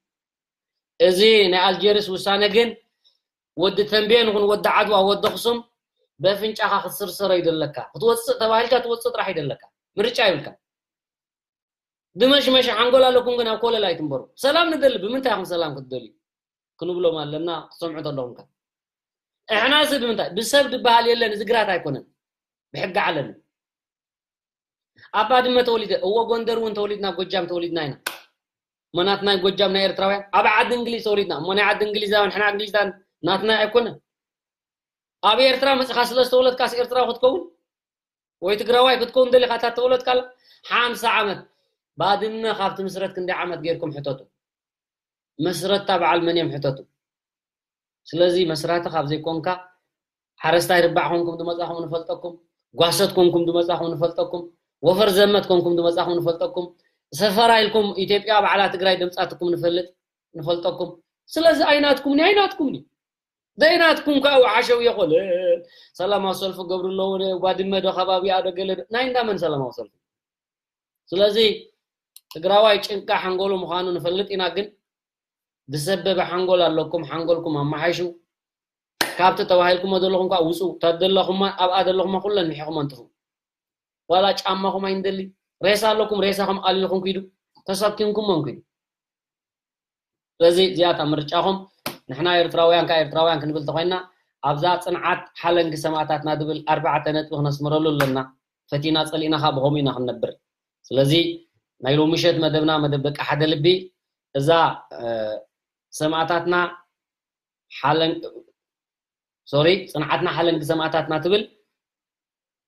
እዚ ናይ ኣልጀርስ ውሳነ ግን ወዲ ተንቤን ይኹን ወዲ ዓድዋ፣ ወዲ ኣኽሱም፣ በፍንጫኻ ክትስርሰሮ ይደለካ። ክትወፅእ ተባሂልካ ትወፅእ ጥራሕ ይደለካ። ምርጫ ይብልካ። ድመሽመሽ ሓንጎል ኣለኩም ግን ኣብ ኮለል ኣይትንበሩ። ሰላም ንደሊ፣ ብምንታይ ኢኹም ሰላም ክትደልዩ? ክንብሎም ኣለና፣ ክትሰምዑ ተለኹም ከ። እሕናስ ብምንታይ? ብሰብ ዝበሃል የለን፣ እዚ ግራት ኣይኮነን። ብሕጊ ዓለም። ኣብ ባድመ ተወሊደ፣ እዎ ጎንደር እውን ተወሊድና፣ ጎጃም ተወሊድና ኢና። እሞ ናትና ናይ ጎጃም ናይ ኤርትራውያን፣ ኣብ ዓዲ እንግሊዝ ተወሊድና፣ እሞ ናይ ዓዲ እንግሊዛውያን፣ ሕና እንግሊዛን ናትና ኣይኮነን። ኣብ ኤርትራ መጽኻ ስለ ዝተወለድካስ ኤርትራዊ ክትከውን? ወይ ትግራዋይ ክትከውን ደሊኻ እታ ተወለድካላ? ሓምሳ ዓመት። ባድመ ካብ ትምስረት ክንደይ ዓመት ጌርኩም ሕተቱ። መስረታ በዓል መን እዮም ሕተቱ። ስለዚ መስራቲ ካብ ዘይኮንካ፣ ሓረስታይ ርባዕ ኮንኩም ዝመጻኹም ንፈልጠኩም፣ ጓሰት ኮንኩም ዝመጻኹም ንፈልጠኩም፣ ወፈር ዘመት ኮንኩም ዝመጻኹም ንፈልጠኩም፣ ሰፈራ ኢልኩም ኢትዮጵያ ባዕላ ትግራይ ደምጻትኩም ንፈልጥ፣ ንፈልጠኩም። ስለዚ ኣይናትኩምኒ፣ ኣይናትኩምኒ። ዘይናትኩም ከዓ ወሓሸው የኾለ ሰላማዊ ሰልፊ ገብሩ ኣለዎ፣ ባድመ ዶ ከባቢኣ ዶ ገለ ዶ፣ ናይ እንዳመን ሰላማዊ ሰልፊ? ስለዚ ትግራዋይ ጭንቃ ሓንጎሉ ምዃኑ ንፈልጥ ኢና፣ ግን ዝሰበበ ሓንጎል ኣለኩም፣ ሓንጎልኩም ኣመሓይሹ። ካብቲ ተባሂልኩሞ ዘለኹም ከዓ ውፁ። እታ ዘለኹማ፣ ኣብኣ ዘለኹማ ኩለን ምሒኹም ኣንጥፉ። ዋላ ጫማኹም ኣይንደሊ። ሬሳ ኣለኩም፣ ሬሳኹም ኣሊልኩም ኪዱ። ተሰኪምኩሞም ኪዱ። ስለዚ እዚኣታ ምርጫኹም። ንሕና ኤርትራውያን ከኣ ኤርትራውያን ክንብል ተኾይንና፣ ኣብዛ ጽንዓት ሓለንጊ ሰማእታትና ዝብል ኣርባዕተ ነጥቢ ክነስምረሉ ኣለና። ፈቲና ጸሊእና ከኣ ብኸምኡ ኢና ክንነብር። ስለዚ ናይ ሎሚ ምሸት መደብና፣ መደብ ደቂ ሓደ ልቢ፣ እዛ፣ እ፣ ሰማእታትና ሓለን-፣ ሶሪ፣ ጽንዓትና ሓለንጊ ሰማእታትና ትብል፣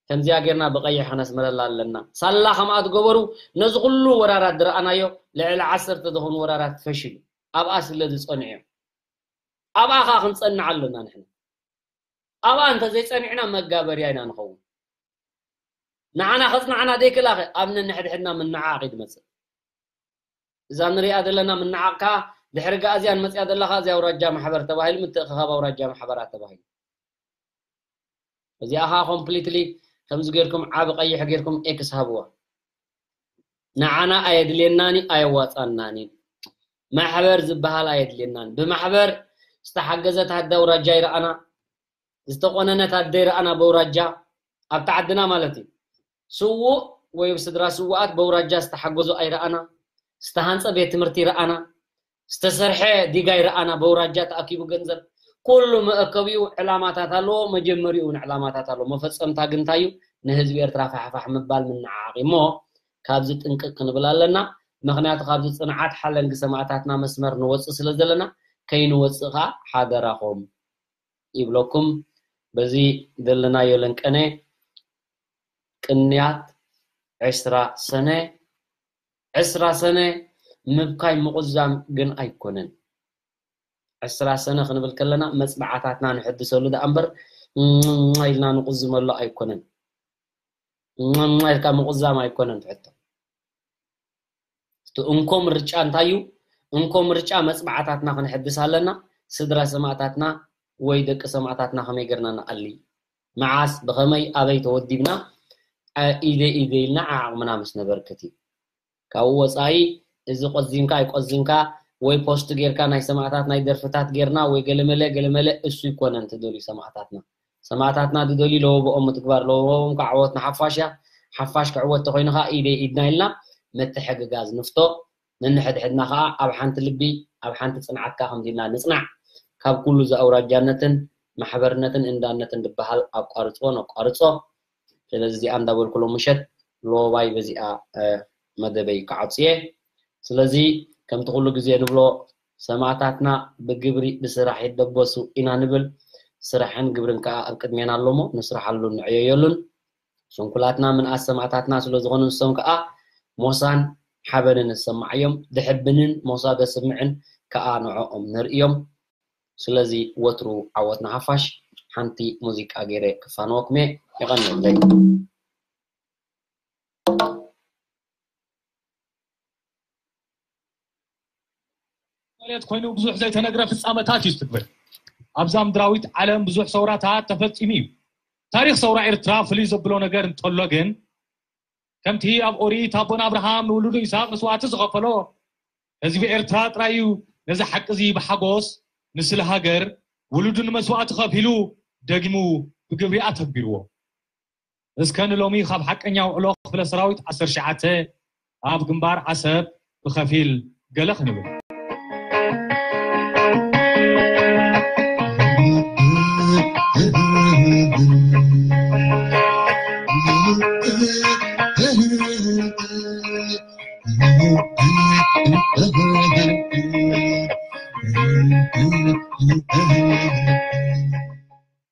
ከምዚኣ ጌርና ብቐይሕ ክነስምረላ ኣለና። ሳላ ከምኣ ዝገበሩ ነዚ ኩሉ ወራራት ዝረኣናዮ ልዕሊ ዓሰርተ ዝኾኑ ወራራት ፈሺሉ። ኣብኣ ስለ ዝጸንዑ እዮም። ኣብኣ ኸኣ ክንጸንዕ ኣለና ንሕና። ኣብኣ እንተ ዘይጸኒዕና መጋበርያ ኢና ንኸውን። ንዓና ከጽንዓና ዘይክእላኸ ኣብ ነንሕድሕድና ምንዓቕ እዩ ዝመጽእ። እዛ ንሪኣ ዘለና ምንዓቕ ከኣ ድሕሪ ጋእዝያን መጽያ ዘላ ከኣ እዚኣ ኣውራጃ ማሕበር ተባሂሉ ምትእኽኻብ ኣውራጃ ማሕበራት ተባሂሉ። እዚኣ ከኣ ኮምፕሊትሊ ከምዚ ጌርኩም ዓቢ ቀይሕ ጌርኩም ኤክስ ሃብዋ። ንዓና ኣየድልየናን እዩ፣ ኣየዋጻናን እዩ። ማሕበር ዝበሃል ኣየድልየናን። ብማሕበር ዝተሓገዘት ኣደ ኣውራጃ ይረኣና፣ ዝተቆነነት ኣደ ይረኣና በውራጃ፣ ኣብታ ዓድና ማለት እዩ። ስዉእ ወይ ስድራ ስዉኣት በውራጃ ዝተሓገዙ ኣይረኣና፣ ዝተሃንጸ ቤት ትምህርቲ ይረኣና፣ ዝተሰርሐ ዲጋ ይረኣና፣ በውራጃ ተኣኪቡ ገንዘብ፣ ኩሉ መእከቢኡ ዕላማታት ኣለዎ፣ መጀመሪኡ እውን ዕላማታት ኣለዎ። መፈጸምታ ግን እንታይ እዩ? ንህዝቢ ኤርትራ ፋሕፋሕ ምባል፣ ምንዓቕ እዩ። እሞ ካብዚ ጥንቅቕ ክንብል ኣለና። ምኽንያቱ ካብዚ ጽንዓት ሓለንጊ ሰማእታትና መስመር ንወጽእ ስለ ዘለና፣ ከይንወጽእ ከኣ ሓደራኹም ይብለኩም። በዚ ዘለናዮ ለንቀነ ቅንያት ዕስራ ሰነ፣ ዕስራ ሰነ ምብካይ ምቑዛም ግን ኣይኮነን። ዕስራ ሰነ ክንብል ከለና መጽናዕታትና ንሕድሰሉ ደኣ እምበር፣ ም-፣ ኢልና ንቑዝመሉ ኣይኮነን። ም-፣ ኢልካ ምቑዛም ኣይኮነን ትሕቶ። እቲ እንኮ ምርጫ እንታይ እዩ? እንኮ ምርጫ መጽናዕታትና ክንሕድስ ኣለና። ስድራ ሰማእታትና ወይ ደቂ ሰማእታትና ከመይ ጌርና ንኣሊ? መዓስ፣ ብኸመይ፣ ኣበይ ተወዲብና? አ-፣ ኢደ ኢደ ኢልና ዓቕምና ምስ ነበርክት እዩ። ካብኡ ወጻኢ እዚ ቆዚምካ ኣይቆዚምካ ወይ ፖስት ጌርካ ናይ ሰማእታት ናይ ደርፍታት ጌርና ወይ ገለመለ ገለመለ፣ እሱ ይኮነን ትደልዩ ሰማእታትና። ሰማእታትና ዝደልዩ ለወብኦም ምትግባር፣ ለወብኦም ከዓ ዓወት ንሓፋሽ እያ። ሓፋሽ ክዕወት ተኮይኑ ከዓ ኢደይ ኢድና ኢልና ምትሕግጋዝ ንፍቶ፣ ነንሕድሕድና ከዓ ኣብ ሓንቲ ልቢ ኣብ ሓንቲ ጽንዓት ከዓ ከምዚ ኢልና ንጽናዕ። ካብ ኩሉ እዚ ኣውራጃነትን ማሕበርነትን እንዳነትን ዝበሃል ኣቋርጽዎ ነቋርጾ። ስለዚ እዚኣ እንዳበልኩ ሎም ምሸት ሎባይ በዚኣ፣ እ፣ መደበይ ክዓጽየ። ስለዚ ከምቲ ኩሉ ግዜ ንብሎ ሰማእታትና ብግብሪ ብስራሕ ይደበሱ ኢና ንብል። ስራሕን ግብርን ከኣ ኣብ ቅድሜና ኣሎ እሞ ንስርሓሉን ንዕየየሉን። ስንኩላትና ምንኣስ ሰማእታትና ስለ ዝኾኑ ንሶም ከኣ ሞሳን ሓበንን ዝሰማዓዮም። ድሕብንን ሞሳ ዘስምዕን ከኣ ንዕኦም ነርእዮም። ስለዚ ወትሩ ዓወት ንሓፋሽ። ሓንቲ ሙዚቃ ገይረ ክፋንወኩም እየ። የቐንየለይ። ማለት ኮይኑ ብዙሕ ዘይተነግረ ፍጻመታት እዩ ዝትግበር። ኣብዛ ምድራዊት ዓለም ብዙሕ ሰውራታት ተፈጺሙ እዩ። ታሪኽ ሰውራ ኤርትራ ፍልይ ዘብሎ ነገር እንተሎ ግን፣ ከምቲ ኣብ ኦሪት ኣቦና ኣብርሃም ንውሉዱ ይስሐቅ መስዋእቲ ዝኸፈሎ፣ ህዝቢ ኤርትራ ጥራይ እዩ ነዚ ሓቂ እዚ ብሓጎስ ንስለ ሃገር ውሉዱ ንመስዋእቲ ከፊሉ፣ ደጊሙ ብግብሪ ኣተግቢርዎ። እስከ ንሎሚ ካብ ሓቀኛ ውዕሎ ክፍለ ሰራዊት ዓሰርተ ትሽዓተ ኣብ ግንባር ዓሰብ ብኸፊል ገለ ክንብል።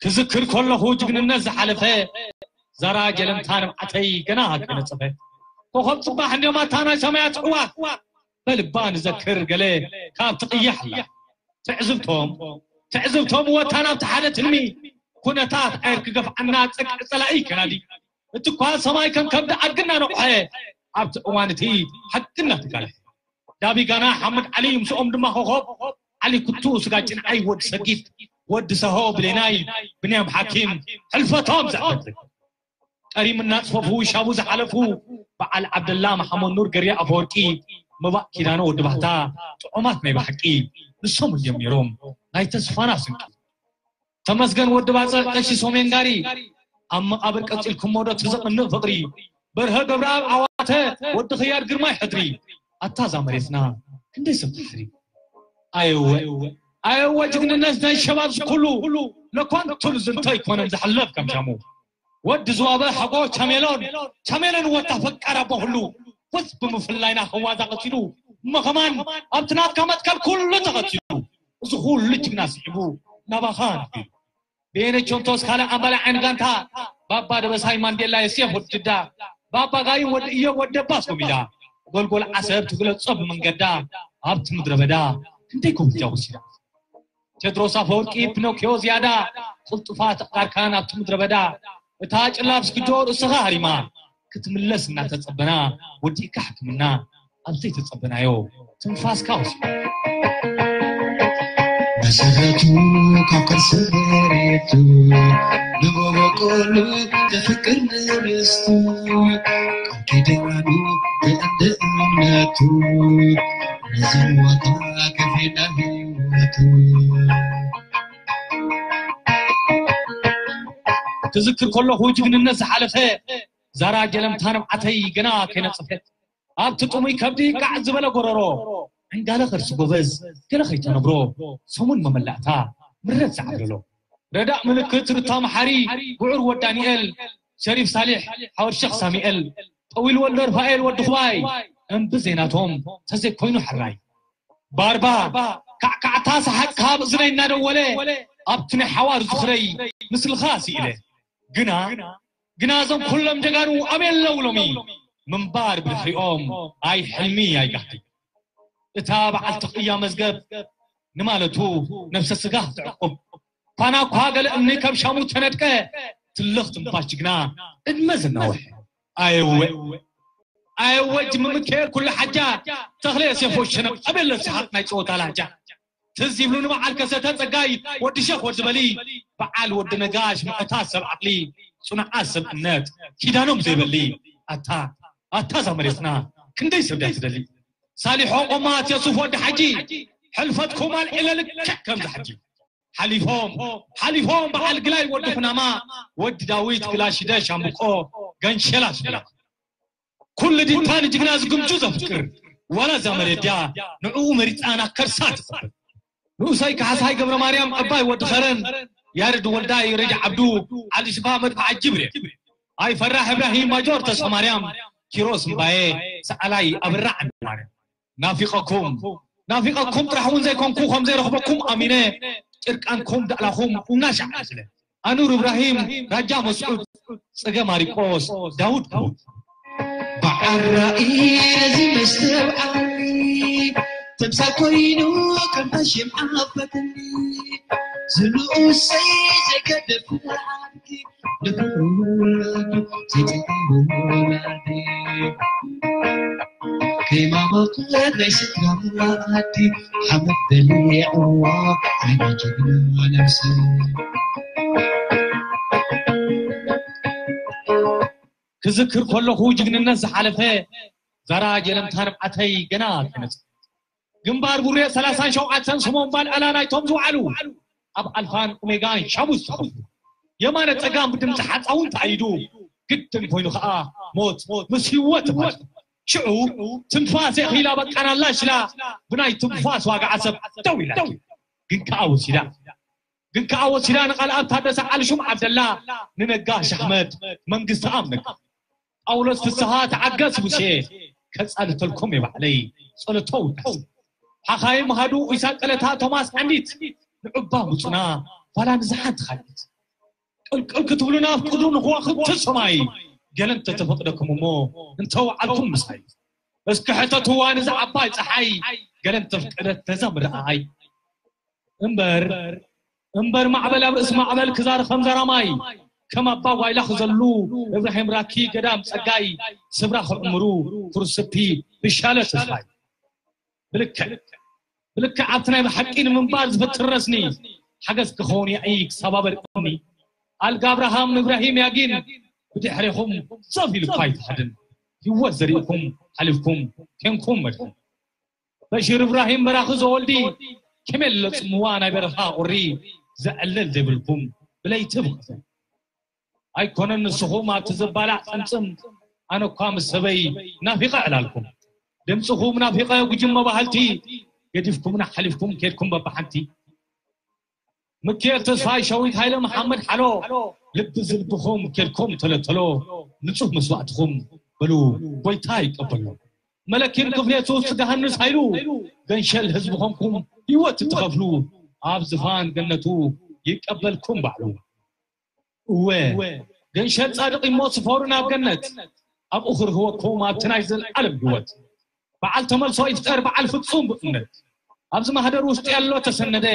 ክዝክር ከለኹ ጅግንነት ዝሓለፈ ዛራ ጀለምታ ንብዓተይ ገና ከይነጸፈ። ኮኸብ ጽባሕ እንድዮም ኣታ ናይ ሰማያት ኣዕዋፍ በልባ ንዘክር ገለ ካብ ትቕያሕ እያ። ትዕዝብቶም፣ ትዕዝብቶም ወታ ናብቲ ሓደ ትልሚ ኩነታት ኣየር ክገፍዓና ጽቅዒ ጸላኢ ከናዲ። እቲ እኳ ሰማይ ከም ከብዲ ኣድግና ነቑሐ ኣብቲ እዋን እቲ ሓቅና ተጋልሐ። ዳቢጋና ሓመድ ዓሊ ምስኦም ድማ ኮኸብ ዓሊ ኩቱ ስጋጭን ኣይ ወዲ ሰጊት ወዲ ሰሆ ብሌናይ ብንያም ሓኪም ሕልፈቶም ዘዕበት ቀሪምና ጽፈፉ ሻቡ ዝሓለፉ በዓል ዓብደላ መሓመድ ኑር ገርያ ኣፈወርቂ መባእ ኪዳነ ወዲ ባህታ ጥዑማት ናይ ብሓቂ ንሶም እዮም ነይሮም ናይ ተስፋና ስንቂ። ተመስገን ወዲ ባጽዕ ቀሺ ሶሜን ጋሪ ኣብ መቓብር ቀጺልኩሞ ዶ ትዘቕንቕ ፍቕሪ በርሀ ገብረኣብ ዓዋተ ወዲ ኽያድ ግርማይ ሕድሪ ኣታ እዛ መሬትና ክንደይ ሰብ ትሕሪ ኣየወ ኣየወ ጅግንነት ናይ ሸባብ ዝኩሉ ለኳንቱን ዝንቶ ኣይኮነን ዝሕለፍ ከም ሻሙ ወዲ ዝዋበ ሓጎ ቻሜሎን ቻሜሎን ወታ ፈቃር ኣቦ ኩሉ ወዝ ብምፍላይና ከዋዛ ቀጺሉ እሞ ከማን ኣብቲ ናትካ መትከል ኩሉ ተቐጺሉ እዚ ኩሉ ጅግና ስዒቡ ናባኻ ነቢሩ ብኤነቾንቶስ ካልእ ኣምባላይ ዓይኒ ጋንታ ባባ ደበሳይ ማንዴላ የሴፍ ወዲ ጅዳ ባባ ጋይም ወዲ እዮብ ወዲ ኣባስ ጎሚዳ ጎልጎል ዓሰብ ትግለጾ ብመንገዳ ኣብቲ ምድረ በዳ ክንደይ ኮምጃ ወሲዳ ቴድሮስ ኣፈወርቂ ፒኖክዮ ዝያዳ ቅልጡፋት ኣርካን ኣብቲ ምድረ በዳ እታ ጭላፍ ስክጆ ርእስኻ ሃሪማ ክትምለስ እናተጸበና ወዲእካ ሕክምና ኣብ ዘይተጸበናዮ ትንፋስካ ወሲዱ መሰረቱ ካብ ከርሰ መሬቱ ንመበቆሉ ዘፍቅር ንርስቱ ቃል ኪዳኑ ብእንደ እምነቱ ነዚ ዋጋ ከፊላ ህይወቱ ክዝክር ከለኹ ጅግንነት ዝሓለፈ ዛራ ጀለምታ ንብዓተይ ገና ከይነጸፈት ኣብቲ ጥሙይ ከብዲ ቃዕ ዝበለ ጎረሮ ዕንጋለ ከርሲ ጎበዝ ገለ ከይተነብሮ ሰሙን መመላእታ ምረት ዝዓብለሎ ረዳእ ምልክት ርታ መሓሪ፣ ጉዑር ወዲ ዳንኤል፣ ሸሪፍ ሳሊሕ፣ ሓወር ሸኽ ሳሚኤል፣ ጠዊል ወልደ ርፋኤል ወዲ ኹባይ፣ እምቢ ዜናቶም ተዘይኮይኑ ሕራይ። ባርባ ካዕካዕታ ሰሓቅ ካብ እዝነይ እናደወለ ኣብቲ ናይ ሓዋር ዝኽረይ ምስልኻ ስኢለ። ግና ግና እዞም ኩሎም ጀጋኑ ኣበይ ኣለዉ ሎሚ? ምንባር ብድሕሪኦም ኣይ ሕልሚ ኣይ ጋህዲ። እታ በዓልቲ ቅያ መዝገብ ንማለቱ ነፍሰ ስጋ ትዕቁብ። ፋና እኳ ገለ እምኒ ከም ሻሙ ተነድቀ። ትልኽ ትንፋሽ ጅግና ዕድመ ዘናውሕ። ኣየወ ኣየወ ጅሚ ምክኤል ኩሉ ሓጃ ተኽለ ዮሴፎ ሸነብ ኣበለ ሰሓቅ ናይ ጸወታ ላጃ። ትዝ ይብሉኒ በዓል ከሰተ ጸጋይ ወዲ ሸኽ ወዲ በሊ በዓል ወዲ ነጋሽ ምዕታት ሰብ ዓቕሊ ጽኑዓት ሰብ እምነት ኪዳኖም ዘይበሊ። ኣታ ኣታ እዛ መሬትና ክንደይ ሰብ ድያ ትደሊ። ሳሊሖ ቆማት የሱፍ ወዲ ሓጂ ሕልፈትኩም ኣልዒለ ልክዕ ከምዚ ሓጂ። ሓሊፎም ሓሊፎም በዓል ግላይ ወዲ ኩናማ ወዲ ዳዊት ግላሽደ ሻምብቆ ገንሸላ ሽላ። ኩሉ ዲታ ንጅግና ዝግምጁ ዘፍቅር ዋላ እዛ መሬት ድያ ንዕኡ መሪጻና ከርሳ ትኽብር። ንኡሰይ ካሕሳይ ገብረ ማርያም ዕባይ ወዲ ኸረን ያርድ ወልዳይ ረጅ ዓብዱ ዓሊ ሽፋ መድፍዓ ጅብሪል ኣይ ፈራሕ እብራሂም ማጆር ተስፋ ማርያም ኪሮስ እምባየ ሰኣላይ ኣብራ ዓንዲ ማርያም ናፊቐኩም ናፊቐኩም ጥራሕ እውን ዘይኮንኩ ከም ዘይረኽበኩም ኣሚነ ጭርቃንኩም ዳዕላኹም እናሻዕ ስለ ኣኑር እብራሂም ራጃ መስዑድ ጽገ ማሪቆስ ዳውድ ክቡር በዓል ራእይ ነዚ መስተብዓል ተምሳል ኮይኑ ከም ሽምዓ በትኒ ዝንኡሰይ ዘገደፍ ዓርኪ ንፍሩ ዘይትንከው ወላዲ ከይማማቕር ናይ ስድራ ዓዲ ሓመድ በሊዕዋ ዓይና ጅግና ነብሲ ክዝክር ከለኹ ጅግንነት ዝሓለፈ ዛራ ጀለምታ ንብዓተይ ገና ተነጽ ግንባር ቡሬ ሰላሳን ሸውዓተን ስሞም ባል ኣላ ናይቶም ዝውዓሉ ኣብ ኣልፋን ኦሜጋን ሻቡ ዝተኸፍሉ የማነ ጸጋም ብድምፂ ሓፃውን ተኣይዱ ግድን ኮይኑ ከዓ ሞት ምስ ህይወት ተፋጭ ሽዑ ትንፋስ የኺላ በቃናላ ሽላ ብናይ ትንፋስ ዋጋ ዓሰብ ደው ኢላ ግን ከዓ ወሲዳ ግን ከዓ ወሲዳ ንቓልኣብ ታደሰ ዓልሹም ዓብደላ ንነጋሽ ኣሕመድ መንግስቲ ኣምነካ ጳውሎስ ፍስሃ ተዓገስ ሙሴ ከጻልተልኩም እየ ባዕለይ ጸሎተው ሓኻይም ሃዱ ኢሳቅ ቀለታ ቶማስ ዓንዲት ንዑባ ምጹና ፋላ ንዝሓንቲ ካልኢት ቅልቅል ክትብሉና ኣፍቅዱ ንኽዋኽብቲ ሰማይ ገለ እንተተፈቅደኩም እሞ እንተወዓልኩም ምሳይ እስኪ ሕተትዋ ንዛ ዓባይ ፀሓይ ገለ እንተፍቀደት ነዛ ምርኣይ እምበር እምበር ማዕበል ኣብ ርእሲ ማዕበል ክዛር ከም ዘራማይ ከም ኣባ ጓይላ ክዘሉ እብራሂም ራኪ ገዳም ጸጋይ ስብራ ክዕምሩ ፍርስቲ ብሻለ ተስፋይ ብልክዕ ብልክዕ ኣብቲ ናይ ብሓቂ ንምንባር ዝፍትር ረስኒ ሓገዝ ክኸውን ያኢ ክሰባበር እኒ ኣልጋ ኣብርሃም እብራሂም ያጊን ብድሕሬኹም ዘፍ ኢልኳ ኣይትኸድን ህይወት ዘሪእኩም ሓሊፍኩም ኬንኩም መድሕን በሽር እብራሂም በራኺ ዘወልዲ ከመይ ኣሎ ጽምዋ ናይ በረኻ ቁሪ ዘዕለል ዘይብልኩም ብለይቲ ብኸተ ኣይኮነን ንስኹም ኣብቲ ዘባላዕ ጸምጽም ኣነ እኳ ምስ ሰበይ ናፊቐ ዕላልኩም ድምጽኹም ናፊቐ ጉጅመ ባህልቲ ገዲፍኩምና ሓሊፍኩም ኬድኩም በብሓንቲ ምክኤል ተስፋይ ሸዊት ሃይለ መሓመድ ሓሎ ልቢ ዝልብኹም ኬድኩም ተለተሎ ንጹህ መስዋእትኹም በሉ ጎይታ ይቀበሎ መለኪን ክፍሌቱ ስጋሃንስ ሃይሉ ገንሸል ህዝቢ ኾንኩም ህይወት ትኸፍሉ ኣብ ዝፋን ገነቱ ይቀበልኩም ባዕሉ እወ ገንሸል ጻድቕ እሞ ስፈሩ ናብ ገነት ኣብኡ ክርህወኩም ኣብቲ ናይ ዘለዓለም ህይወት በዓል ተመልሶ ይፍጠር በዓል ፍጹም ብእምነት ኣብዚ ማህደር ውሽጢ ያሎ ተሰነደ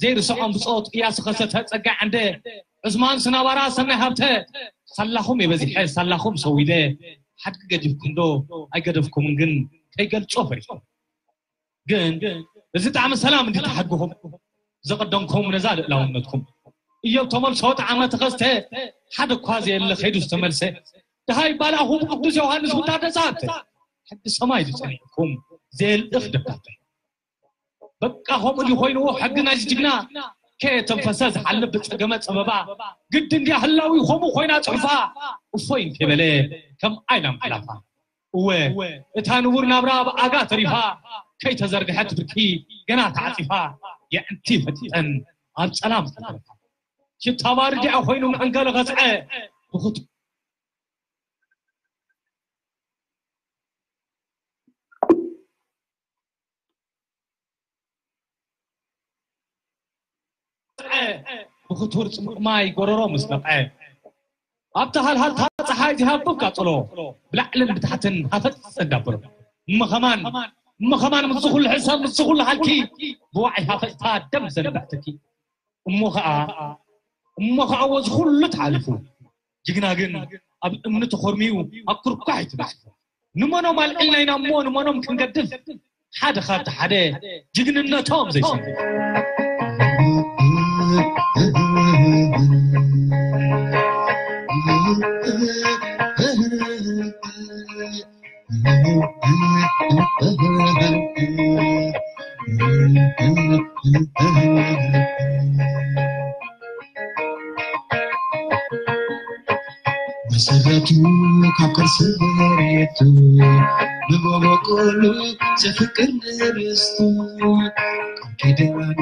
ዘይርስዖም ብጾት እያሱ ከሰተ ጸጋይ ዓንደ ዑስማን ስናባራ ሰናይ ሃብተ ሳላኹም የበዚሐ ሳላኹም ሰዊደ ሓድጊ ገዲፍኩም ዶ ኣይገደፍኩምን ግን ከይገልጾ ፈሪኹም ግን እዚ ጣዕሚ ሰላም እንዲ ተሓድግኹም ዘቐደምኩም ነዛ ልእላውነትኩም እዮብ ተመልሶ ጣዕመ ተኸስተ ሓደ እኳ ዘየለ ከይዱ ዝተመልሰ ደሃይ ባልኣኹም ቅዱስ ዮሃንስ ውዳደ ዛተ ሕጊ ሰማይ ዝጸኒዕኩም ዘየልእኽ ደብዳቤ በቃ ከምኡ ድዩ ኮይንዎ ሕጊ ናይዚ ጅግና ከየተንፈሰ ዝሓልብ ብጸገመ ጸበባ ግዲ እንድያ ህላዊ ከምኡ ኮይና ጽሑፋ እፎይ እንከይበለ ከም ኣይላም ክላፋ እወ እታ ንቡር ናብራ ብኣጋ ተሪፋ ከይተዘርግሐት ብርኪ ገና ተዓጺፋ የዕንቲ ፈጢጠን ኣብ ጸላም ሽታ ባርዲኣ ኮይኑ መዕንገሊ ቐጽዐ ብኹቱ ብኽቱር ጽሙቕ ማይ ጎረሮ ምስ ነቕዐ ኣብቲ ሃልሃልታ ጸሓይ ዝሃብብ ቃጽሎ ብላዕልን ብታሕትን ሃፈጽ ዘንዳብር እሞ ኸማን እሞ ኸማን ምስዚ ኹሉ ሕሰም ምስዚ ኹሉ ሃልኪ ብዋዒ ሃፈጽታ ደም ዘንብዕትኪ እሞ ኸኣ እሞ ኸኣ ወዚ ኹሉ ተሓሊፉ ጅግና ግን ኣብ እምኒ ተኾርሚዩ ኣብ ኩርኳሕ እዩ ተበጺሑ። ንመኖም ኣልዒልና ኢና እሞ ንመኖም ክንገድፍ ሓደ ካብቲ ሓደ ጅግንነቶም ዘይሰምዑ መሰረቱ ካብ ከርሲ መሬቱ ብመበቆሉ ዘፍቅር ንርስቱ ቃል ኪዳኑ